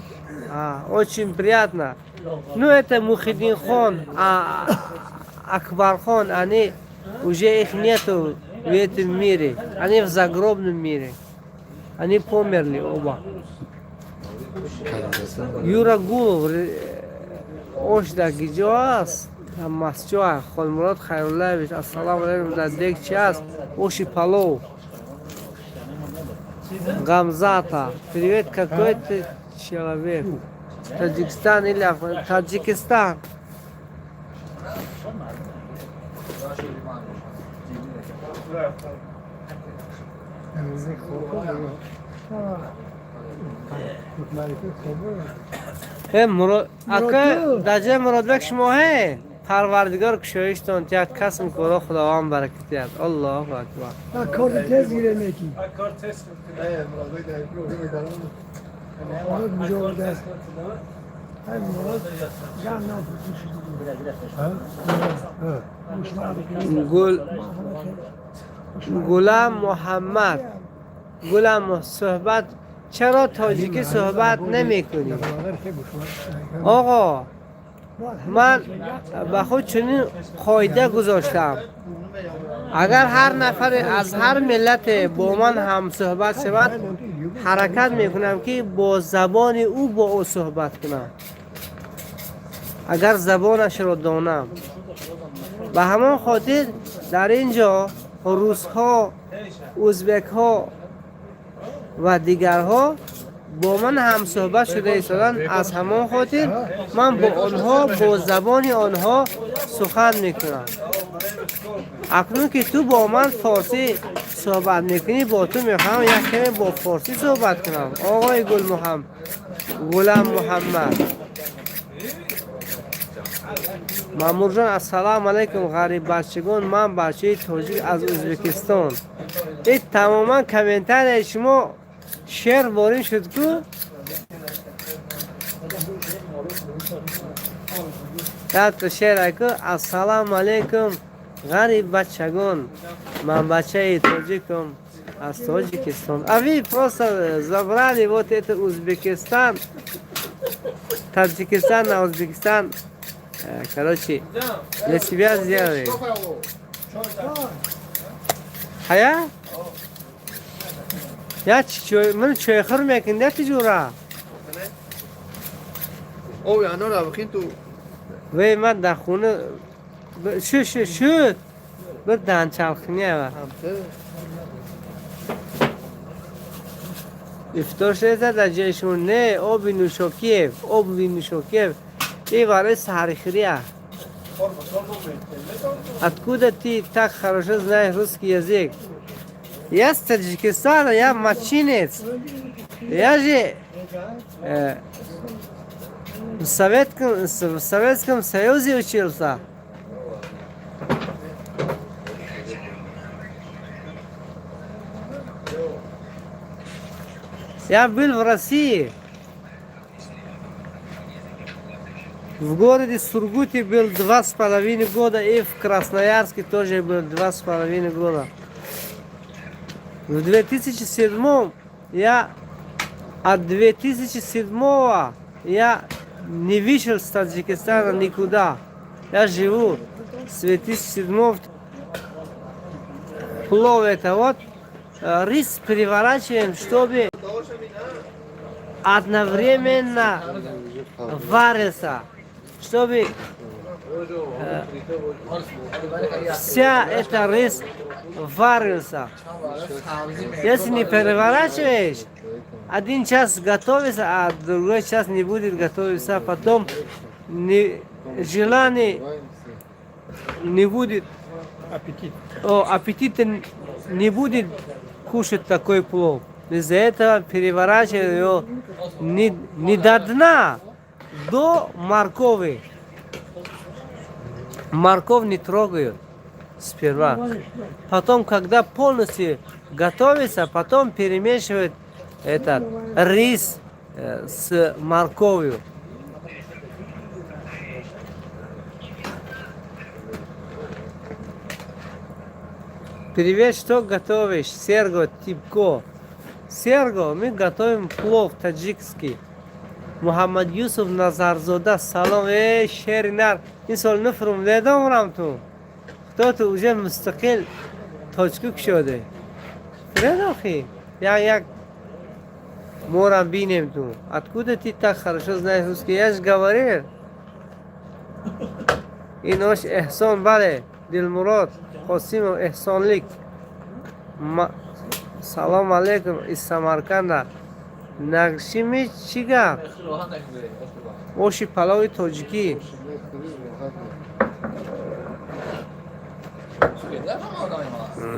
А, очень приятно. Ну, это Мухиддин хон, а Акбархон, они уже их нету в этом мире. Они в загробном мире. Они померли оба. Юра Гулов, ош дар гиҷо аст? Дар Масҷоа. Холмурод Хайруллаевич, ассалому алайкум, дар дег чи аст? Оши палов. Гамзата, привет, какой ты человек? Таджикистан или Афганистан? Таджикистан. Ака, даҷа Муродбек, шумоҳе? Парвардигор кушоиштон тиҳад, касм коро Худованд баракат диҳад. Аллоҳу акбар. Кор тез гире меки. Гул Гулам Муҳаммад, Гулам, суҳбат, чаро тоҷикӣ суҳбат намекунӣ? Оғо, ман ба худ чунин қоида гузоштам: агар ҳар нафаре аз ҳар миллате бо ман ҳамсуҳбат шавад, ҳаракат мекунам, ки бо забони ӯ бо ӯ суҳбат кунам, агар забонашро донам. Ба ҳамон хотир дар ин ҷо русҳо, узбекҳо ва дигарҳо Бо ман ҳамсӯҳбат шуда истоданд, аз ҳамон хотир ман бо онҳо бо забони онҳо сухан мекунам. Акнун ки ту бо ман форсӣ суҳбат мекунӣ, бо ту мехоҳам як каме бо форсӣ суҳбат кунам, оғои Гулам Муҳаммад. Мамурҷон, ассалому алайкум, ғариббачагон, ман бачаи тоҷик аз Ӯзбекистон. И тамоман комментарияи шумо шеър ворид шуд ку. Якта шеър ку: ассалому алайкум, ғариббачагон, ман бачаи тоҷикам аз Тоҷикистон. А вы просто забрали вот это Узбекистан, Таджикистан на Узбекистан, короче, для себя сделали. Ҳая, я ман чойхӯр мекунда тиҷура. Оби анора бихин ту. Вей, ман дар хона шу шу шуд bir данчалхинява. Ифтор шуда дар ҷои шумо? Не, оби нӯшокиев, оби нӯшокиев и барои саҳарихӯрия. Откуда ты так хорошо знаешь русский язык? Я с Таджикистана, я мачинец. Я же в Советском Союзе учился. Я был в России. В городе Сургуте был 2,5 года и в Красноярске тоже был 2,5 года. В 2007 я, от 2007 я не вышел с Таджикистана никуда. Я живу с 2007. Плов — это вот рис переворачиваем, чтобы одновременно варился, чтобы вся эта рис варился. Если не переворачиваешь, один час готовится, а другой час не будет готовиться, потом не, желание не будет, Аппетит. О, аппетита не будет кушать такой плов. Из-за этого переворачиваю его не до дна, до моркови. Морковь не трогают сперва. Потом, когда полностью готовится, потом перемешивают этот рис с морковью. Привет, что готовишь? Серго Типко. Серго, мы готовим плов таджикский. Муҳаммад Юсуф Назарзода, салом, эй, шери нар. Ин сол нафрум, ледом ту. Кто ту уже мустақил точку кушоде. Фредохи, як як морам бинем ту. Откуда ты так хорошо знаешь русский? Я же говорил. Ин ош Эҳсон, бале, Дилмурод, Қосимов Эҳсонлик. Салом алейкум из Самарканда. Нақшими чӣ гап? Оши палови тоҷикӣ.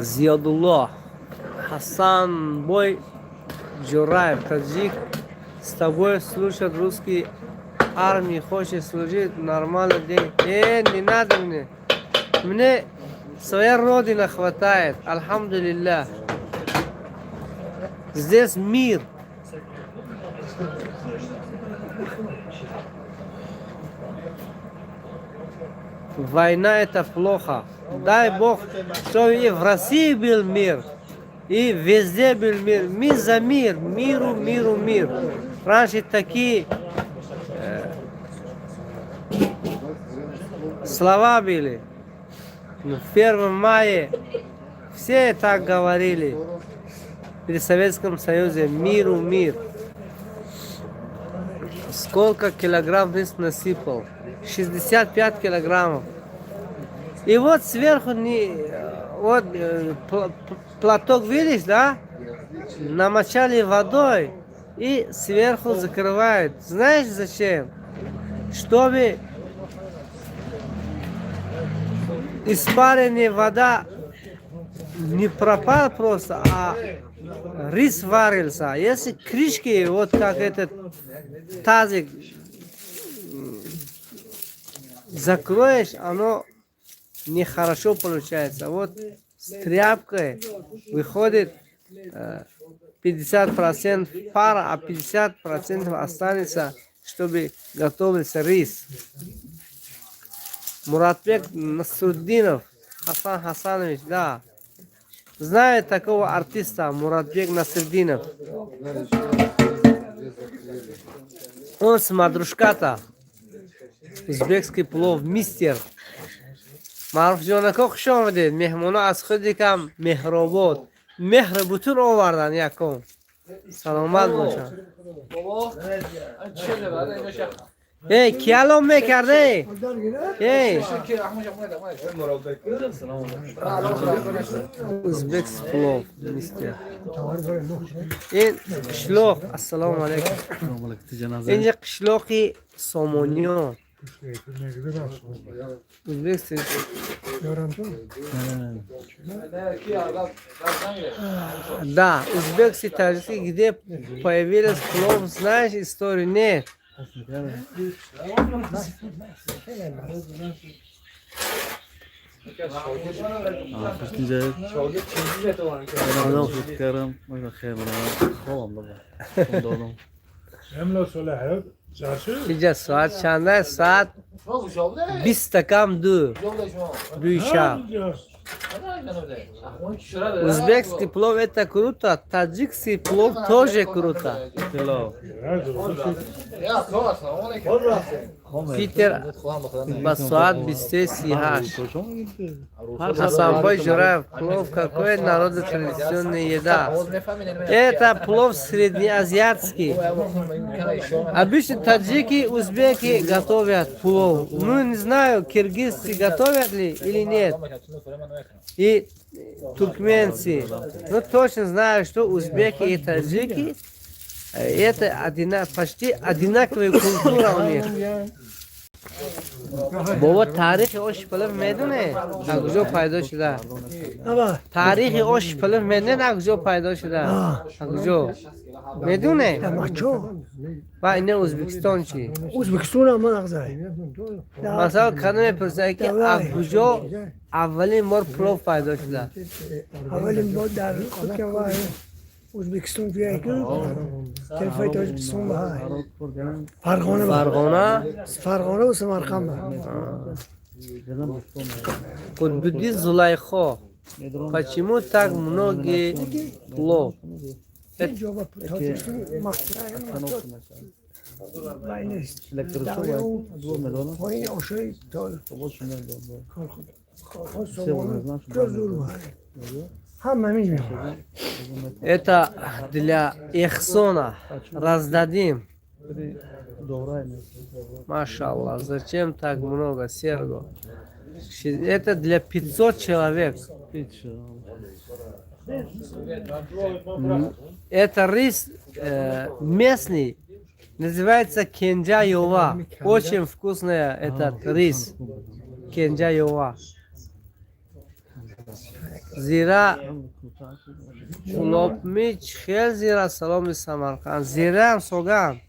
Зиёдулло Ҳасан Бой Ҷураев, таджик с тобой слушает русский армии, хочет служить, нормально день. Не надо мне. Мне своя родина хватает, алхамдулиллах. Здесь мир. Война — это плохо. Дай Бог, чтобы и в России был мир, и везде был мир. Мы за мир, миру, миру, мир. Раньше такие слова были. В 1 мая все так говорили. При Советском Союзе миру мир. Сколько килограмм рис насыпал? 65 килограммов. И вот сверху не, вот платок видишь, да? Намочали водой. И сверху закрывают. Знаешь зачем? Чтобы испаренная вода не пропала просто, а рис варился. Если крышки, вот как этот тазик, закроешь, оно нехорошо получается. Вот с тряпкой выходит 50% пара, а 50% останется, чтобы готовился рис. Муратбек Насруддинов, Хасан Хасанович, да. Знаю такого артиста, Муратбек Насруддинов. Он с Мадрушката. Узбекский плов, мистер. Маъруфҷонако, хуш омадед. Меҳмоно аз худикам Меҳробод меҳр бутун овардан, якум саломат бошанд. Эй, ки алом мекарде? Эй, узбекский плов, мистер. Ин қишлоқ, ассалому алайкум, инҷа қишлоқи Сомониён. Узбекский. Да, узбекский, таджикский, где появилась плов, знаешь историю? Нет. Инҷа соат чанд аст? Соат 1:40 дуи шаб. Узбекский плов это круто, таджикский плов тоже круто. Питер ба соат 23:38. Хасанбой Жураев, плов какой народа традиционная еда? Это плов среднеазиатский. Обычно таджики, узбеки готовят плов. Ну, не знаю, киргизцы готовят ли или нет. И туркменцы. Но точно знаю, что узбеки и таджики это почти одинаковая культура у них. Бобо, таърихи ош палов медоне? Аз куҷо пайдо шуда? Таърихи ош палов медоне, аз куҷо пайдо шуда? Аз куҷо? Медоне? Ва ина Ӯзбекистон чӣ? Ӯзбекистон ҳам нағзай. Масалан, кадом мепурсад, ки аз куҷо аввалин бор плов пайдо шуда? Аввалин бор дар Ӯзбекистон ҷое ки телефони Тоҷикистон ба Фарғона. Фарғона? Фарғона ва Самарқанд. Қутбиддин Зулайхо. Почему так многие плов? Инҷо ба Тоҷикистон вай нест. Поини ошои зур. Это для Эхсона раздадим. Машаллах, зачем так много, Серго? Это для 500 человек. Это рис местный, называется кенджа-йова. Очень вкусный этот рис. Кенджа-йова. Зира Улопмич хел зира, саломи Самарқанд. Зираам соган.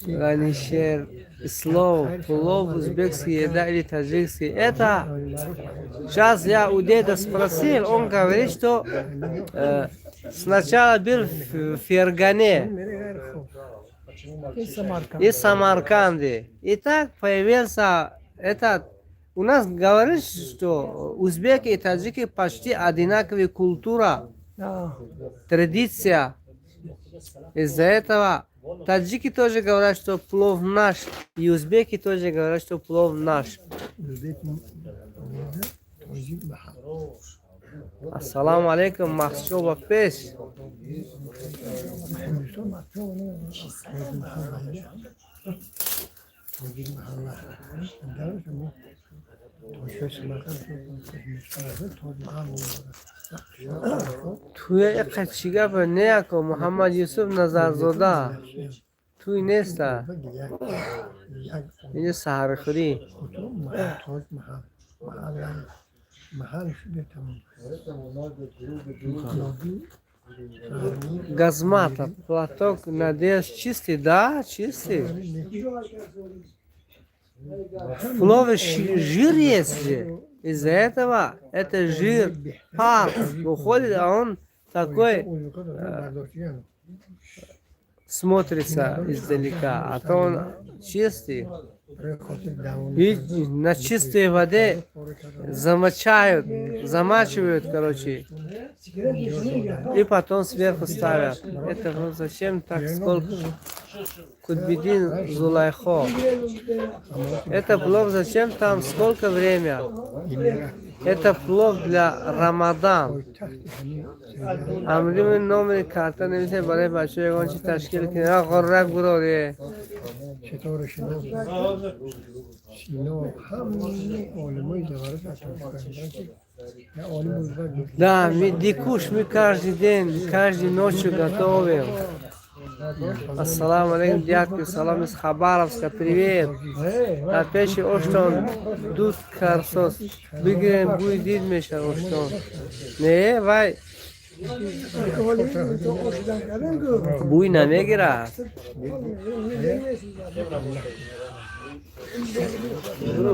Ганишер Ислов, плов узбекский еда или таджикский? Это сейчас я у деда спросил, он говорит, что сначала был в Фергане и Самарканде. И так появился этот. У нас говорит, что узбеки и таджики почти одинаковые культура, традиция. Из-за этого таджики тоже говорят, что плов наш, и узбеки тоже говорят, что плов наш. Ассалому алайкум, махсушо ба пеш. Ҳиндустон тоҷик маҳалла мо тоҷикои Самарқанд, Ҳиндустон Тоҷ Маҳал. Туя иқа чӣ гапа? Не, ако Муҳаммад Юсуф Назарзода туй неста, инҷа саҳархӯрӣ. Тоҷ Маҳал маҳал шуде, тамом. Газмата, платок надеюсь, чистый, да, чистый. В плове жир есть же. Из-за этого это жир, пар выходит, а он такой смотрится издалека, а то он чистый. И на чистой воде замочают, замачивают, короче, и потом сверху ставят. Это вот зачем так сколько? Кутбидин Зулайхо. Это плов зачем там сколько время? Это плов для Рамадан. Амрими номери карта нависе, барои бачаҳо ягон чи ташкил кунед. Ғуррак буроре. Ситора шинос Сино ҳамаи олимои заварат аз Тоҷикистон. Да, мы дикуш, мы каждый день, каждую ночь готовим. Ассаламу алейкум, дядьки, салам из Хабаровска, привет. Дар пеши оштон дуд карсос. Бигирем, бӯи дид мешавад оштон. Не, вай бӯй намегирад.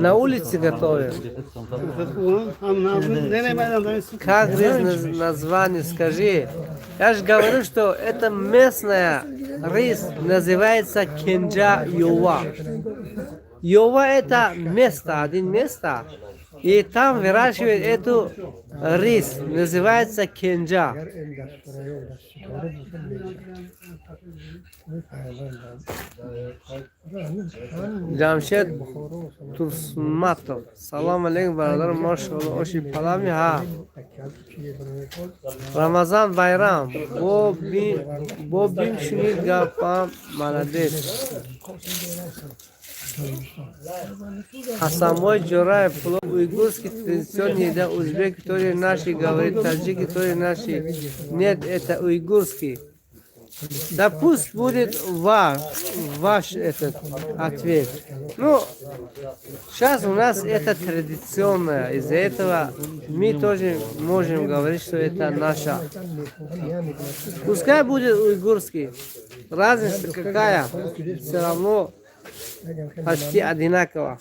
На улице готовим. Как рис название, скажи? Я же говорю, что это местная рис, называется кенджа йова. Йова — это место, один место. И там выращивают эту рис, называется кенджа. Ҷамшед Турсматов. Салом алейкум, бародар, машалло, оши палами ҳа. Рамазан байрам. Бо бим шунид гапам, молодец. Хасанбой Джураев, плов уйгурский традиционный еда, узбеки тоже наши, говорит, таджики тоже наши. Нет, это уйгурский. Да пусть будет ваш этот ответ. Ну, сейчас у нас это традиционное. Из-за этого мы тоже можем говорить, что это наша. Пускай будет уйгурский. Разница какая? Все равно почти одинаково.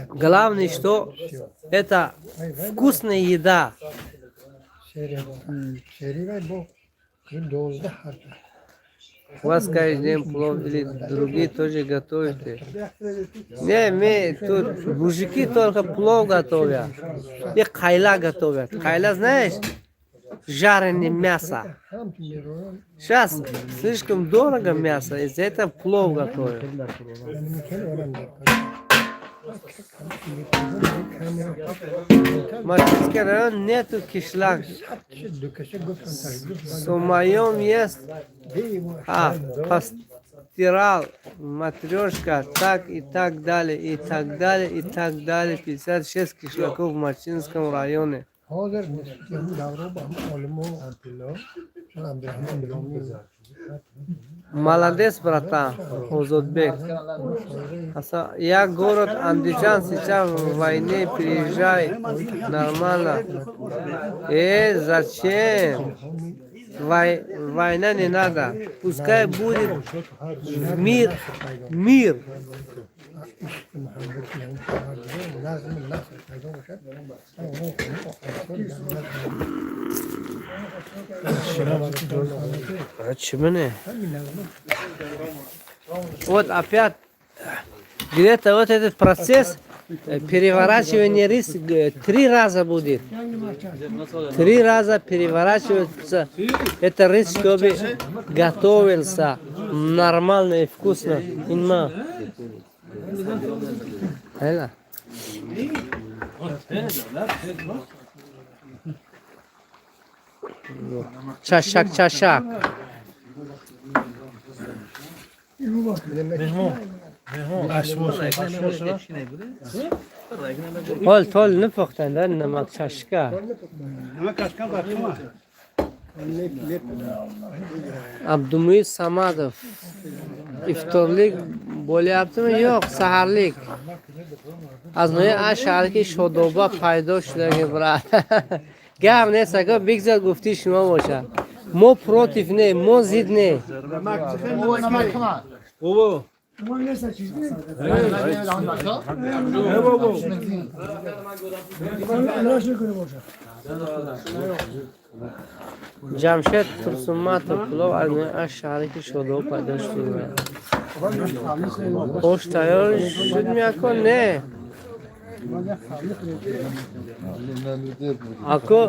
Главное, что это вкусная еда. У вас каждый день плов или другие тоже готовите? Не, мы тут мужики только плов готовят. И кайла готовят. Кайла, знаешь, жареное мясо. Сейчас слишком дорого мясо, из-за этого плов готовят. Мачинский район нету кишлак. Сумаем есть. А, постирал, матрешка, так и так далее, и так далее, и так далее. 56 кишлаков в Мачинском районе. Молодец, братан, Озодбек. Я город Андижан, сейчас в войне, приезжай нормально. Зачем? Война не надо. Пускай будет мир, мир. Вот опять где-то вот этот процесс переворачивания риса 3 раза будет. 3 раза переворачивается это рис, чтобы готовился нормально и вкусно. Инма. Чашак, чашак. Ҳол тол напухтанд, намак чашка. Абдумуид Самадов. Iftorlik bo'lyaptimi? Yo'q, saharlik. Аз ноҳияи Ашт шаҳре Шодоба пайдо шудаги, брат. Гап нест, ако бигзор гуфти шумо бошад. Мо против не, мо зид не. Ҷамшед Турсунматов, пулов аз ноҳияи Ашт шаҳре Шодоба пайдо шудаги. Ош тайёр шуд меако? Не. Ако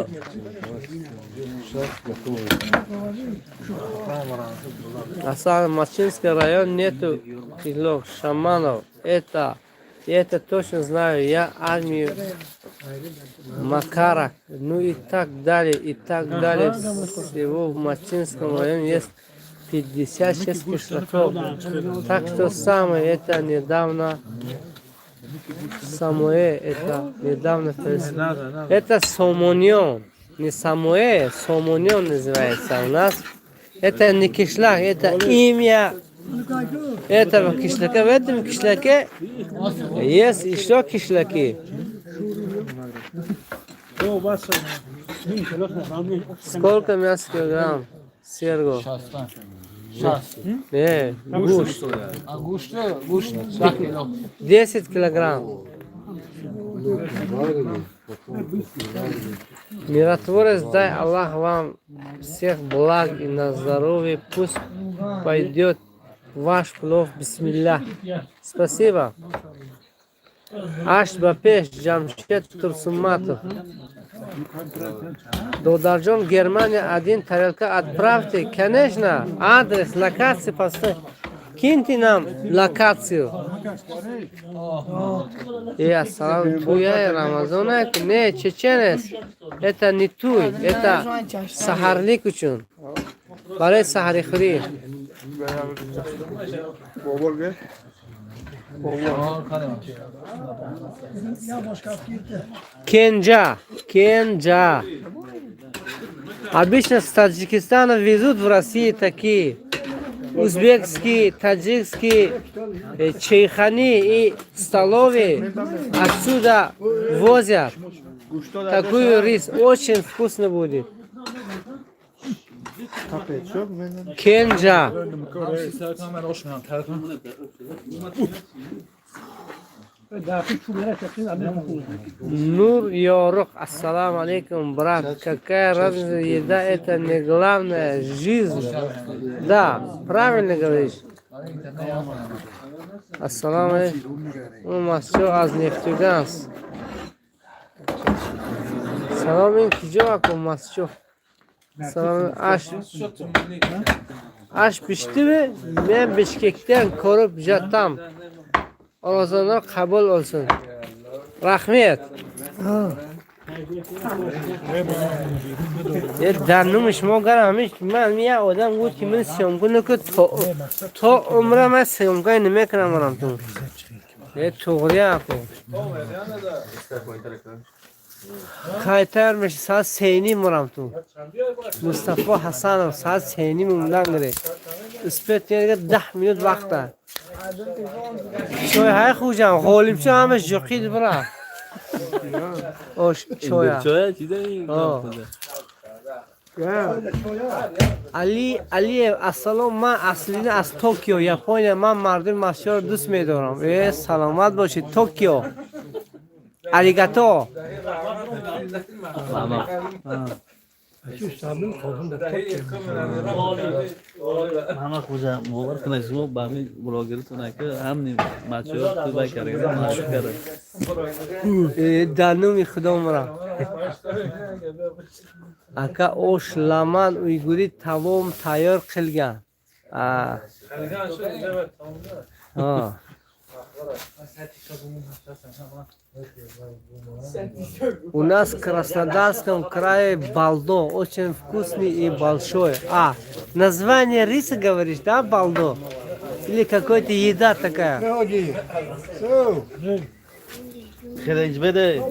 Асан, Мачинский район нету кило шаманов. Это я это точно знаю. Я армию Макарак, ну и так далее, и так далее. Всего в Мачинском районе есть 56 кишлаков. Так что самое это недавно. Самуэ это недавно. Это Сомонион. Не Самуэ, Сомонион называется у нас. Это не кишлак, это имя этого кишлака. В этом кишлаке есть еще кишлаки. Сколько мяса килограмм? Серго. Не, гушт. 10 килограмм. Миротворец, дай Аллах вам всех благ и на здоровье. Пусть пойдет ваш плов. Бисмиллах. Спасибо. Аш Бапеш, Джамшед Турсунматов. Додарҷон, Германия, один тарелка отправьте. Конечно, адрес, локацию поставь. Киньте нам локацию. И ассалам, туя Рамазона, не, чеченец. Это не туй, это сахарлик учун. Барои саҳарихӯрӣ. Кенджа, Кенджа. Обычно с Таджикистана везут в Россию такие узбекские, таджикские чайхани и столовые отсюда возят. Такую рис очень вкусно будет. Кенджа. Нур Йорух, ассаламу алейкум, брат. Какая разница, еда это не главное, жизнь. Да, правильно говоришь. Ассаламу алейкум. Масчо аз Нефтюганс. Салом ин киҷо ако масчо? Салом аш. Аш пиштими? Мен Бишкектен ko'rib жатам. Орозоlar qabul olsun. Rahmet. Дар шумо гарам ман як одам гуфт ки ман съёмка накун то умра ман съёмка намекунам барам ту. Туғри ако. Кайтар меши соат 3:30 мурам ту. Мустафо Ҳасанов соат 3:30 умдан гире. Успеть 10 минут вақта. Чой ҳай хуҷам, ғолибчо ҳамаш ҷуқид бира. Ош чоя. Али Алиев, ассалом, ман аслина аз Токио, Япония, ман мардуми Масчоро дӯст медорам. Э, саломат бошед, Токио. Аригато. Ҳама хӯҷа бовар кунед, шумо ба ҳамин блогеритон ака ҳамни бачаҳо тубай карда машҳур карда. Дар номи Худо мурам. Ака ош ламан уйгури тамом тайёр қилган. У нас в Краснодарском крае балдо очень вкусный и большой. А, название риса говоришь, да, балдо? Или какой-то еда такая? خرج بده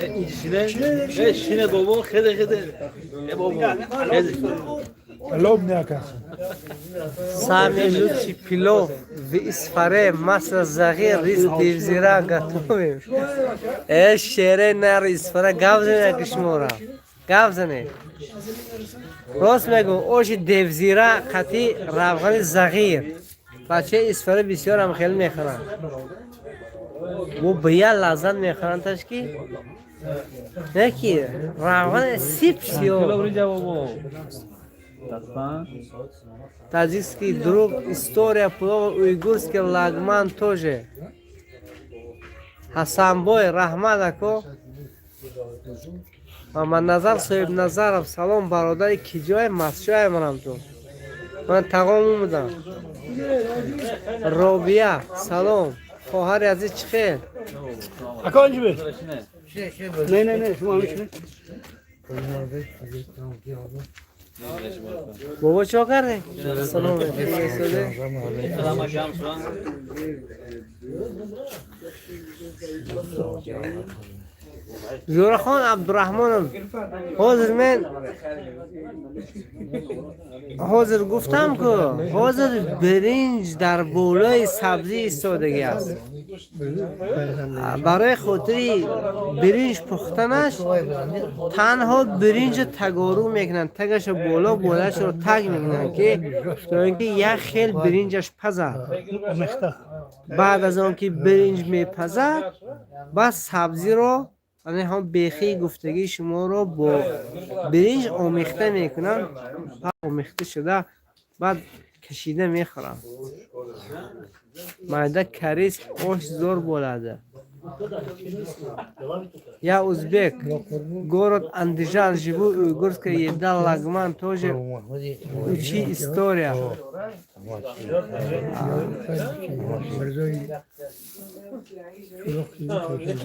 این شینه بابا خیلی خیلی بابا. Самый лучший пилов в Исфаре, масло зағир, рис девзира готовим. Э, шере нар Исфара, гап зане ки шумора. Гап зане. Рост мегӯм, оши девзира қати равғани зағир. Бачаи Исфара бисёрам хеле мехӯранд. Бо ба як лаззат мехӯрандаш ки не ки равған сип сиё. Таджикский друг, история плова, уйгурский лагман тоже. Ҳасанбой, раҳмат, ако. Мамадназар Соҳибназаров, салом, бародари, киҷое масчое манам ту. Ман тағом омудам. Робия, салом. Хоҳари азиз, чӣ хел? Ако инҷи. Не, не, не, шумо ҳамин. Бобо, чо карде? Салом. Зурахон Абдураҳмонов, ҳозир мен ҳозир гуфтам ку, ҳозир биринҷ дар болои сабзӣ истодагӣ аст. Барои хотири биринҷ пухтанаш танҳо биринҷо тагору мекунанд, тагаша боло, болашро таг мекунанд, ки то ин ки як хел биринҷаш пазад. Баъд аз он ки биринҷ мепазад, баъд сабзиро, ана ҳам бехии гуфтагии шуморо, бо биринҷ омехта мекунанд. Омехта шуда, баъд кашида мехӯранд. Майда карис ош зор болада. Я узбек, город Андижан, живу, уйгурская еда лагман тоже, учи история.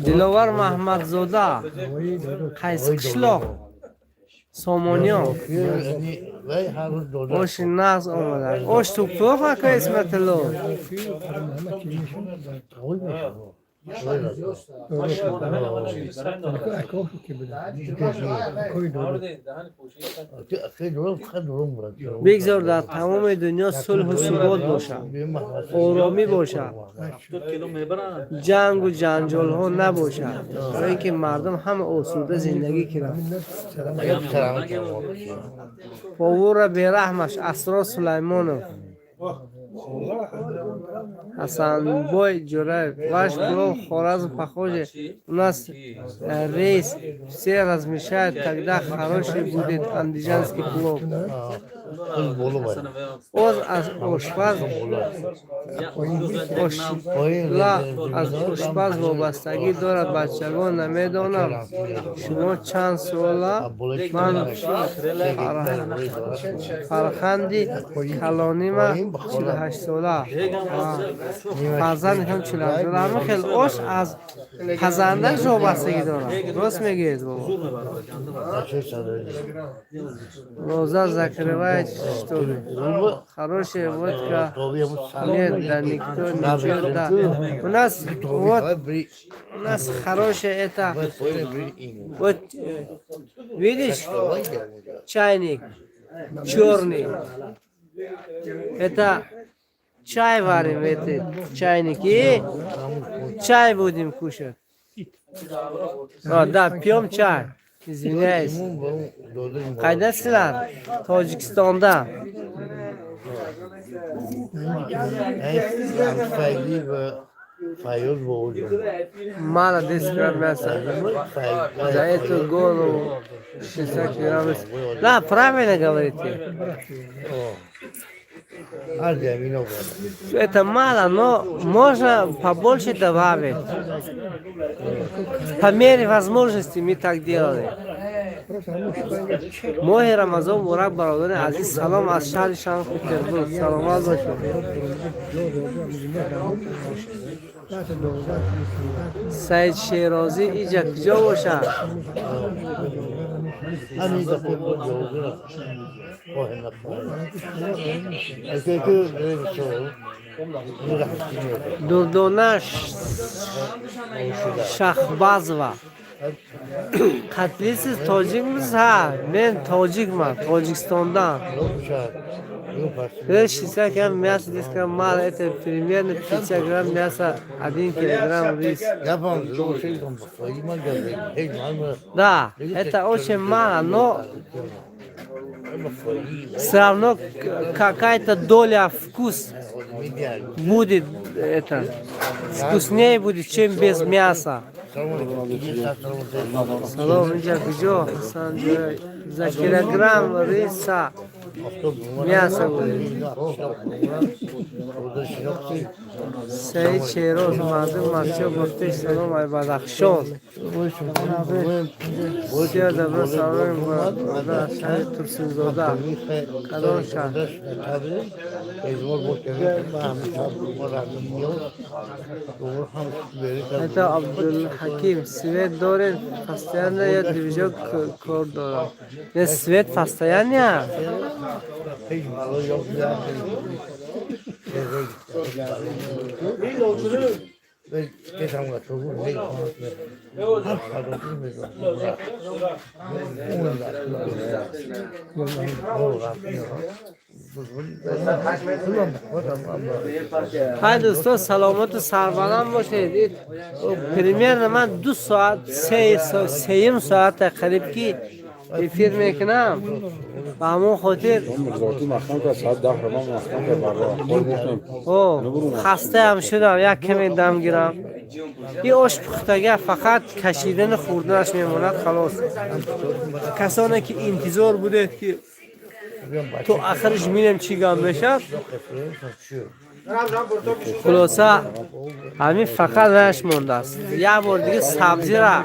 Диловар Маҳмадзода, қайси қишлоқ? Сомониён. Оши нағз омада. Ош туппоқ, ака Исматулло. Бигзор дар тамоми дунё сулҳу субот бошад, оромӣ бошад, ҷангу ҷанҷолҳо набошад, барои ин ки мардум ҳама осуда зиндагӣ кунанд. Повура бераҳмаш Асрор Сулаймонов. Хасанбой Джураев, ваш плов Хоразм похоже, у нас рис все размешают, тогда хороший будет андижанский плов. Оз аз ошпаз ошла аз ошпаз вобастагӣ дорад. Бачагон, намедонам, шумо чанд сола? Ман фарханди калонима 48 сола, фарзанди ҳам 48 сола. Ҳама хел ош аз пазандааш вобастагӣ дорад. Рост мегӯед, бобо. Глаза закрывает, что ли? Хорошая водка. Нет, да никто не пьет, да. У нас вот, у нас хорошая это, вот, видишь, чайник черный. Это чай варим в этой чайнике и чай будем кушать. О, да, пьем чай. Извиняюсь. Qaydasizlar? Tojikistonda. فیضی و فیاض با Мало 10 грамм мяса. За эту голову 60 грамм. Да, правильно говорите. هر زمین بالا. Это мало, но можно побольше добавить. По мере возможности мы так делали. Моҳи Рамазон муборак, бародари азиз. Салом аз шаҳри Санкт Петербург. Саломат бошед. Саид Шерозӣ иҷа куҷо бошад? Дурдона Шахбазова. Қатлисиз, тоҷикмиз? Ҳа, мен тоҷикман, Тоҷикистондан. 60 грамм мяса, 10 грамм мало, это примерно 50 грамм мяса, 1 килограмм рис. Да, это очень мало, но все равно какая-то доля вкус будет, это, вкуснее будет, чем без мяса. Салом, инҷа куҷо? За килограмм риса мясо будет. Саид Шероз, мардум Масчо гуфтеш, салом ай Бадахшон. Бисёр добро, салом бародар аз шаҳри Турсунзода. Кадом шаҳр? Это Абдулхаким. Свет дорен постоянно ё движок кор дорад? Не, свет постоянно? Хай, дӯстон, саломату сарбаланд бошед. Примерно ман 2 соат, сеюм соата қариб ки эфир мекунам, ба ҳамон хотир хастаам шудам, як каме дам гирам. И ош пухтага, фақат кашидану хӯрданаш мемонад, халос. Касоне ки интизор будед, ки то ахирш минем чӣ гап мешавад, хулоса, ҳамин фақат раш мондааст. Як бор дига сабзира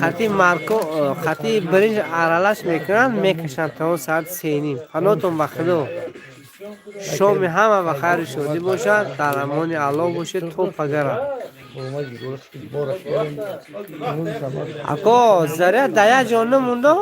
қатъи марко, қатъи биринҷ аралаш мекунанд, мекашанд, тамом. Соати 3:30. Панотон ба Худо. Шоми ҳама ба хайру шодӣ бошад. Дар амони Аллоҳ бошед то пагара. Ако заря дар як ҷо намондо.